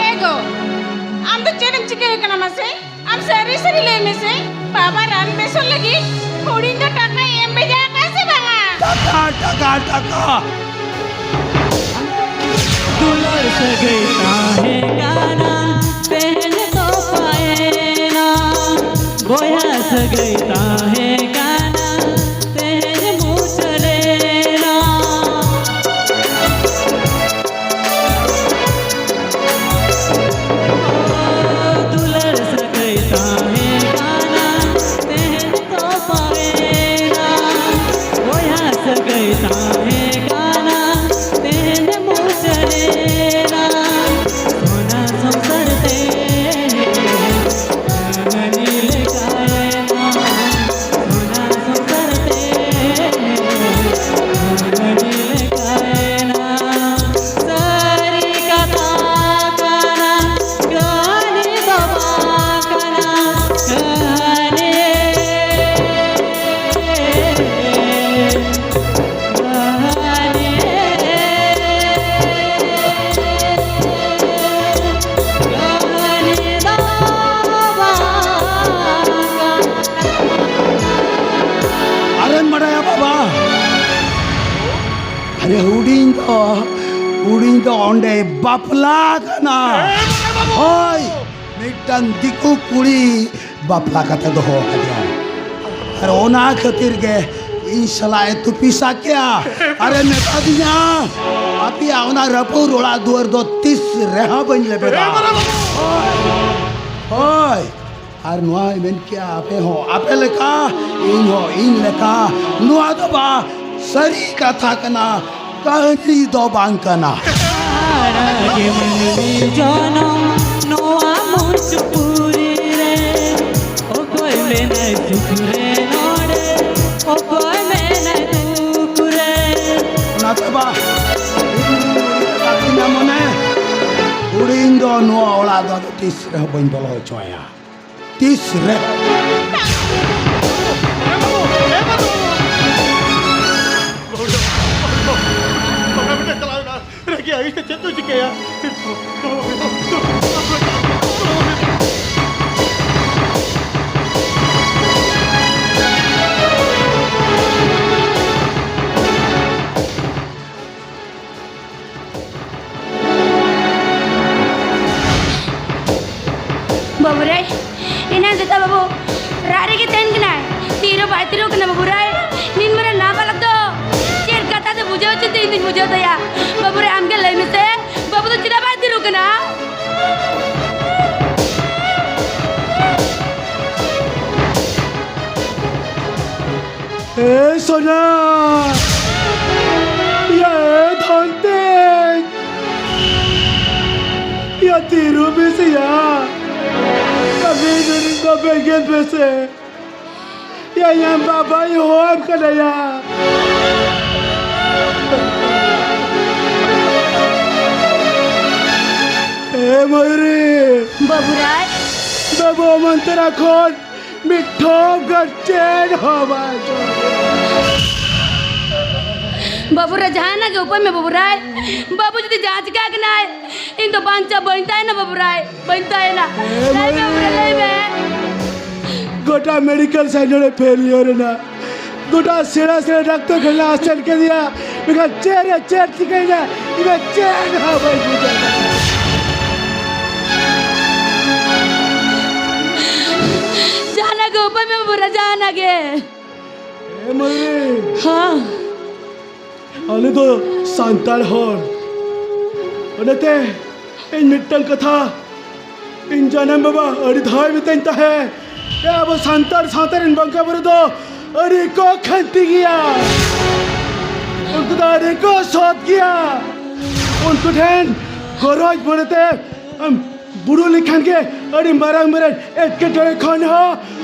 ᱮ ᱜᱚ, ᱟᱢ ᱫᱚ ᱪᱮᱫ ᱮᱢ ᱪᱤᱠᱟᱹ ᱟᱠᱟᱱᱟ ᱢᱟᱥᱮ? ᱟᱢ ᱥᱟᱹᱨᱤ ᱥᱟᱹᱨᱤ ᱞᱟᱹᱭ ᱢᱮᱥᱮ, ᱵᱟᱵᱟ ᱨᱟᱱ ᱵᱮᱥᱚᱜ ᱞᱟᱹᱜᱤᱫ ᱦᱩᱰᱤᱧ ᱫᱚ ᱴᱟᱠᱟᱭ ᱮᱢ ᱵᱷᱮᱡᱟ ᱟᱠᱟᱫ ᱥᱮ ᱵᱟᱝᱟ? ᱴᱟᱠᱟ, ᱴᱟᱠᱟ, ᱴᱟᱠᱟ᱾ ᱫᱩᱞᱟᱹᱲ ᱥᱟᱹᱜᱟᱹᱭ ᱛᱟᱦᱮᱸ ᱠᱟᱱᱟ, ᱛᱮᱦᱮᱧ ᱛᱚᱯᱟᱭᱮᱱᱟ᱾ ᱵᱚᱭᱦᱟ ᱥᱟᱹᱜᱟᱹᱭ ᱛᱟᱦᱮᱸ ᱠᱟᱱᱟ, ᱛᱮᱦᱮᱧ ᱢᱩᱪᱟᱹᱫ ᱮᱱᱟ᱾ ᱫᱩᱞᱟᱹᱲ ᱥᱟᱹᱜᱟᱹᱭ ᱛᱟᱦᱮᱸ ᱠᱟᱱᱟ, ᱛᱮᱦᱮᱧ ᱛᱚᱯᱟᱭᱮᱱᱟ᱾ ᱵᱚᱭᱦᱟ ᱥᱟᱹᱜᱟᱹᱭ ᱛᱟᱦᱮᱸ ᱠᱟᱱᱟ, ᱛᱮᱦᱮᱧ ᱢᱩᱪᱟᱹᱫ ᱮᱱᱟ᱾ ᱥᱚᱱᱟ ᱥᱚᱝᱥᱟᱨ ᱛᱮ ᱠᱟᱹᱦᱱᱤ ᱞᱮᱠᱟᱭᱮᱱᱟ᱾ ᱥᱚᱱᱟ ᱥᱚᱝᱥᱟᱨ ᱛᱮ ᱠᱟᱹᱦᱱᱤ ᱞᱮᱠᱟᱭᱮᱱᱟ᱾ ᱥᱟᱹᱨᱤ ᱠᱟᱛᱷᱟ ᱠᱟᱱᱟ, ᱠᱟᱹᱦᱱᱤ ᱫᱚ ᱵᱟᱝ ᱠᱟᱱᱟ, ᱠᱟᱹᱦᱱᱤ᱾ ᱠᱟᱹᱦᱱᱤ, ᱠᱟᱹᱦᱱᱤ ᱫᱚ ᱵᱟᱝ ᱠᱟᱱᱟ᱾ ᱟᱨᱮᱢ ᱵᱟᱰᱟᱭᱟ ᱵᱟᱵᱟ, ᱟᱨᱮ ᱦᱩᱰᱤᱧ ᱫᱚ ᱠᱩᱲᱤ ᱫᱚ ᱚᱸᱰᱮ ᱵᱟᱯᱞᱟ ᱠᱟᱱᱟ᱾ ᱦᱳᱭ, ᱢᱤᱫᱴᱟᱝ ᱫᱤᱠᱩ ᱠᱩᱲᱤ ᱵᱟᱯᱞᱟ ᱠᱟᱛᱮ ᱫᱚᱦᱚ ᱟᱠᱟᱫᱮᱭᱟ᱾ ᱟᱨ ᱚᱱᱟ ᱠᱷᱟᱹᱛᱤᱨ ᱜᱮ ᱤᱧ ᱥᱟᱞᱟᱜ ᱮ ᱛᱩᱯᱤ ᱥᱟᱠᱮᱭᱟ᱾ ᱟᱨᱮ ᱢᱮᱛᱟ ᱫᱤᱧᱟ, ᱟᱯᱮᱭᱟᱜ ᱚᱱᱟ ᱨᱟᱹᱯᱩᱫ ᱚᱲᱟᱜ ᱫᱩᱣᱟᱹᱨ ᱫᱚ ᱛᱤᱥ ᱨᱮᱦᱚᱸ ᱵᱟᱹᱧ ᱞᱮᱵᱮᱫᱟ᱾ ᱦᱳᱭ, ᱦᱳᱭ᱾ ᱟᱨ ᱱᱚᱣᱟᱭ ᱢᱮᱱ ᱠᱮᱜᱼᱟ, ᱟᱯᱮ ᱦᱚᱸ ᱟᱯᱮ ᱞᱮᱠᱟ, ᱤᱧ ᱦᱚᱸ ᱤᱧ ᱞᱮᱠᱟ᱾ ᱱᱚᱣᱟ ᱫᱚ ᱵᱟ ᱥᱟᱹᱨᱤ ᱠᱟᱛᱷᱟ ᱠᱟᱱᱟ, ᱠᱟᱹᱦᱱᱤ ᱫᱚ ᱵᱟᱝ ᱠᱟᱱᱟ᱾ ᱟᱲᱟᱜᱮ ᱢᱟᱹᱱᱢᱤ ᱡᱚᱱᱚᱢ ᱱᱚᱣᱟ ᱢᱚᱧᱪᱚᱯᱩᱨᱤ ᱨᱮ᱾ ᱚᱠᱚᱭ ᱢᱮᱱᱟᱭ ᱥᱩᱠ ᱨᱮ ᱱᱚᱰᱮ? ᱚᱠᱚᱭ ᱢᱮᱱᱟᱭ ᱫᱩᱠ ᱨᱮ? ᱚᱱᱟᱛᱮ ᱵᱟ, ᱤᱧ ᱠᱟᱹᱠᱤᱱᱟ ᱢᱚᱱᱮ, ᱠᱩᱲᱤᱧ ᱫᱚ ᱱᱚᱣᱟ ᱚᱲᱟᱜ ᱫᱚ ᱟᱫᱚ ᱛᱤᱥ ᱨᱮᱦᱚᱸ ᱵᱟᱹᱧ ᱵᱚᱞᱚ ᱦᱚᱪᱚ ᱟᱭᱟ᱾ ᱛᱤᱥ ᱨᱮ? ᱨᱟᱹᱜᱤ ᱟᱹᱲᱤᱥ ᱛᱮ ᱪᱮᱫ ᱪᱚ ᱪᱤᱠᱟᱹᱭᱟ? ᱵᱟᱹᱵᱩ ᱨᱮ, ᱮᱱᱟᱝ ᱥᱮᱛᱟᱜ ᱵᱟᱹᱵᱩ ᱨᱟᱜ ᱨᱮᱜᱮ ᱛᱟᱦᱮᱱ ᱠᱟᱱᱟᱭ, ᱛᱤᱨᱮ ᱵᱟᱭ ᱛᱤᱨᱚᱜ ᱠᱟᱱᱟ ᱵᱟᱹᱵᱩ ᱨᱮ᱾ ᱱᱤᱱ ᱢᱟᱨᱟᱝ ᱱᱟᱵᱟᱞᱚᱠ ᱫᱚ ᱪᱮᱫ ᱠᱟᱛᱷᱟ ᱛᱮ ᱵᱩᱡᱷᱟᱹᱣ ᱦᱚᱪᱚ ᱛᱮ ᱤᱧ ᱫᱩᱧ ᱵᱩᱡᱷᱟᱹᱣ ᱛᱟᱭᱟ? ᱵᱟᱹᱵᱩ ᱨᱮ, ᱟᱢ ᱜᱮ ᱞᱟᱹᱭ ᱢᱮᱥᱮ, ᱵᱟᱹᱵᱩ ᱫᱚ ᱪᱮᱫᱟᱜ ᱵᱟᱭ ᱛᱤᱨᱚᱜ ᱠᱟᱱᱟ? ᱮ ᱥᱳᱱᱟ! ᱭᱟ ᱮ ᱫᱷᱚᱱᱛᱮ! ᱭᱟ ᱛᱤᱨᱩ ᱵᱤᱥᱤᱭᱟ! ᱠᱟᱹᱢᱤ ᱫᱩᱨᱤ ᱠᱚ ᱵᱮᱸᱜᱮᱫ ᱯᱮᱥᱮ! ᱭᱟ ᱤᱧᱟᱹᱜ ᱵᱟᱵᱟᱭ ᱦᱚᱦᱚᱣᱟᱢ ᱠᱟᱱᱟ ᱭᱟ! ᱮ ᱢᱚᱭᱩᱨᱤ! ᱵᱟᱹᱵᱩ ᱨᱟᱭ! ᱵᱟᱹᱵᱩ ᱢᱚᱱᱛᱨᱟ ᱠᱷᱚᱱ ᱢᱤᱫ ᱴᱷᱚᱯ ᱜᱟᱱ ᱪᱮᱫ ᱦᱚᱸ ᱵᱟᱭ ᱟᱸᱡᱚᱢ᱾ ᱵᱟᱹᱵᱩ ᱨᱟᱭ, ᱡᱟᱦᱟᱱᱟᱜ ᱜᱮ ᱩᱯᱟᱹᱭ ᱢᱮ ᱵᱟᱹᱵᱩ ᱨᱟᱭ᱾ ᱵᱟᱹᱵᱩ ᱡᱩᱫᱤ ᱡᱟᱦᱟᱸ ᱪᱤᱠᱟᱹ ᱠᱟᱱᱟᱭ, ᱤᱧ ᱫᱚ ᱵᱟᱧᱪᱟᱣ ᱵᱟᱹᱧ ᱛᱟᱦᱮᱱᱟ ᱵᱟᱹᱵᱩ ᱨᱟᱭ, ᱵᱟᱹᱧ ᱛᱟᱦᱮᱱᱟ᱾ ᱮ ᱞᱟᱹᱭ ᱢᱮ ᱵᱟᱹᱵᱩ ᱨᱟᱭ, ᱞᱟᱹᱭ ᱢᱮ᱾ ᱜᱚᱴᱟ ᱢᱮᱰᱤᱠᱮᱞ ᱥᱟᱭᱮᱱᱥ ᱱᱚᱰᱮ ᱯᱷᱮᱞ ᱦᱩᱭ ᱮᱱᱟ᱾ ᱜᱚᱴᱟ ᱥᱮᱬᱟ ᱥᱮᱬᱟ ᱰᱟᱠᱛᱚᱨ ᱠᱷᱟᱱᱟ ᱥᱮᱱ ᱠᱮᱫᱮᱭᱟ, ᱢᱮᱱᱠᱷᱟᱱ ᱪᱮᱫ ᱨᱮ ᱪᱮᱫ ᱪᱤᱠᱟᱹᱭᱮᱱᱟ, ᱤᱧ ᱢᱟ ᱪᱮᱫ ᱦᱚᱸ ᱵᱟᱹᱧ ᱵᱩᱡᱷᱟᱹᱣ ᱫᱟᱲᱮᱭᱟᱜ ᱠᱟᱱᱟ᱾ ᱡᱟᱦᱟᱱᱟᱜ ᱜᱮ ᱩᱯᱟᱹᱭ ᱢᱮ ᱵᱟᱹᱵᱩ ᱨᱮ, ᱡᱟᱦᱟᱱᱟᱜ ᱜᱮ᱾ ᱮ ᱢᱟᱹᱭ, ᱦᱮᱸ᱾ ᱟᱞᱮ ᱫᱚ ᱥᱟᱱᱛᱟᱲ ᱦᱚᱲ, ᱚᱱᱟᱛᱮ ᱤᱧ ᱢᱤᱫᱴᱟᱝ ᱠᱟᱛᱷᱟ, ᱤᱧ ᱡᱟᱱᱟᱢ ᱵᱟᱵᱟ ᱟᱹᱰᱤ ᱫᱷᱟᱣ ᱢᱮᱛᱟᱹᱧ ᱛᱟᱦᱮᱸ, ᱮ, ᱟᱵᱚ ᱥᱟᱱᱛᱟᱲ ᱥᱟᱶᱛᱟ ᱨᱮᱱ ᱵᱚᱸᱜᱟ ᱵᱩᱨᱩ ᱫᱚ ᱟᱹᱰᱤ ᱠᱚ ᱠᱷᱟᱱᱛᱤ ᱜᱮᱭᱟ, ᱩᱱᱠᱩ ᱫᱚ ᱟᱹᱰᱤ ᱠᱚ ᱥᱚᱛ ᱜᱮᱭᱟ, ᱩᱱᱠᱩ ᱴᱷᱮᱱ ᱜᱚᱨᱚᱡᱽ ᱢᱚᱱᱮᱛᱮ ᱟᱢ ᱵᱩᱨᱩ ᱞᱮᱠᱷᱟᱱ ᱜᱮ ᱟᱹᱰᱤ ᱢᱟᱨᱟᱝ ᱢᱟᱨᱟᱝ ᱮᱴᱠᱮᱴᱚᱬᱮ ᱠᱷᱚᱱ ᱦᱚᱸ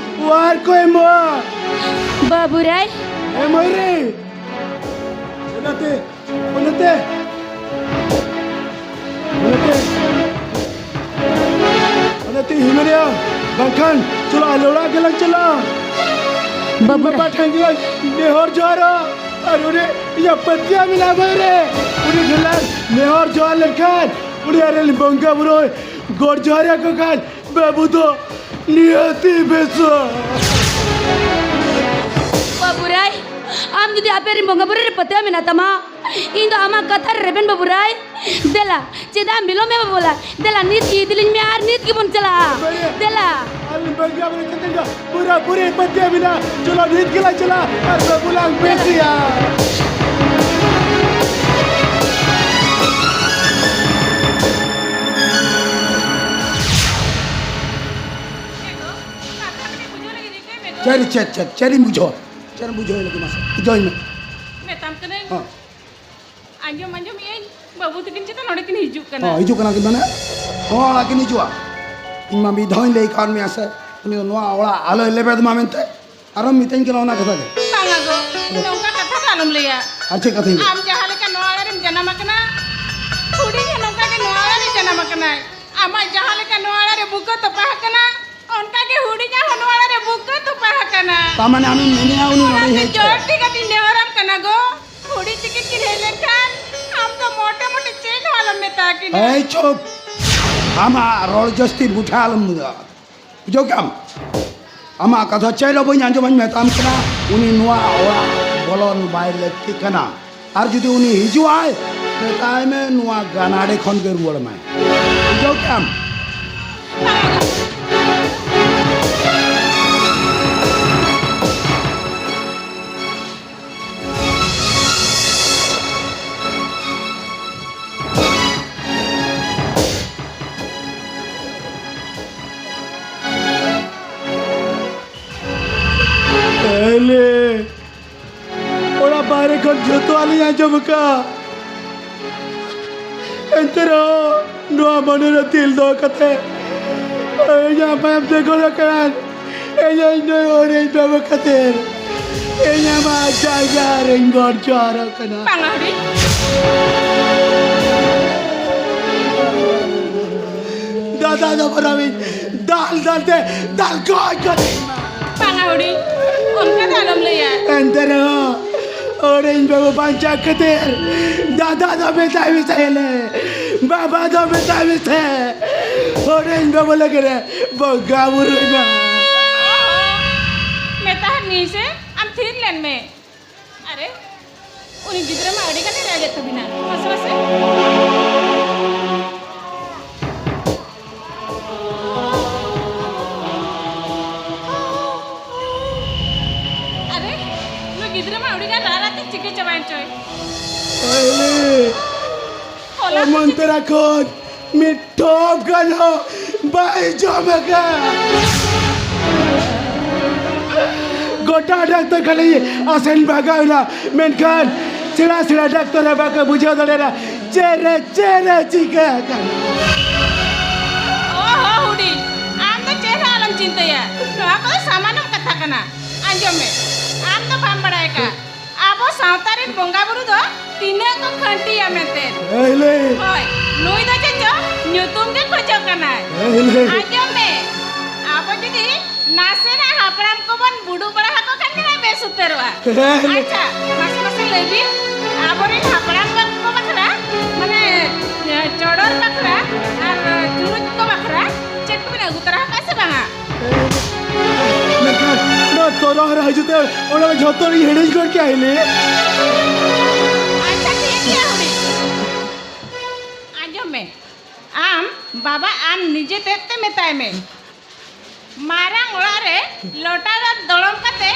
ᱚᱣᱟᱨ ᱠᱚ ᱮᱢᱚᱜᱼᱟ᱾ ᱵᱟᱹᱵᱩ ᱨᱟᱭ᱾ ᱮ ᱢᱟᱹᱭ ᱨᱮ, ᱚᱱᱟᱛᱮ ᱚᱱᱟᱛᱮ, ᱚᱱᱟᱛᱮ, ᱚᱱᱟᱛᱮ ᱤᱧ ᱢᱮᱱᱮᱫᱼᱟ, ᱵᱟᱝᱠᱷᱟᱱ ᱪᱚᱞᱚ ᱟᱞᱮ ᱚᱲᱟᱜ ᱜᱮᱞᱟᱝ ᱪᱟᱞᱟᱜᱼᱟ᱾ ᱵᱟᱹᱵᱩ ᱵᱟᱵᱟ ᱴᱷᱮᱱ ᱜᱮᱞᱟᱝ ᱱᱮᱦᱚᱨ ᱡᱚᱦᱟᱨᱟ᱾ ᱟᱨ ᱩᱱᱤ ᱤᱧᱟᱹᱜ ᱯᱟᱹᱛᱭᱟᱹᱣ ᱢᱮᱱᱟᱜᱼᱟ ᱢᱟᱹᱭ ᱨᱮ, ᱩᱱᱤ ᱴᱷᱮᱱ ᱞᱟᱝ ᱱᱮᱦᱚᱨ ᱡᱚᱦᱟᱨ ᱞᱮᱱᱠᱷᱟᱱ, ᱩᱱᱤ ᱟᱨ ᱟᱞᱮ ᱵᱚᱸᱜᱟ ᱵᱩᱨᱩ ᱜᱚᱰ ᱡᱚᱦᱟᱨ ᱟᱠᱚ ᱠᱷᱟᱱ, ᱵᱟᱹᱵᱩ ᱫᱚ ᱱᱤᱦᱟᱹᱛᱤ ᱵᱮᱥᱚᱜᱼᱟ᱾ ᱵᱟᱹᱵᱩ ᱨᱟᱭ, ᱟᱢ ᱡᱩᱫᱤ ᱟᱯᱮ ᱨᱮᱱ ᱵᱚᱸᱜᱟ ᱵᱩᱨᱩ ᱨᱮ ᱯᱟᱹᱛᱭᱟᱹᱣ ᱢᱮᱱᱟᱜ ᱛᱟᱢᱟ, ᱤᱧ ᱫᱚ ᱟᱢᱟᱜ ᱠᱟᱛᱷᱟ ᱨᱮ ᱨᱮᱵᱮᱱ ᱵᱟᱹᱵᱩ ᱨᱟᱭ᱾ ᱫᱮᱞᱟ, ᱪᱮᱫᱟᱜ ᱮᱢ ᱵᱤᱞᱚᱢ ᱮᱫᱟ ᱵᱟᱹᱵᱩ ᱨᱟᱭ? ᱫᱮᱞᱟ, ᱱᱤᱛ ᱜᱮ ᱤᱫᱤ ᱞᱤᱧ ᱢᱮ ᱟᱨ ᱱᱤᱛ ᱜᱮᱵᱚᱱ ᱪᱟᱞᱟᱜᱼᱟ᱾ ᱫᱮᱞᱟ᱾ ᱟᱞᱮ ᱵᱚᱸᱜᱟ ᱵᱩᱨᱩ ᱪᱮᱛᱟᱱ ᱨᱮ ᱯᱩᱨᱟᱹ ᱯᱩᱨᱤ ᱯᱟᱹᱛᱭᱟᱹᱣ ᱢᱮᱱᱟᱜᱼᱟ᱾ ᱪᱚᱞᱚ, ᱱᱤᱛ ᱜᱮᱞᱟᱝ ᱪᱟᱞᱟᱜᱼᱟ ᱟᱨ ᱵᱟᱹᱵᱩ ᱞᱟᱝ ᱵᱮᱥᱮᱭᱟ᱾ ᱪᱮᱫ, ᱪᱮᱫ, ᱪᱮᱫ, ᱪᱮᱫ ᱤᱧ ᱵᱩᱡᱷᱟᱹᱣᱟ? ᱪᱮᱫ ᱮᱢ ᱵᱩᱡᱷᱟᱹᱣ ᱞᱟᱹᱜᱤᱫ ᱢᱟᱥᱮ? ᱵᱩᱡᱷᱟᱹᱣ ᱢᱮ᱾ ᱢᱮᱛᱟᱢ ᱠᱟᱹᱱᱟᱹᱧ᱾ ᱦᱚᱸ᱾ ᱟᱸᱡᱚᱢ, ᱟᱸᱡᱚᱢᱮᱫ ᱟᱹᱧ, ᱵᱟᱹᱵᱩ ᱛᱟᱹᱠᱤᱱ ᱪᱮᱛᱟᱱ ᱱᱚᱰᱮ ᱠᱤᱱ ᱦᱤᱡᱩᱜ ᱠᱟᱱᱟ᱾ ᱦᱚᱸ, ᱦᱤᱡᱩᱜ ᱠᱟᱱᱟ ᱠᱤᱱ ᱢᱟᱱᱮ? ᱱᱚᱣᱟ ᱚᱲᱟᱜ ᱠᱤᱱ ᱦᱤᱡᱩᱜᱼᱟ? ᱤᱧ ᱢᱟ ᱢᱤᱫ ᱫᱷᱟᱣ ᱤᱧ ᱞᱟᱹᱭ ᱠᱟᱣᱟᱫ ᱢᱮᱭᱟ ᱥᱮ, ᱩᱱᱤ ᱫᱚ ᱱᱚᱣᱟ ᱚᱲᱟᱜ ᱟᱞᱚᱭ ᱞᱮᱵᱮᱫ ᱢᱟ ᱢᱮᱱᱛᱮ᱾ ᱟᱨᱚᱢ ᱢᱤᱛᱟᱹᱧ ᱠᱟᱱᱟ ᱚᱱᱟ ᱠᱟᱛᱷᱟ ᱜᱮ᱾ ᱵᱟᱝᱟ ᱜᱚ, ᱱᱚᱝᱠᱟ ᱠᱟᱛᱷᱟ ᱫᱚ ᱟᱞᱚᱢ ᱞᱟᱹᱭᱟ᱾ ᱟᱨ ᱪᱮᱫ ᱠᱟᱛᱷᱟᱧ ᱞᱟᱹᱭᱟ? ᱟᱢ ᱡᱟᱦᱟᱸ ᱞᱮᱠᱟ ᱱᱚᱣᱟ ᱚᱲᱟᱜ ᱨᱮᱢ ᱡᱟᱱᱟᱢ ᱟᱠᱟᱱᱟ, ᱦᱩᱰᱤᱧ ᱦᱚᱸ ᱱᱚᱝᱠᱟ ᱜᱮ ᱱᱚᱣᱟ ᱚᱲᱟᱜ ᱨᱮ ᱡᱟᱱᱟᱢ ᱟᱠᱟᱱᱟᱭ᱾ ᱟᱢᱟᱜ ᱡᱟᱦᱟᱸ ᱞᱮᱠᱟ ᱱᱚᱣᱟ ᱚᱲᱟᱜ ᱨᱮ ᱵᱩᱠᱟᱹ ᱛᱚᱯᱟ ᱟᱠᱟᱱᱟ, ᱚᱱᱠᱟ ᱜᱮ ᱦᱩᱰᱤᱧᱟᱜ ᱦᱚᱸ ᱱᱚᱣᱟ ᱚᱲᱟᱜ ᱨᱮ ᱵᱩᱠᱟᱹ ᱛᱚᱯᱟ ᱟᱠᱟᱱᱟ᱾ ᱛᱟᱨ ᱢᱟᱱᱮ ᱟᱢᱮᱢ ᱢᱮᱱᱮᱜᱼᱟ ᱩᱱᱤ ᱱᱚᱰᱮᱭ ᱚᱱᱟᱛᱮ ᱦᱮᱡ ᱡᱳᱨ ᱠᱟᱱᱟ? ᱛᱮ ᱠᱟᱹᱴᱤᱡ ᱱᱮᱦᱚᱨᱟᱢ ᱠᱟᱱᱟ ᱜᱚ, ᱦᱩᱰᱤᱧ ᱛᱤᱠᱤᱱ ᱠᱤᱱ ᱦᱮᱡ ᱞᱮᱱᱠᱷᱟᱱ ᱟᱢ ᱫᱚ ᱢᱚᱴᱮ ᱢᱚᱴᱮ ᱪᱮᱫ ᱦᱚᱸ ᱟᱞᱚᱢ ᱢᱮᱛᱟ ᱠᱤᱱᱟ᱾ ᱮᱭ ᱪᱩᱯ! ᱟᱢᱟᱜ ᱨᱚᱲ ᱡᱟᱹᱥᱛᱤ ᱵᱩᱡᱷᱟᱹᱣ ᱟᱞᱚᱢ ᱵᱩᱡᱷᱟᱹᱣᱟ᱾ ᱵᱩᱡᱷᱟᱹᱣ ᱠᱮᱜᱼᱟᱢ? ᱟᱢᱟᱜ ᱠᱟᱛᱷᱟ ᱪᱮᱫ ᱦᱚᱸ ᱵᱟᱹᱧ ᱟᱸᱡᱚᱢᱟᱧ ᱢᱮᱛᱟᱢ ᱠᱟᱱᱟ᱾ ᱩᱱᱤ ᱱᱚᱣᱟ ᱚᱲᱟᱜ ᱵᱚᱞᱚᱱ ᱵᱟᱭ ᱞᱟᱹᱠᱛᱤ ᱠᱟᱱᱟ᱾ ᱟᱨ ᱡᱩᱫᱤ ᱩᱱᱤ ᱦᱤᱡᱩᱜᱼᱟᱭ, ᱢᱮᱛᱟᱭ ᱢᱮ ᱱᱚᱣᱟ ᱜᱟᱱᱟᱰᱮ ᱠᱷᱚᱱ ᱜᱮ ᱨᱩᱣᱟᱹᱲ ᱢᱟᱭ᱾ ᱵᱩᱡᱷᱟᱹᱣ ᱠᱮᱫᱟᱢ? ᱮᱞᱮ, ᱚᱲᱟᱜ ᱵᱟᱦᱨᱮ ᱠᱷᱚᱱ ᱡᱚᱛᱚᱣᱟᱜ ᱞᱤᱧ ᱟᱸᱡᱚᱢ ᱟᱠᱟᱫᱼᱟ᱾ ᱮᱱᱛᱮ ᱨᱮᱦᱚᱸ ᱱᱚᱣᱟ ᱢᱚᱱᱮ ᱨᱮ ᱫᱤᱞ ᱫᱚᱦᱚ ᱠᱟᱛᱮ ᱤᱧᱟᱹᱜ ᱢᱟᱭᱟᱢ ᱛᱮ ᱜᱚᱲᱚ ᱠᱟᱱ ᱤᱧ ᱱᱩᱭ ᱦᱩᱰᱤᱧ ᱵᱟᱹᱵᱩ ᱠᱷᱟᱹᱛᱤᱨ ᱤᱧ ᱟᱢᱟᱜ ᱡᱟᱭᱜᱟ ᱨᱮᱧ ᱜᱚᱰ ᱡᱚᱦᱟᱨᱚᱜ ᱠᱟᱱᱟ᱾ ᱵᱟᱝᱟ ᱦᱩᱰᱤᱧ᱾ ᱫᱟᱫᱟ ᱫᱚ ᱵᱚᱨᱚᱝ ᱤᱧ ᱫᱟᱞ ᱫᱟᱞ ᱛᱮ ᱫᱟᱞ ᱜᱚᱡ ᱜᱚᱫ ᱤᱧ ᱢᱟ᱾ ᱵᱟᱝᱟ ᱦᱩᱰᱤᱧ, ᱚᱱᱠᱟ ᱫᱚ ᱟᱞᱚᱢ ᱞᱟᱹᱭᱟ᱾ ᱮᱱᱛᱮ ᱨᱮᱦᱚᱸ ᱦᱩᱰᱤᱧ ᱵᱟᱹᱵᱩ ᱵᱟᱧᱪᱟᱣ ᱠᱷᱟᱹᱛᱤᱨ ᱫᱟᱫᱟ ᱫᱚ ᱢᱮᱛᱟᱭ ᱢᱮ ᱛᱟᱦᱮᱸᱞᱮ, ᱵᱟᱵᱟ ᱫᱚ ᱢᱮᱛᱟᱭ ᱢᱮ ᱛᱟᱦᱮᱸ, ᱦᱩᱰᱤᱧ ᱵᱟᱹᱵᱩ ᱞᱟᱹᱜᱤᱫ ᱨᱮ ᱵᱚᱸᱜᱟ ᱵᱩᱨᱩᱭ ᱢᱟ᱾ ᱢᱮᱛᱟ ᱦᱟᱫ ᱢᱤᱭᱟᱹᱧ ᱥᱮ, ᱟᱢ ᱛᱷᱤᱨ ᱞᱮᱱ ᱢᱮ᱾ ᱟᱨᱮ, ᱩᱱᱤ ᱜᱤᱫᱽᱨᱟᱹ ᱢᱟ ᱟᱹᱰᱤ ᱜᱟᱱᱮ ᱨᱟᱜᱮᱫ ᱛᱟᱵᱤᱱᱟ᱾ ᱢᱟᱥᱮ, ᱢᱟᱥᱮ᱾ ᱟᱨᱮ, ᱱᱩᱭ ᱜᱤᱫᱽᱨᱟᱹ ᱢᱟ ᱟᱹᱰᱤ ᱜᱟᱱ ᱨᱟᱜ ᱨᱟᱜ ᱛᱮ ᱪᱤᱠᱟᱹ ᱪᱟᱵᱟᱭᱮᱱ ᱪᱚᱭ᱾ ᱦᱚᱞᱟ ᱠᱷᱚᱱ ᱚᱢᱚᱱᱛᱚᱨᱟ ᱠᱷᱚᱱ ᱢᱤᱫ ᱴᱷᱚᱯ ᱜᱟᱱ ᱦᱚᱸ ᱵᱟᱭ ᱡᱚᱢ ᱟᱠᱟᱫ᱾ ᱜᱚᱴᱟ ᱰᱟᱠᱛᱚᱨ ᱠᱷᱟᱱᱟ ᱟᱥᱮᱱ ᱵᱷᱟᱜᱟᱣ ᱮᱱᱟ, ᱢᱮᱱᱠᱷᱟᱱ ᱥᱮᱬᱟ ᱥᱮᱬᱟ ᱰᱟᱠᱛᱚᱨ ᱦᱚᱸ ᱵᱟᱠᱚ ᱵᱩᱡᱷᱟᱹᱣ ᱫᱟᱲᱮᱭᱟᱫᱟ ᱪᱮᱫ ᱨᱮ ᱪᱮᱫ ᱨᱮ ᱪᱤᱠᱟᱹ ᱟᱠᱟᱱᱟ᱾ ᱚᱦᱚ ᱦᱩᱰᱤᱧ, ᱟᱢ ᱫᱚ ᱪᱮᱫ ᱦᱚᱸ ᱟᱞᱚᱢ ᱪᱤᱱᱛᱟᱹᱭᱟ, ᱱᱚᱣᱟ ᱠᱚᱫᱚ ᱥᱟᱢᱟᱱᱚᱢ ᱠᱟᱛᱷᱟ ᱠᱟᱱᱟ᱾ ᱟᱸᱡᱚᱢ ᱢᱮ, ᱟᱢ ᱫᱚ ᱵᱟᱢ ᱵᱟᱲᱟᱭ ᱟᱠᱟᱫ ᱟᱵᱚ ᱥᱟᱶᱛᱟ ᱨᱮᱱ ᱵᱚᱸᱜᱟ ᱵᱩᱨᱩ ᱫᱚ ᱛᱤᱱᱟᱹᱜ ᱠᱚ ᱠᱷᱟᱹᱱᱴᱤᱭᱟ ᱢᱮᱱᱛᱮ᱾ ᱦᱮᱞᱮ᱾ ᱦᱳᱭ, ᱱᱩᱭ ᱫᱚ ᱪᱮᱫ ᱪᱚ ᱧᱩᱛᱩᱢ ᱜᱮ ᱠᱷᱚᱡᱚᱜ ᱠᱟᱱᱟᱭ᱾ ᱦᱮᱞᱮ᱾ ᱟᱸᱡᱚᱢ ᱢᱮ, ᱟᱵᱚ ᱡᱩᱫᱤ ᱱᱟᱥᱮᱱᱟᱜ ᱦᱟᱯᱲᱟᱢ ᱠᱚᱵᱚᱱ ᱵᱩᱰᱩ ᱵᱟᱲᱟ ᱟᱠᱚ ᱠᱷᱟᱱ ᱜᱮ ᱱᱟᱜ ᱵᱮᱥ ᱩᱛᱟᱹᱨᱚᱜᱼᱟ᱾ ᱦᱮᱞᱮ᱾ ᱟᱪᱪᱷᱟ, ᱢᱟᱥᱮ ᱢᱟᱥᱮ ᱞᱟᱹᱭ ᱵᱤᱱ, ᱟᱵᱚᱨᱮᱱ ᱦᱟᱯᱲᱟᱢ ᱠᱚ ᱵᱟᱠᱷᱨᱟ, ᱢᱟᱱᱮ, ᱪᱚᱰᱚᱨ ᱵᱟᱠᱷᱨᱟ ᱟᱨ ᱪᱩᱨᱩᱡ ᱠᱚ ᱵᱟᱠᱷᱨᱟ ᱪᱮᱫ ᱠᱚᱵᱤᱱ ᱟᱹᱜᱩ ᱛᱚᱨᱟ ᱟᱠᱟᱫᱼᱟ ᱥᱮ ᱵᱟᱝᱟ? ᱛᱚᱨᱚᱦ ᱨᱮ ᱦᱤᱡᱩᱜ ᱛᱮ ᱚᱱᱟ ᱢᱟ ᱡᱷᱚᱛᱚ ᱤᱧ ᱦᱤᱲᱤᱧ ᱜᱚᱫ ᱠᱮᱜᱼᱟ ᱦᱤᱞᱤ᱾ ᱟᱪᱪᱷᱟ, ᱴᱷᱤᱠ ᱜᱮᱭᱟ ᱦᱩᱰᱤᱧ᱾ ᱟᱸᱡᱚᱢ ᱢᱮ, ᱟᱢ ᱵᱟᱵᱟ ᱟᱢ ᱱᱤᱡᱮ ᱛᱮᱫ ᱛᱮ ᱢᱮᱛᱟᱭ ᱢᱮ᱾ ᱢᱟᱨᱟᱝ ᱚᱲᱟᱜ ᱨᱮ ᱞᱚᱴᱟ ᱫᱟᱜ ᱫᱚᱲᱚᱢ ᱠᱟᱛᱮ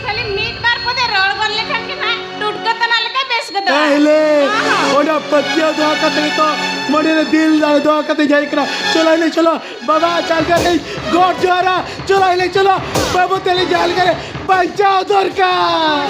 ᱠᱷᱟᱹᱞᱤ ᱢᱤᱫ ᱵᱟᱨ ᱯᱚᱫᱮ ᱨᱚᱲ ᱜᱚᱫ ᱞᱮᱠᱷᱟᱱ ᱜᱮ ᱱᱟᱜ ᱴᱩᱴᱠᱟᱹ ᱛᱟᱱᱟ ᱞᱮᱠᱟ ᱵᱮᱥ ᱜᱚᱫᱚᱜᱼᱟ᱾ ᱛᱟᱦᱞᱮ ᱦᱚᱸ᱾ ᱚᱱᱟ ᱯᱟᱹᱛᱭᱟᱹᱣ ᱫᱚᱦᱚ ᱠᱟᱛᱮ ᱜᱮᱛᱚ ᱢᱚᱱᱮ ᱨᱮ ᱫᱤᱞ ᱫᱟᱲᱮ ᱫᱚᱦᱚ ᱠᱟᱛᱮ ᱦᱮᱡ ᱠᱟᱱᱟ᱾ ᱪᱚᱞᱚ ᱦᱤᱞᱤ ᱪᱚᱞᱚ, ᱵᱟᱵᱟ ᱡᱟᱸᱜᱟ ᱨᱮᱧ ᱜᱚᱰ ᱡᱚᱦᱟᱨᱟ᱾ ᱪᱚᱞᱚ ᱦᱤᱞᱤ ᱪᱚᱞᱚ, ᱵᱟᱹᱵᱩ ᱛᱟᱹᱞᱤᱧ ᱡᱟᱦᱟᱸ ᱞᱮᱠᱟ ᱨᱮ ᱵᱟᱧᱪᱟᱣ ᱫᱚᱨᱠᱟᱨ᱾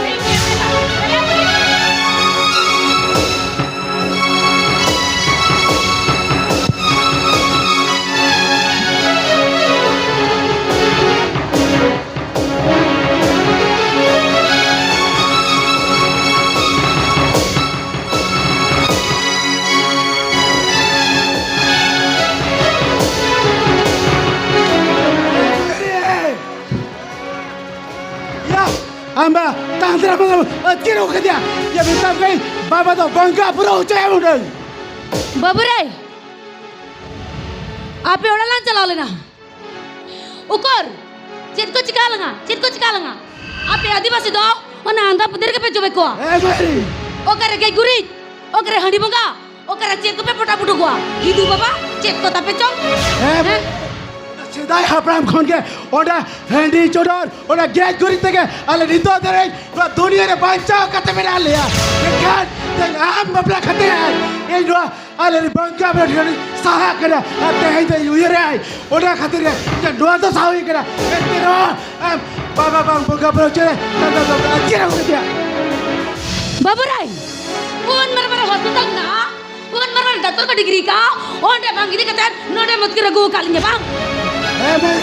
ᱭᱟ, ᱟᱢ ᱵᱟ, ᱛᱟᱱᱫᱨᱟ ᱵᱟ, ᱟᱹᱛᱠᱤᱨ ᱟᱹᱜᱩ ᱠᱮᱫᱮᱭᱟ᱾ ᱭᱟ, ᱢᱮᱛᱟᱢ ᱠᱟᱹᱱᱟᱹᱧ, ᱵᱟᱵᱟ ᱫᱚ ᱵᱚᱸᱜᱟ ᱵᱩᱨᱩ ᱦᱚᱪᱚᱭᱟ ᱩᱰᱟᱹᱝ᱾ ᱵᱟᱹᱵᱩ ᱨᱮ, ᱟᱯᱮ ᱚᱲᱟᱜ ᱞᱟᱝ ᱪᱟᱞᱟᱣ ᱞᱮᱱᱟ᱾ ᱩᱠᱩᱨ, ᱪᱮᱫ ᱠᱚ ᱪᱤᱠᱟ ᱞᱟᱝᱟ? ᱪᱮᱫ ᱠᱚ ᱪᱤᱠᱟ ᱞᱟᱝᱟ? ᱟᱯᱮ ᱟᱹᱫᱤᱵᱟᱹᱥᱤ ᱫᱚ ᱚᱱᱟ ᱟᱸᱫᱷᱟ ᱯᱟᱹᱛᱭᱟᱹᱣ ᱨᱮᱜᱮ ᱯᱮ ᱡᱚᱵᱮ ᱠᱚᱣᱟ᱾ ᱮ ᱢᱟᱹᱭ! ᱚᱠᱟᱨᱮ ᱜᱮᱡ ᱜᱩᱨᱤᱡ? ᱚᱠᱟᱨᱮ ᱦᱟᱺᱰᱤ ᱵᱚᱸᱜᱟ? ᱚᱠᱟᱨᱮ ᱪᱮᱫ ᱠᱚᱯᱮ ᱯᱚᱴᱟ ᱯᱩᱴᱩ ᱠᱚᱣᱟ? ᱦᱤᱫᱩ ᱵᱟᱵᱟ, ᱪᱮᱫ ᱠᱚ ᱛᱟᱯᱮ ᱪᱚᱝ? ᱦᱮᱸ, ᱦᱮᱸ? ᱥᱮᱫᱟᱭ ᱦᱟᱯᱲᱟᱢ ᱠᱷᱚᱱ ᱜᱮ ᱚᱸᱰᱮ ᱦᱟᱺᱰᱤ ᱪᱚᱰᱚᱨ, ᱚᱱᱟ ᱜᱮᱡ ᱜᱩᱨᱤᱡ ᱛᱮᱜᱮ ᱟᱞᱮ ᱱᱤᱛᱚᱜ ᱫᱷᱟᱹᱨᱤᱡ ᱱᱚᱣᱟ ᱫᱩᱱᱤᱭᱟᱹ ᱨᱮ ᱵᱟᱧᱪᱟᱣ ᱠᱟᱛᱮ ᱢᱮᱱᱟᱜ ᱞᱮᱭᱟ᱾ ᱢᱮᱱᱠᱷᱟᱱ ᱛᱮᱦᱮᱧ ᱟᱢ ᱵᱟᱯᱞᱟ ᱠᱟᱛᱮ ᱤᱧ ᱱᱚᱣᱟ ᱟᱞᱮ ᱨᱮᱱ ᱵᱚᱸᱜᱟ ᱵᱩᱨᱩ ᱴᱷᱮᱱ ᱥᱟᱦᱟ ᱠᱟᱱᱟ᱾ ᱟᱨ ᱛᱮᱦᱮᱧ ᱫᱚᱧ ᱩᱭᱦᱟᱹᱨᱮᱫᱼᱟ, ᱚᱱᱟ ᱠᱷᱟᱹᱛᱤᱨ ᱜᱮ ᱤᱧᱟᱹᱜ ᱱᱚᱣᱟ ᱫᱚ ᱥᱟᱦᱟ ᱦᱩᱭ ᱠᱟᱱᱟ᱾ ᱮᱱᱛᱮ ᱨᱮᱦᱚᱸ ᱟᱢ ᱵᱟᱵᱟ ᱵᱟᱝ ᱵᱚᱸᱜᱟ ᱵᱩᱨᱩ ᱪᱮᱬᱮ ᱛᱟᱭᱚᱢ ᱫᱚ ᱟᱹᱛᱠᱤᱨ ᱟᱹᱜᱩ ᱠᱮᱫᱮᱭᱟ᱾ ᱵᱟᱹᱵᱩ ᱨᱟᱭ, ᱩᱱ ᱢᱟᱨᱟᱝ ᱢᱟᱨᱟᱝ ᱦᱚᱥᱯᱤᱴᱟᱞ ᱢᱮᱱᱟᱜᱼᱟ, ᱩᱱ ᱢᱟᱨᱟᱝ ᱰᱟᱠᱛᱚᱨ ᱠᱚ ᱰᱤᱜᱽᱨᱤ ᱠᱟᱜᱼᱟ, ᱚᱸᱰᱮ ᱵᱟᱝ ᱤᱫᱤ ᱠᱟᱛᱮ ᱱᱚᱰᱮᱢ ᱟᱹᱛᱠᱤᱨ ᱟᱹᱜᱩ ᱟᱠᱟᱫ ᱞᱤᱧᱟ ᱵᱟᱝ? ᱦᱮᱸ ᱢᱟᱹᱭ,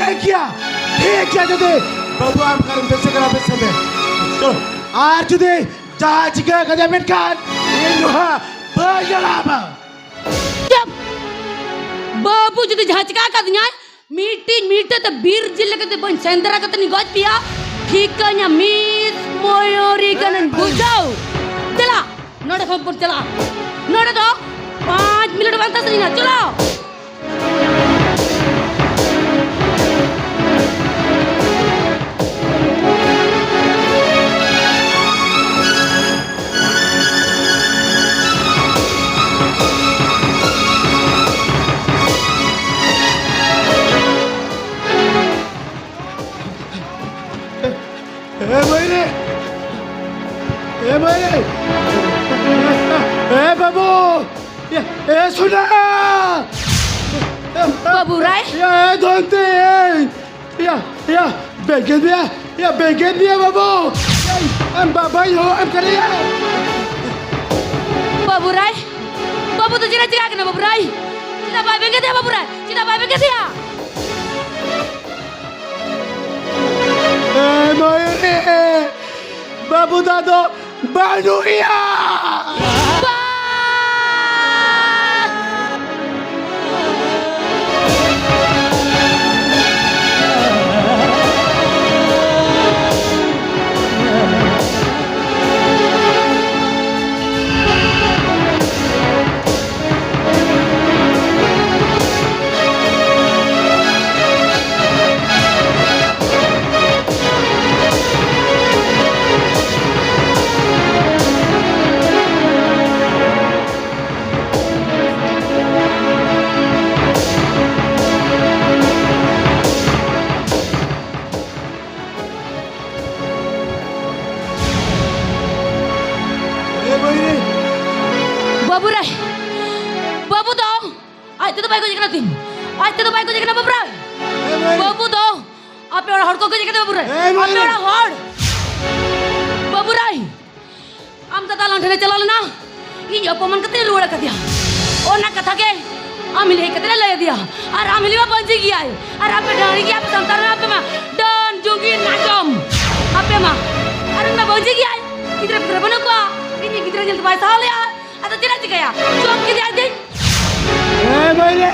ᱴᱷᱤᱠ ᱜᱮᱭᱟ, ᱴᱷᱤᱠ ᱜᱮᱭᱟ᱾ ᱡᱩᱫᱤ ᱵᱟᱹᱵᱩ ᱟᱢ ᱠᱟᱨᱮᱢ ᱵᱮᱥᱮ ᱠᱟᱱᱟ, ᱵᱮᱥᱮ ᱢᱮ᱾ ᱪᱚᱞᱚ, ᱟᱨ ᱡᱩᱫᱤ ᱡᱟᱦᱟᱸ ᱪᱤᱠᱟᱹ ᱠᱟᱫᱮᱭᱟ, ᱢᱮᱱᱠᱷᱟᱱ ᱤᱧ ᱱᱚᱣᱟ ᱵᱟᱹᱧ ᱟᱲᱟᱜ ᱟᱢᱟ᱾ ᱪᱩᱯ! ᱵᱟᱹᱵᱩ ᱡᱩᱫᱤ ᱡᱟᱦᱟᱸ ᱪᱤᱠᱟ ᱟᱠᱟᱫᱤᱧᱟᱭ, ᱢᱤᱫᱴᱤᱡ ᱢᱤᱫᱴᱤᱡ ᱛᱮ ᱵᱤᱨ ᱡᱤᱞ ᱞᱮᱠᱟᱛᱮ ᱵᱟᱹᱧ ᱥᱮᱸᱫᱽᱨᱟ ᱠᱟᱛᱮ ᱤᱧ ᱜᱚᱡ ᱯᱮᱭᱟ᱾ ᱴᱷᱤᱠᱟᱹᱧᱟ ᱢᱤᱥ ᱢᱚᱭᱩᱨᱤ ᱠᱟᱹᱱᱟᱹᱧ, ᱵᱩᱡᱷᱟᱹᱣ? ᱫᱮᱞᱟ, ᱱᱚᱰᱮ ᱠᱷᱚᱱ ᱵᱚᱱ ᱪᱟᱞᱟᱜᱼᱟ᱾ ᱱᱚᱰᱮ ᱫᱚ ᱯᱟᱸᱪ ᱢᱤᱱᱤᱴ ᱵᱟᱝ ᱛᱟᱥᱮᱱᱟ᱾ ᱪᱚᱞᱚ᱾ ᱥᱩᱱᱟ! ᱵᱟᱹᱵᱩ ᱨᱟᱭ! ᱮ ᱫᱷᱚᱱᱛᱮ! ᱮᱭ! ᱭᱟ, ᱭᱟ, ᱵᱮᱸᱜᱮᱫ ᱢᱮᱭᱟ, ᱭᱟ, ᱵᱮᱸᱜᱮᱫ ᱢᱮᱭᱟ ᱵᱟᱹᱵᱩ! ᱮᱭ, ᱟᱢ ᱵᱟᱵᱟᱭ ᱦᱚᱦᱚ ᱟᱢ ᱠᱟᱱᱟ ᱭᱟ! ᱵᱟᱹᱵᱩ ᱨᱟᱭ! ᱵᱟᱹᱵᱩ ᱫᱚ ᱪᱮᱫ ᱮ ᱪᱤᱠᱟ ᱠᱟᱱᱟ ᱵᱟᱹᱵᱩ ᱨᱟᱭ? ᱪᱮᱫᱟᱜ ᱵᱟᱭ ᱵᱮᱸᱜᱮᱫᱮᱭᱟ ᱵᱟᱹᱵᱩ ᱨᱟᱭ? ᱪᱮᱫᱟᱜ ᱵᱟᱭ ᱵᱮᱸᱜᱮᱫᱮᱭᱟ? ᱮ ᱢᱟᱹᱭ ᱨᱮ! ᱵᱟᱹᱵᱩ ᱫᱚ ᱟᱫᱚ ᱵᱟᱹᱱᱩᱜ ᱮᱭᱟ! ᱵᱟᱹᱵᱩ ᱨᱮ, ᱵᱟᱹᱵᱩ ᱫᱚ ᱟᱡ ᱛᱮᱫᱚ ᱵᱟᱭ ᱜᱚᱡ ᱠᱟᱱᱟ ᱛᱤᱧ᱾ ᱟᱡ ᱛᱮᱫᱚ ᱵᱟᱭ ᱜᱚᱡ ᱠᱟᱱᱟ ᱵᱟᱹᱵᱩ ᱨᱮ᱾ ᱵᱟᱹᱵᱩ ᱫᱚ ᱟᱯᱮ ᱚᱲᱟᱜ ᱦᱚᱲ ᱠᱚ ᱜᱚᱡ ᱠᱟᱫᱮ ᱵᱟᱹᱵᱩ ᱨᱮ᱾ ᱮᱭ ᱢᱟᱹᱭ ᱟᱯᱮ ᱨᱮ᱾ ᱚᱲᱟᱜ ᱦᱚᱲ᱾ ᱵᱟᱹᱵᱩ ᱨᱮ, ᱟᱢ ᱫᱟᱫᱟ ᱞᱟᱝ ᱴᱷᱮᱱᱮ ᱪᱟᱞᱟᱣ ᱞᱮᱱᱟ, ᱤᱧ ᱚᱯᱚᱢᱟᱱ ᱠᱟᱛᱮ ᱨᱩᱣᱟᱹᱲ ᱟᱠᱟᱫᱮᱭᱟ᱾ ᱚᱱᱟ ᱠᱟᱛᱷᱟ ᱜᱮ ᱟᱢ ᱦᱤᱞᱤ ᱦᱮᱡ ᱠᱟᱛᱮ ᱞᱮ ᱞᱟᱹᱭ ᱟᱫᱮᱭᱟ᱾ ᱟᱨ ᱟᱢ ᱦᱤᱞᱤ ᱢᱟ ᱵᱟᱹᱧᱡᱤ ᱜᱮᱭᱟᱭ᱾ ᱟᱨ ᱟᱯᱮ ᱰᱟᱹᱝᱨᱤ ᱜᱮᱭᱟ ᱯᱮ, ᱥᱟᱱᱛᱟᱲ ᱨᱮᱱ ᱟᱯᱮ ᱢᱟ ᱰᱟᱹᱱ ᱡᱩᱜᱤ ᱱᱟᱡᱚᱢ ᱟᱯᱮ ᱢᱟ᱾ ᱟᱨ ᱩᱱᱤ ᱢᱟ ᱵᱟᱹᱧᱡᱤ ᱜᱮᱭᱟᱭ᱾ ᱜᱤᱫᱽᱨᱟᱹ ᱯᱤᱫᱽᱨᱟᱹ ᱵᱟᱹᱱᱩᱜ ᱠᱚᱣᱟ᱾ ᱤᱧ ᱜᱤᱫᱽᱨᱟᱹ ᱧᱮᱞ ᱛᱮ ᱵᱟᱭ ᱥᱟᱦᱟᱣ ᱞᱮᱭᱟ᱾ ᱟᱫᱚ ᱪᱮᱫ ᱮ ᱪᱤᱠᱟᱹᱭᱟ? ᱡᱚᱢ ᱠᱮᱫᱮᱭᱟ ᱟᱡ ᱛᱮ᱾ ᱮ ᱢᱟᱹᱭ ᱨᱮ!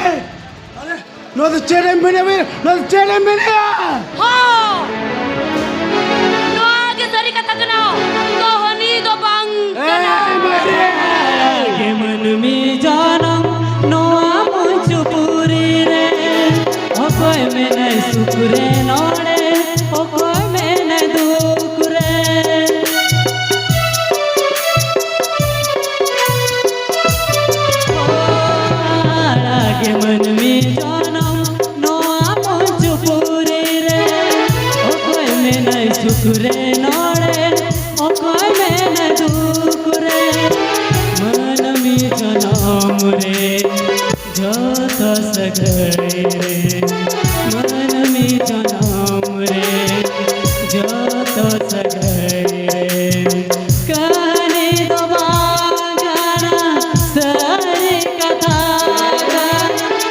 ᱟᱨᱮ, ᱱᱚᱣᱟ ᱫᱚ ᱪᱮᱫ ᱮᱢ ᱢᱮᱱᱮᱫᱼᱟ ᱢᱟᱹᱭ ᱨᱮ? ᱱᱚᱣᱟ ᱫᱚ ᱪᱮᱫ ᱮᱢ ᱢᱮᱱᱮᱫᱼᱟ? ᱦᱚᱸ! ᱱᱚᱣᱟ ᱜᱮ ᱥᱟᱹᱨᱤ ᱠᱟᱛᱷᱟ ᱠᱟᱱᱟ᱾ ᱠᱟᱹᱦᱱᱤ ᱫᱚ ᱵᱟᱝ ᱠᱟᱱᱟ᱾ ᱮ ᱢᱟᱹᱭ ᱨᱮ! ᱜᱮ ᱢᱟᱹᱱᱢᱤ ᱡᱚᱱᱚᱢ ᱱᱚᱣᱟ ᱢᱚᱧᱪᱚᱯᱩᱨᱤ ᱨᱮ᱾ ᱚᱠᱚᱭ ᱢᱮᱱᱟᱭ ᱥᱩᱠ ᱨᱮ ᱱᱚᱰᱮ? ᱚᱠᱚᱭ ᱢᱮᱱᱟᱭ ᱫᱩᱠ ᱨᱮ? ᱟᱲᱟᱜᱮ ᱢᱟᱹᱱᱢᱤ ᱡᱚᱱᱚᱢ ᱱᱚᱣᱟ ᱢᱚᱧᱪᱚᱯᱩᱨᱤ ᱨᱮ᱾ ᱚᱠᱚᱭ ᱢᱮᱱᱟᱭ ᱥᱩᱠ ᱨᱮ ᱱᱚᱰᱮ? ᱚᱠᱚᱭ ᱢᱮᱱᱟᱭ ᱫᱩᱠ ᱨᱮ? ᱢᱟᱹᱱᱢᱤ ᱡᱚᱱᱚᱢ ᱨᱮ ᱥᱟᱹᱜᱟᱹᱭ ᱨᱮ, ᱢᱟᱹᱱᱢᱤ ᱡᱚᱱᱚᱢ ᱨᱮ, ᱡᱚᱛᱚ ᱥᱟᱹᱜᱟᱹᱭ ᱨᱮ, ᱠᱟᱹᱦᱱᱤ ᱫᱚ ᱵᱟᱝ ᱠᱟᱱᱟ, ᱥᱟᱹᱨᱤ ᱠᱟᱛᱷᱟ ᱠᱟᱱᱟ,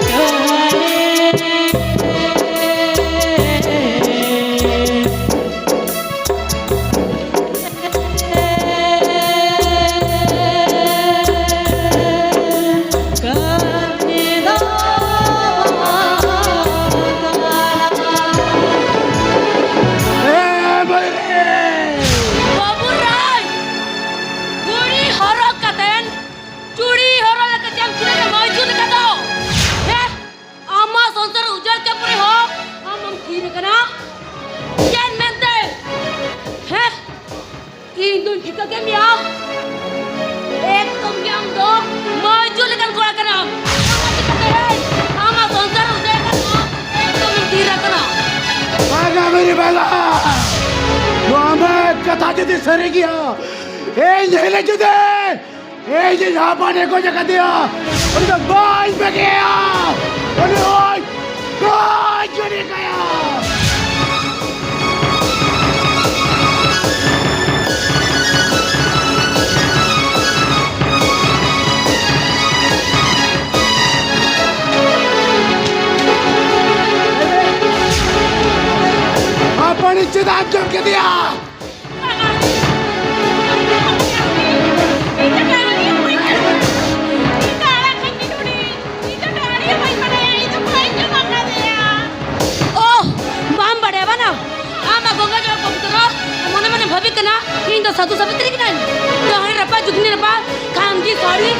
ᱠᱟᱹᱦᱱᱤ᱾ ᱵᱟᱹᱵᱩ ᱨᱟᱭ, ᱜᱷᱩᱲᱤ ᱦᱚᱨᱚᱜ ᱠᱟᱛᱮᱱ, ᱪᱩᱲᱤ ᱦᱚᱨᱚᱜ ᱞᱮᱠᱟ ᱪᱮᱢ ᱠᱷᱤᱨᱟᱹ ᱠᱟᱱᱟ ᱢᱟᱹᱭᱡᱩ ᱞᱮᱠᱟ ᱫᱚ? ᱦᱮᱸ? ᱟᱢᱟᱜ ᱥᱚᱝᱥᱟᱨ ᱩᱡᱟᱹᱲ ᱠᱮᱫ ᱯᱚᱨᱮ ᱦᱚᱸ ᱟᱢ ᱮᱢ ᱛᱷᱤᱨ ᱟᱠᱟᱱᱟ? ᱪᱮᱫ ᱢᱮᱱᱛᱮ? ᱦᱮᱸ? ᱤᱧ ᱫᱩᱧ ᱴᱷᱤᱠᱟᱹ ᱠᱮᱫ ᱢᱮᱭᱟ᱾ ᱮᱠᱫᱚᱢ ᱜᱮ ᱟᱢ ᱫᱚ ᱢᱟᱹᱭᱡᱩ ᱞᱮᱠᱟᱱ ᱠᱚᱲᱟ ᱠᱟᱱᱟᱢ᱾ ᱚᱱᱟ ᱪᱤᱠᱟᱹᱛᱮ ᱟᱢᱟᱜ ᱥᱚᱝᱥᱟᱨ ᱩᱡᱟᱹᱲ ᱟᱠᱟᱱ ᱫᱚ ᱮᱠᱫᱚᱢ ᱮᱢ ᱛᱷᱤᱨ ᱟᱠᱟᱱᱟ? ᱵᱟᱝᱟ ᱢᱮᱨᱤ ᱵᱟᱝᱟ, ᱱᱚᱣᱟ ᱟᱢᱟᱜ ᱠᱟᱛᱷᱟ ᱡᱩᱫᱤ ᱥᱟᱹᱨᱤ ᱜᱮᱭᱟ, ᱤᱧ ᱦᱤᱞᱤ ᱡᱩᱫᱤ ᱤᱧ ᱡᱟᱦᱟᱸ ᱵᱟᱹᱱᱤ ᱠᱚ ᱡᱟᱠᱟᱫᱤᱭᱟ, ᱩᱱᱤ ᱫᱚ ᱵᱟᱹᱧ ᱵᱟᱹᱜᱤᱭᱟ᱾ ᱩᱱᱤ ᱦᱚᱸᱧ ᱜᱚᱡ ᱜᱤᱰᱤ ᱠᱟᱭᱟ᱾ ᱟᱯᱟᱱᱤ ᱪᱮᱫᱟᱜ ᱮᱢ ᱡᱚᱢ ᱠᱮᱫᱮᱭᱟ? ᱳᱦ, ᱵᱟᱢ ᱵᱟᱲᱟᱭᱟ ᱵᱟᱝᱟ? ᱟᱢᱟᱜ ᱜᱚᱝᱜᱟ ᱡᱚᱲ ᱠᱚᱢᱯᱤᱭᱩᱴᱟᱨ ᱢᱚᱱᱮ ᱢᱚᱱᱮ ᱵᱷᱟᱹᱵᱤ ᱠᱟᱱᱟ, ᱤᱧ ᱫᱚ ᱥᱟᱹᱫᱷᱩ ᱥᱟᱵᱤᱛᱨᱤ ᱠᱟᱹᱱᱟᱹᱧ᱾ ᱰᱟᱹᱦᱨᱤ ᱨᱟᱯᱟ, ᱡᱩᱜᱽᱱᱤ ᱨᱟᱯᱟ, ᱠᱷᱟᱢᱜᱤ ᱥᱟᱹᱲᱤ,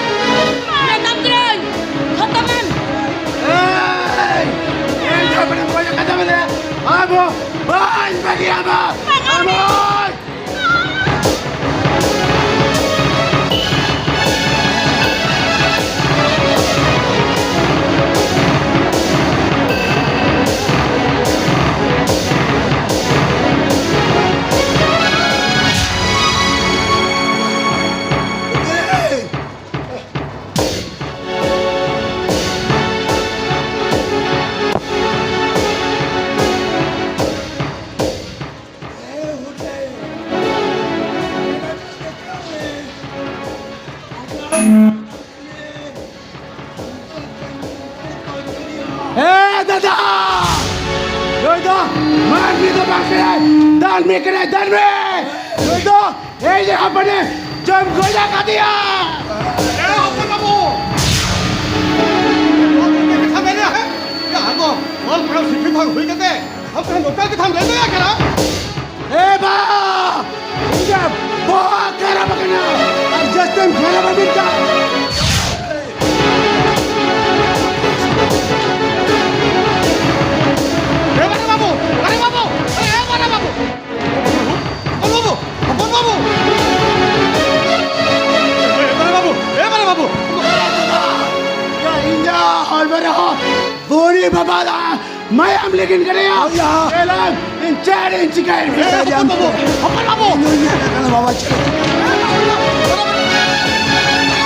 ᱢᱮᱛᱟᱢ ᱠᱟᱹᱱᱟᱹᱧ, ᱠᱷᱚᱛᱚᱢᱮᱢ᱾ ᱮᱭ! ᱤᱧ ᱫᱚ ᱢᱟᱱᱮ ᱢᱚᱡᱟ ᱠᱟᱛᱷᱟ ᱢᱮᱱᱟ᱾ ᱟᱵᱚ ᱵᱟᱹᱧ ᱵᱟᱹᱜᱤᱭᱟᱢᱟ᱾ ᱟᱵᱚ ᱮ ᱫᱟᱫᱟ! ᱱᱩᱭ ᱫᱚ ᱢᱟᱹᱱᱢᱤ ᱫᱚ ᱵᱟᱝ ᱠᱟᱱᱟᱭ, ᱫᱟᱹᱱᱢᱤ ᱠᱟᱱᱟᱭ, ᱫᱟᱹᱱᱢᱤ! ᱱᱩᱭ ᱫᱚ ᱤᱧ ᱦᱚᱯᱚᱱᱮ ᱡᱚᱢ ᱜᱚᱡ ᱟᱠᱟᱫᱮᱭᱟ! ᱮ ᱦᱚᱯᱚᱱ ᱵᱟᱹᱵᱩ! ᱱᱚᱣᱟ ᱠᱚ ᱠᱟᱛᱷᱟ ᱢᱮᱱᱟ, ᱦᱮᱸ? ᱭᱟ, ᱟᱢ ᱫᱚ ᱚᱞ ᱯᱟᱲᱦᱟᱣ ᱥᱤᱠᱠᱷᱤᱛ ᱦᱚᱲ ᱦᱩᱭ ᱠᱟᱛᱮ ᱟᱢ ᱫᱚ ᱱᱚᱝᱠᱟ ᱠᱟᱛᱷᱟᱢ ᱞᱟᱹᱭ ᱫᱟᱲᱮᱭᱟᱜ ᱠᱟᱱᱟ? ᱮ ᱵᱟ! ᱤᱧᱟᱹᱜ ᱵᱚᱦᱚᱜ ᱠᱷᱟᱨᱟᱯ ᱟᱠᱟᱱᱟ ᱟᱨ ᱡᱟᱹᱥᱛᱤᱢ ᱠᱷᱟᱨᱟᱯ ᱟᱹᱵᱤᱱ ᱠᱟᱱ᱾ ᱮ ᱵᱟᱨᱮ ᱵᱟᱹᱵᱩ! ᱵᱟᱨᱮ ᱵᱟᱹᱵᱩ! ᱮ ᱵᱟᱨᱮ ᱵᱟᱹᱵᱩ! ᱦᱚᱯᱚᱱ ᱵᱟᱹᱵᱩ! ᱦᱚᱯᱚᱱ ᱵᱟᱹᱵᱩ! ᱮ ᱵᱟᱨᱮ ᱵᱟᱹᱵᱩ! ᱮ ᱵᱟᱨᱮ ᱵᱟᱹᱵᱩ! ᱤᱧᱟᱹᱜ ᱦᱚᱲᱢᱚ ᱨᱮᱦᱚᱸ ᱵᱩᱲᱤ ᱵᱟᱵᱟ ᱫᱚ ᱢᱟᱭᱟᱢ ᱞᱤᱸᱜᱤᱱ ᱠᱟᱱᱟ ᱭᱟ᱾ ᱦᱳᱭ ᱭᱟ᱾ ᱮᱞᱟᱝ ᱤᱧ ᱪᱮᱫ ᱤᱧ ᱪᱤᱠᱟᱹᱭᱟ? ᱮ, ᱦᱚᱯᱚᱱ ᱵᱟᱹᱵᱩ, ᱦᱚᱯᱚᱱ ᱵᱟᱹᱵᱩ᱾ ᱤᱧ ᱦᱚᱧ ᱧᱮᱞ ᱟᱠᱟᱱᱟ ᱵᱟᱵᱟ ᱪᱮᱫ᱾ ᱮ,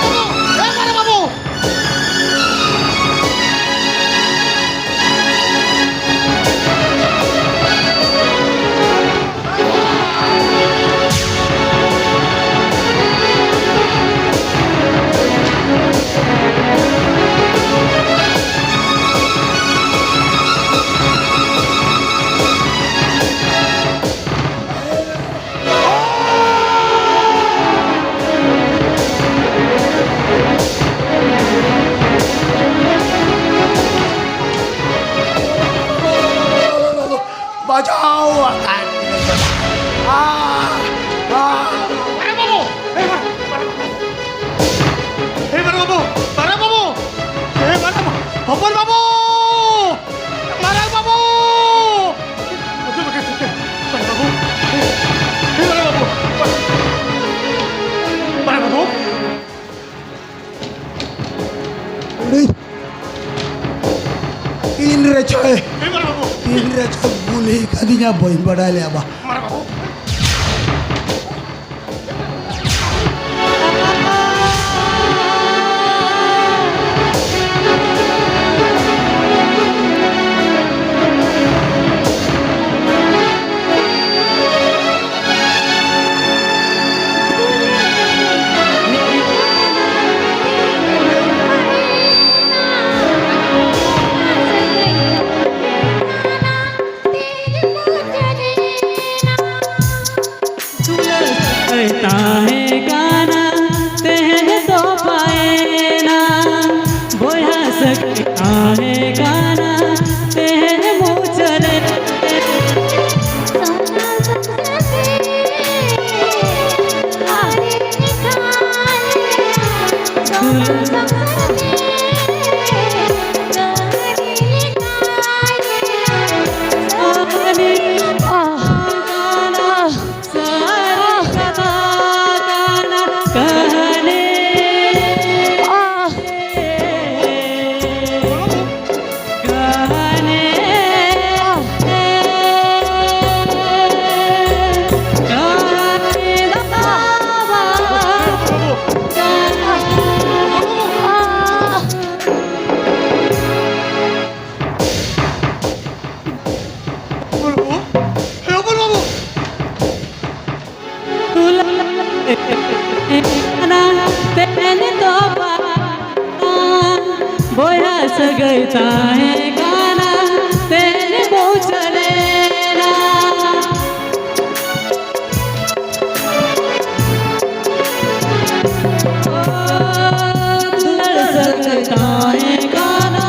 ᱵᱟᱵᱟ, ᱮ, ᱵᱟᱵᱟ, ᱵᱟᱹᱵᱩ᱾ ᱵᱟᱡᱟᱣ ᱟᱠᱟᱫ ᱢᱮᱭᱟ᱾ ᱟᱦ! ᱟᱦ! ᱵᱟᱨᱮ ᱵᱟᱹᱵᱩ! ᱮ ᱵᱟ-, ᱵᱟᱨᱮ ᱵᱟᱹᱵᱩ! ᱮ ᱵᱟᱨᱮ ᱵᱟᱹᱵᱩ! ᱵᱟᱨᱮ ᱵᱟᱹᱵᱩ! ᱮ ᱵᱟᱨᱮ ᱵᱟ-, ᱦᱚᱯᱚᱱ ᱵᱟᱹᱵᱩ! ᱢᱟᱨᱟᱝ ᱵᱟᱹᱵᱩ! ᱵᱟᱨᱮ ᱵᱟᱹᱵᱩ! ᱮ ᱵᱟᱨᱮ ᱵᱟᱹᱵᱩ! ᱵᱟᱨᱮ ᱵᱟᱹᱵᱩ! ᱩᱱᱤ ᱛᱤᱱ ᱨᱮᱪᱚᱭ, ᱮ ᱢᱟᱨᱟᱝ ᱵᱟᱹᱵᱩ! ᱛᱤᱱ ᱨᱮᱪᱚᱭ ᱜᱩᱞᱤ ᱠᱟᱫᱤᱧᱟ, ᱵᱟᱹᱧ ᱵᱟᱰᱟᱭ ᱞᱮᱭᱟ ᱵᱟ᱾ ᱢᱟᱨᱟᱝ ᱵᱟᱹᱵᱩ! ᱛᱟᱦᱮᱸ ᱠᱟᱱᱟ, ᱛᱮᱦᱮᱧ ᱢᱩᱪᱟᱹᱫ ᱮᱱᱟ᱾ ᱫᱩᱞᱟᱹᱲ ᱥᱟᱹᱜᱟᱹᱭ ᱛᱟᱦᱮᱸ ᱠᱟᱱᱟ,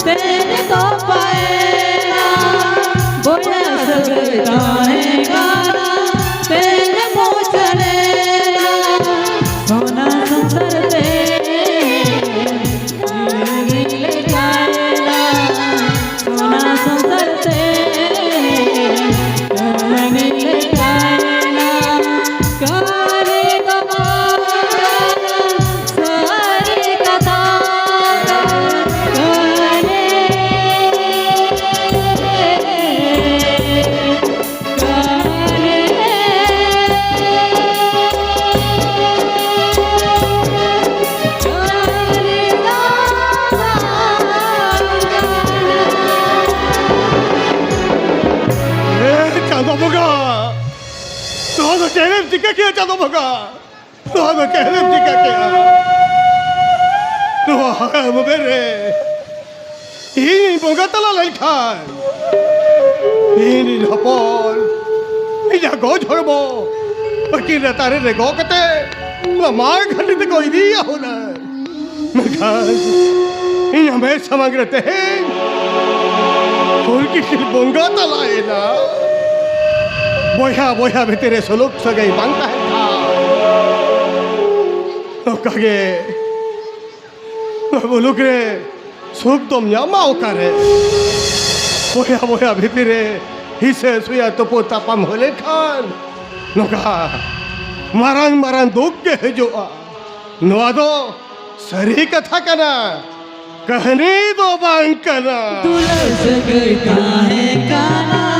ᱛᱮᱦᱮᱧ ᱛᱚᱯᱟᱭᱮᱱᱟ᱾ ᱵᱚᱭᱦᱟ ᱥᱟᱹᱜᱟᱹᱭ ᱛᱟᱦᱮᱸ ᱠᱟᱱᱟ, ᱛᱮᱦᱮᱧ ᱢᱩᱪᱟᱹᱫ ᱮᱱᱟ᱾ ᱥᱚᱱᱟ ᱥᱚᱝᱥᱟᱨ ᱛᱮ ᱡᱤᱣᱤ ᱞᱮᱠᱟᱭᱮᱱᱟ, ᱥᱚᱱᱟ ᱥᱚᱝᱥᱟᱨ ᱛᱮ ᱠᱟᱹᱦᱱᱤ ᱞᱮᱠᱟᱭᱮᱱᱟ᱾ ᱠᱟᱹᱦᱱᱤ ᱫᱚ ᱵᱟᱝ ᱠᱟᱱᱟ, ᱥᱟᱹᱨᱤ ᱠᱟᱛᱷᱟ ᱫᱚ ᱠᱟᱹᱦᱱᱤ᱾ ᱮ ᱪᱟᱸᱫᱚ ᱵᱚᱸᱜᱟ, ᱱᱚᱣᱟ ᱫᱚ ᱪᱮᱫ ᱮᱢ ᱪᱤᱠᱟᱹ ᱠᱮᱫᱟ ᱪᱟᱸᱫᱚ ᱵᱚᱸᱜᱟ? ᱱᱚᱣᱟ ᱫᱚ ᱪᱮᱫ ᱮᱢ ᱪᱤᱠᱟᱹ ᱠᱮᱫᱟ? ᱱᱚᱣᱟ ᱦᱟᱲᱟᱢ ᱩᱢᱮᱨ ᱨᱮ ᱤᱧ ᱵᱚᱸᱜᱟ ᱛᱟᱞᱟ ᱞᱮᱱᱠᱷᱟᱱ, ᱤᱧ ᱨᱤᱱ ᱦᱚᱯᱚᱱ, ᱤᱧᱟᱜ ᱜᱚᱡ ᱦᱚᱲᱢᱚ ᱟᱹᱠᱤᱱ ᱨᱮ ᱛᱟᱨᱮ ᱨᱮ ᱜᱚᱜ ᱠᱟᱛᱮ ᱱᱚᱣᱟ ᱢᱟᱲ ᱜᱷᱟᱹᱴᱤ ᱛᱮᱠᱚ ᱤᱫᱤᱭᱟ ᱦᱩᱱᱟᱹᱝ᱾ ᱢᱮᱱᱠᱷᱟᱱ ᱤᱧ ᱟᱢᱮ ᱥᱟᱢᱟᱝ ᱨᱮ ᱛᱮᱦᱮᱧ ᱦᱚᱲ ᱠᱤᱱ ᱵᱚᱸᱜᱟ ᱛᱟᱞᱟᱭᱮᱱᱟ᱾ ᱵᱚᱭᱦᱟ ᱵᱚᱭᱦᱟ ᱵᱷᱤᱛᱤᱨ ᱨᱮ ᱥᱩᱞᱩᱠ ᱥᱟᱹᱜᱟᱹᱭ ᱵᱟᱝ ᱛᱟᱦᱮᱱ ᱠᱷᱟᱱ, ᱱᱚᱝᱠᱟ ᱜᱮ ᱱᱚᱣᱟ ᱢᱩᱞᱩᱠ ᱨᱮ ᱥᱩᱠ ᱫᱚᱢ ᱧᱟᱢᱟ ᱚᱠᱟᱨᱮ? ᱵᱚᱭᱦᱟ ᱵᱚᱭᱦᱟ ᱵᱷᱤᱛᱤᱨ ᱨᱮ ᱦᱤᱥᱟᱹ ᱥᱩᱭᱟ ᱛᱩᱯᱩ ᱛᱟᱯᱟᱢ ᱦᱩᱭ ᱞᱮᱱᱠᱷᱟᱱ ᱱᱚᱝᱠᱟ ᱢᱟᱨᱟᱝ ᱢᱟᱨᱟᱝ ᱫᱩᱠ ᱜᱮ ᱦᱤᱡᱩᱜᱼᱟ᱾ ᱱᱚᱣᱟ ᱫᱚ ᱥᱟᱹᱨᱤ ᱠᱟᱛᱷᱟ ᱠᱟᱱᱟ, ᱠᱟᱹᱦᱱᱤ ᱫᱚ ᱵᱟᱝ ᱠᱟᱱᱟ᱾ ᱫᱩᱞᱟᱹᱲ ᱥᱟᱹᱜᱟᱹᱭ ᱛᱟᱦᱮᱸ ᱠᱟᱱᱟ᱾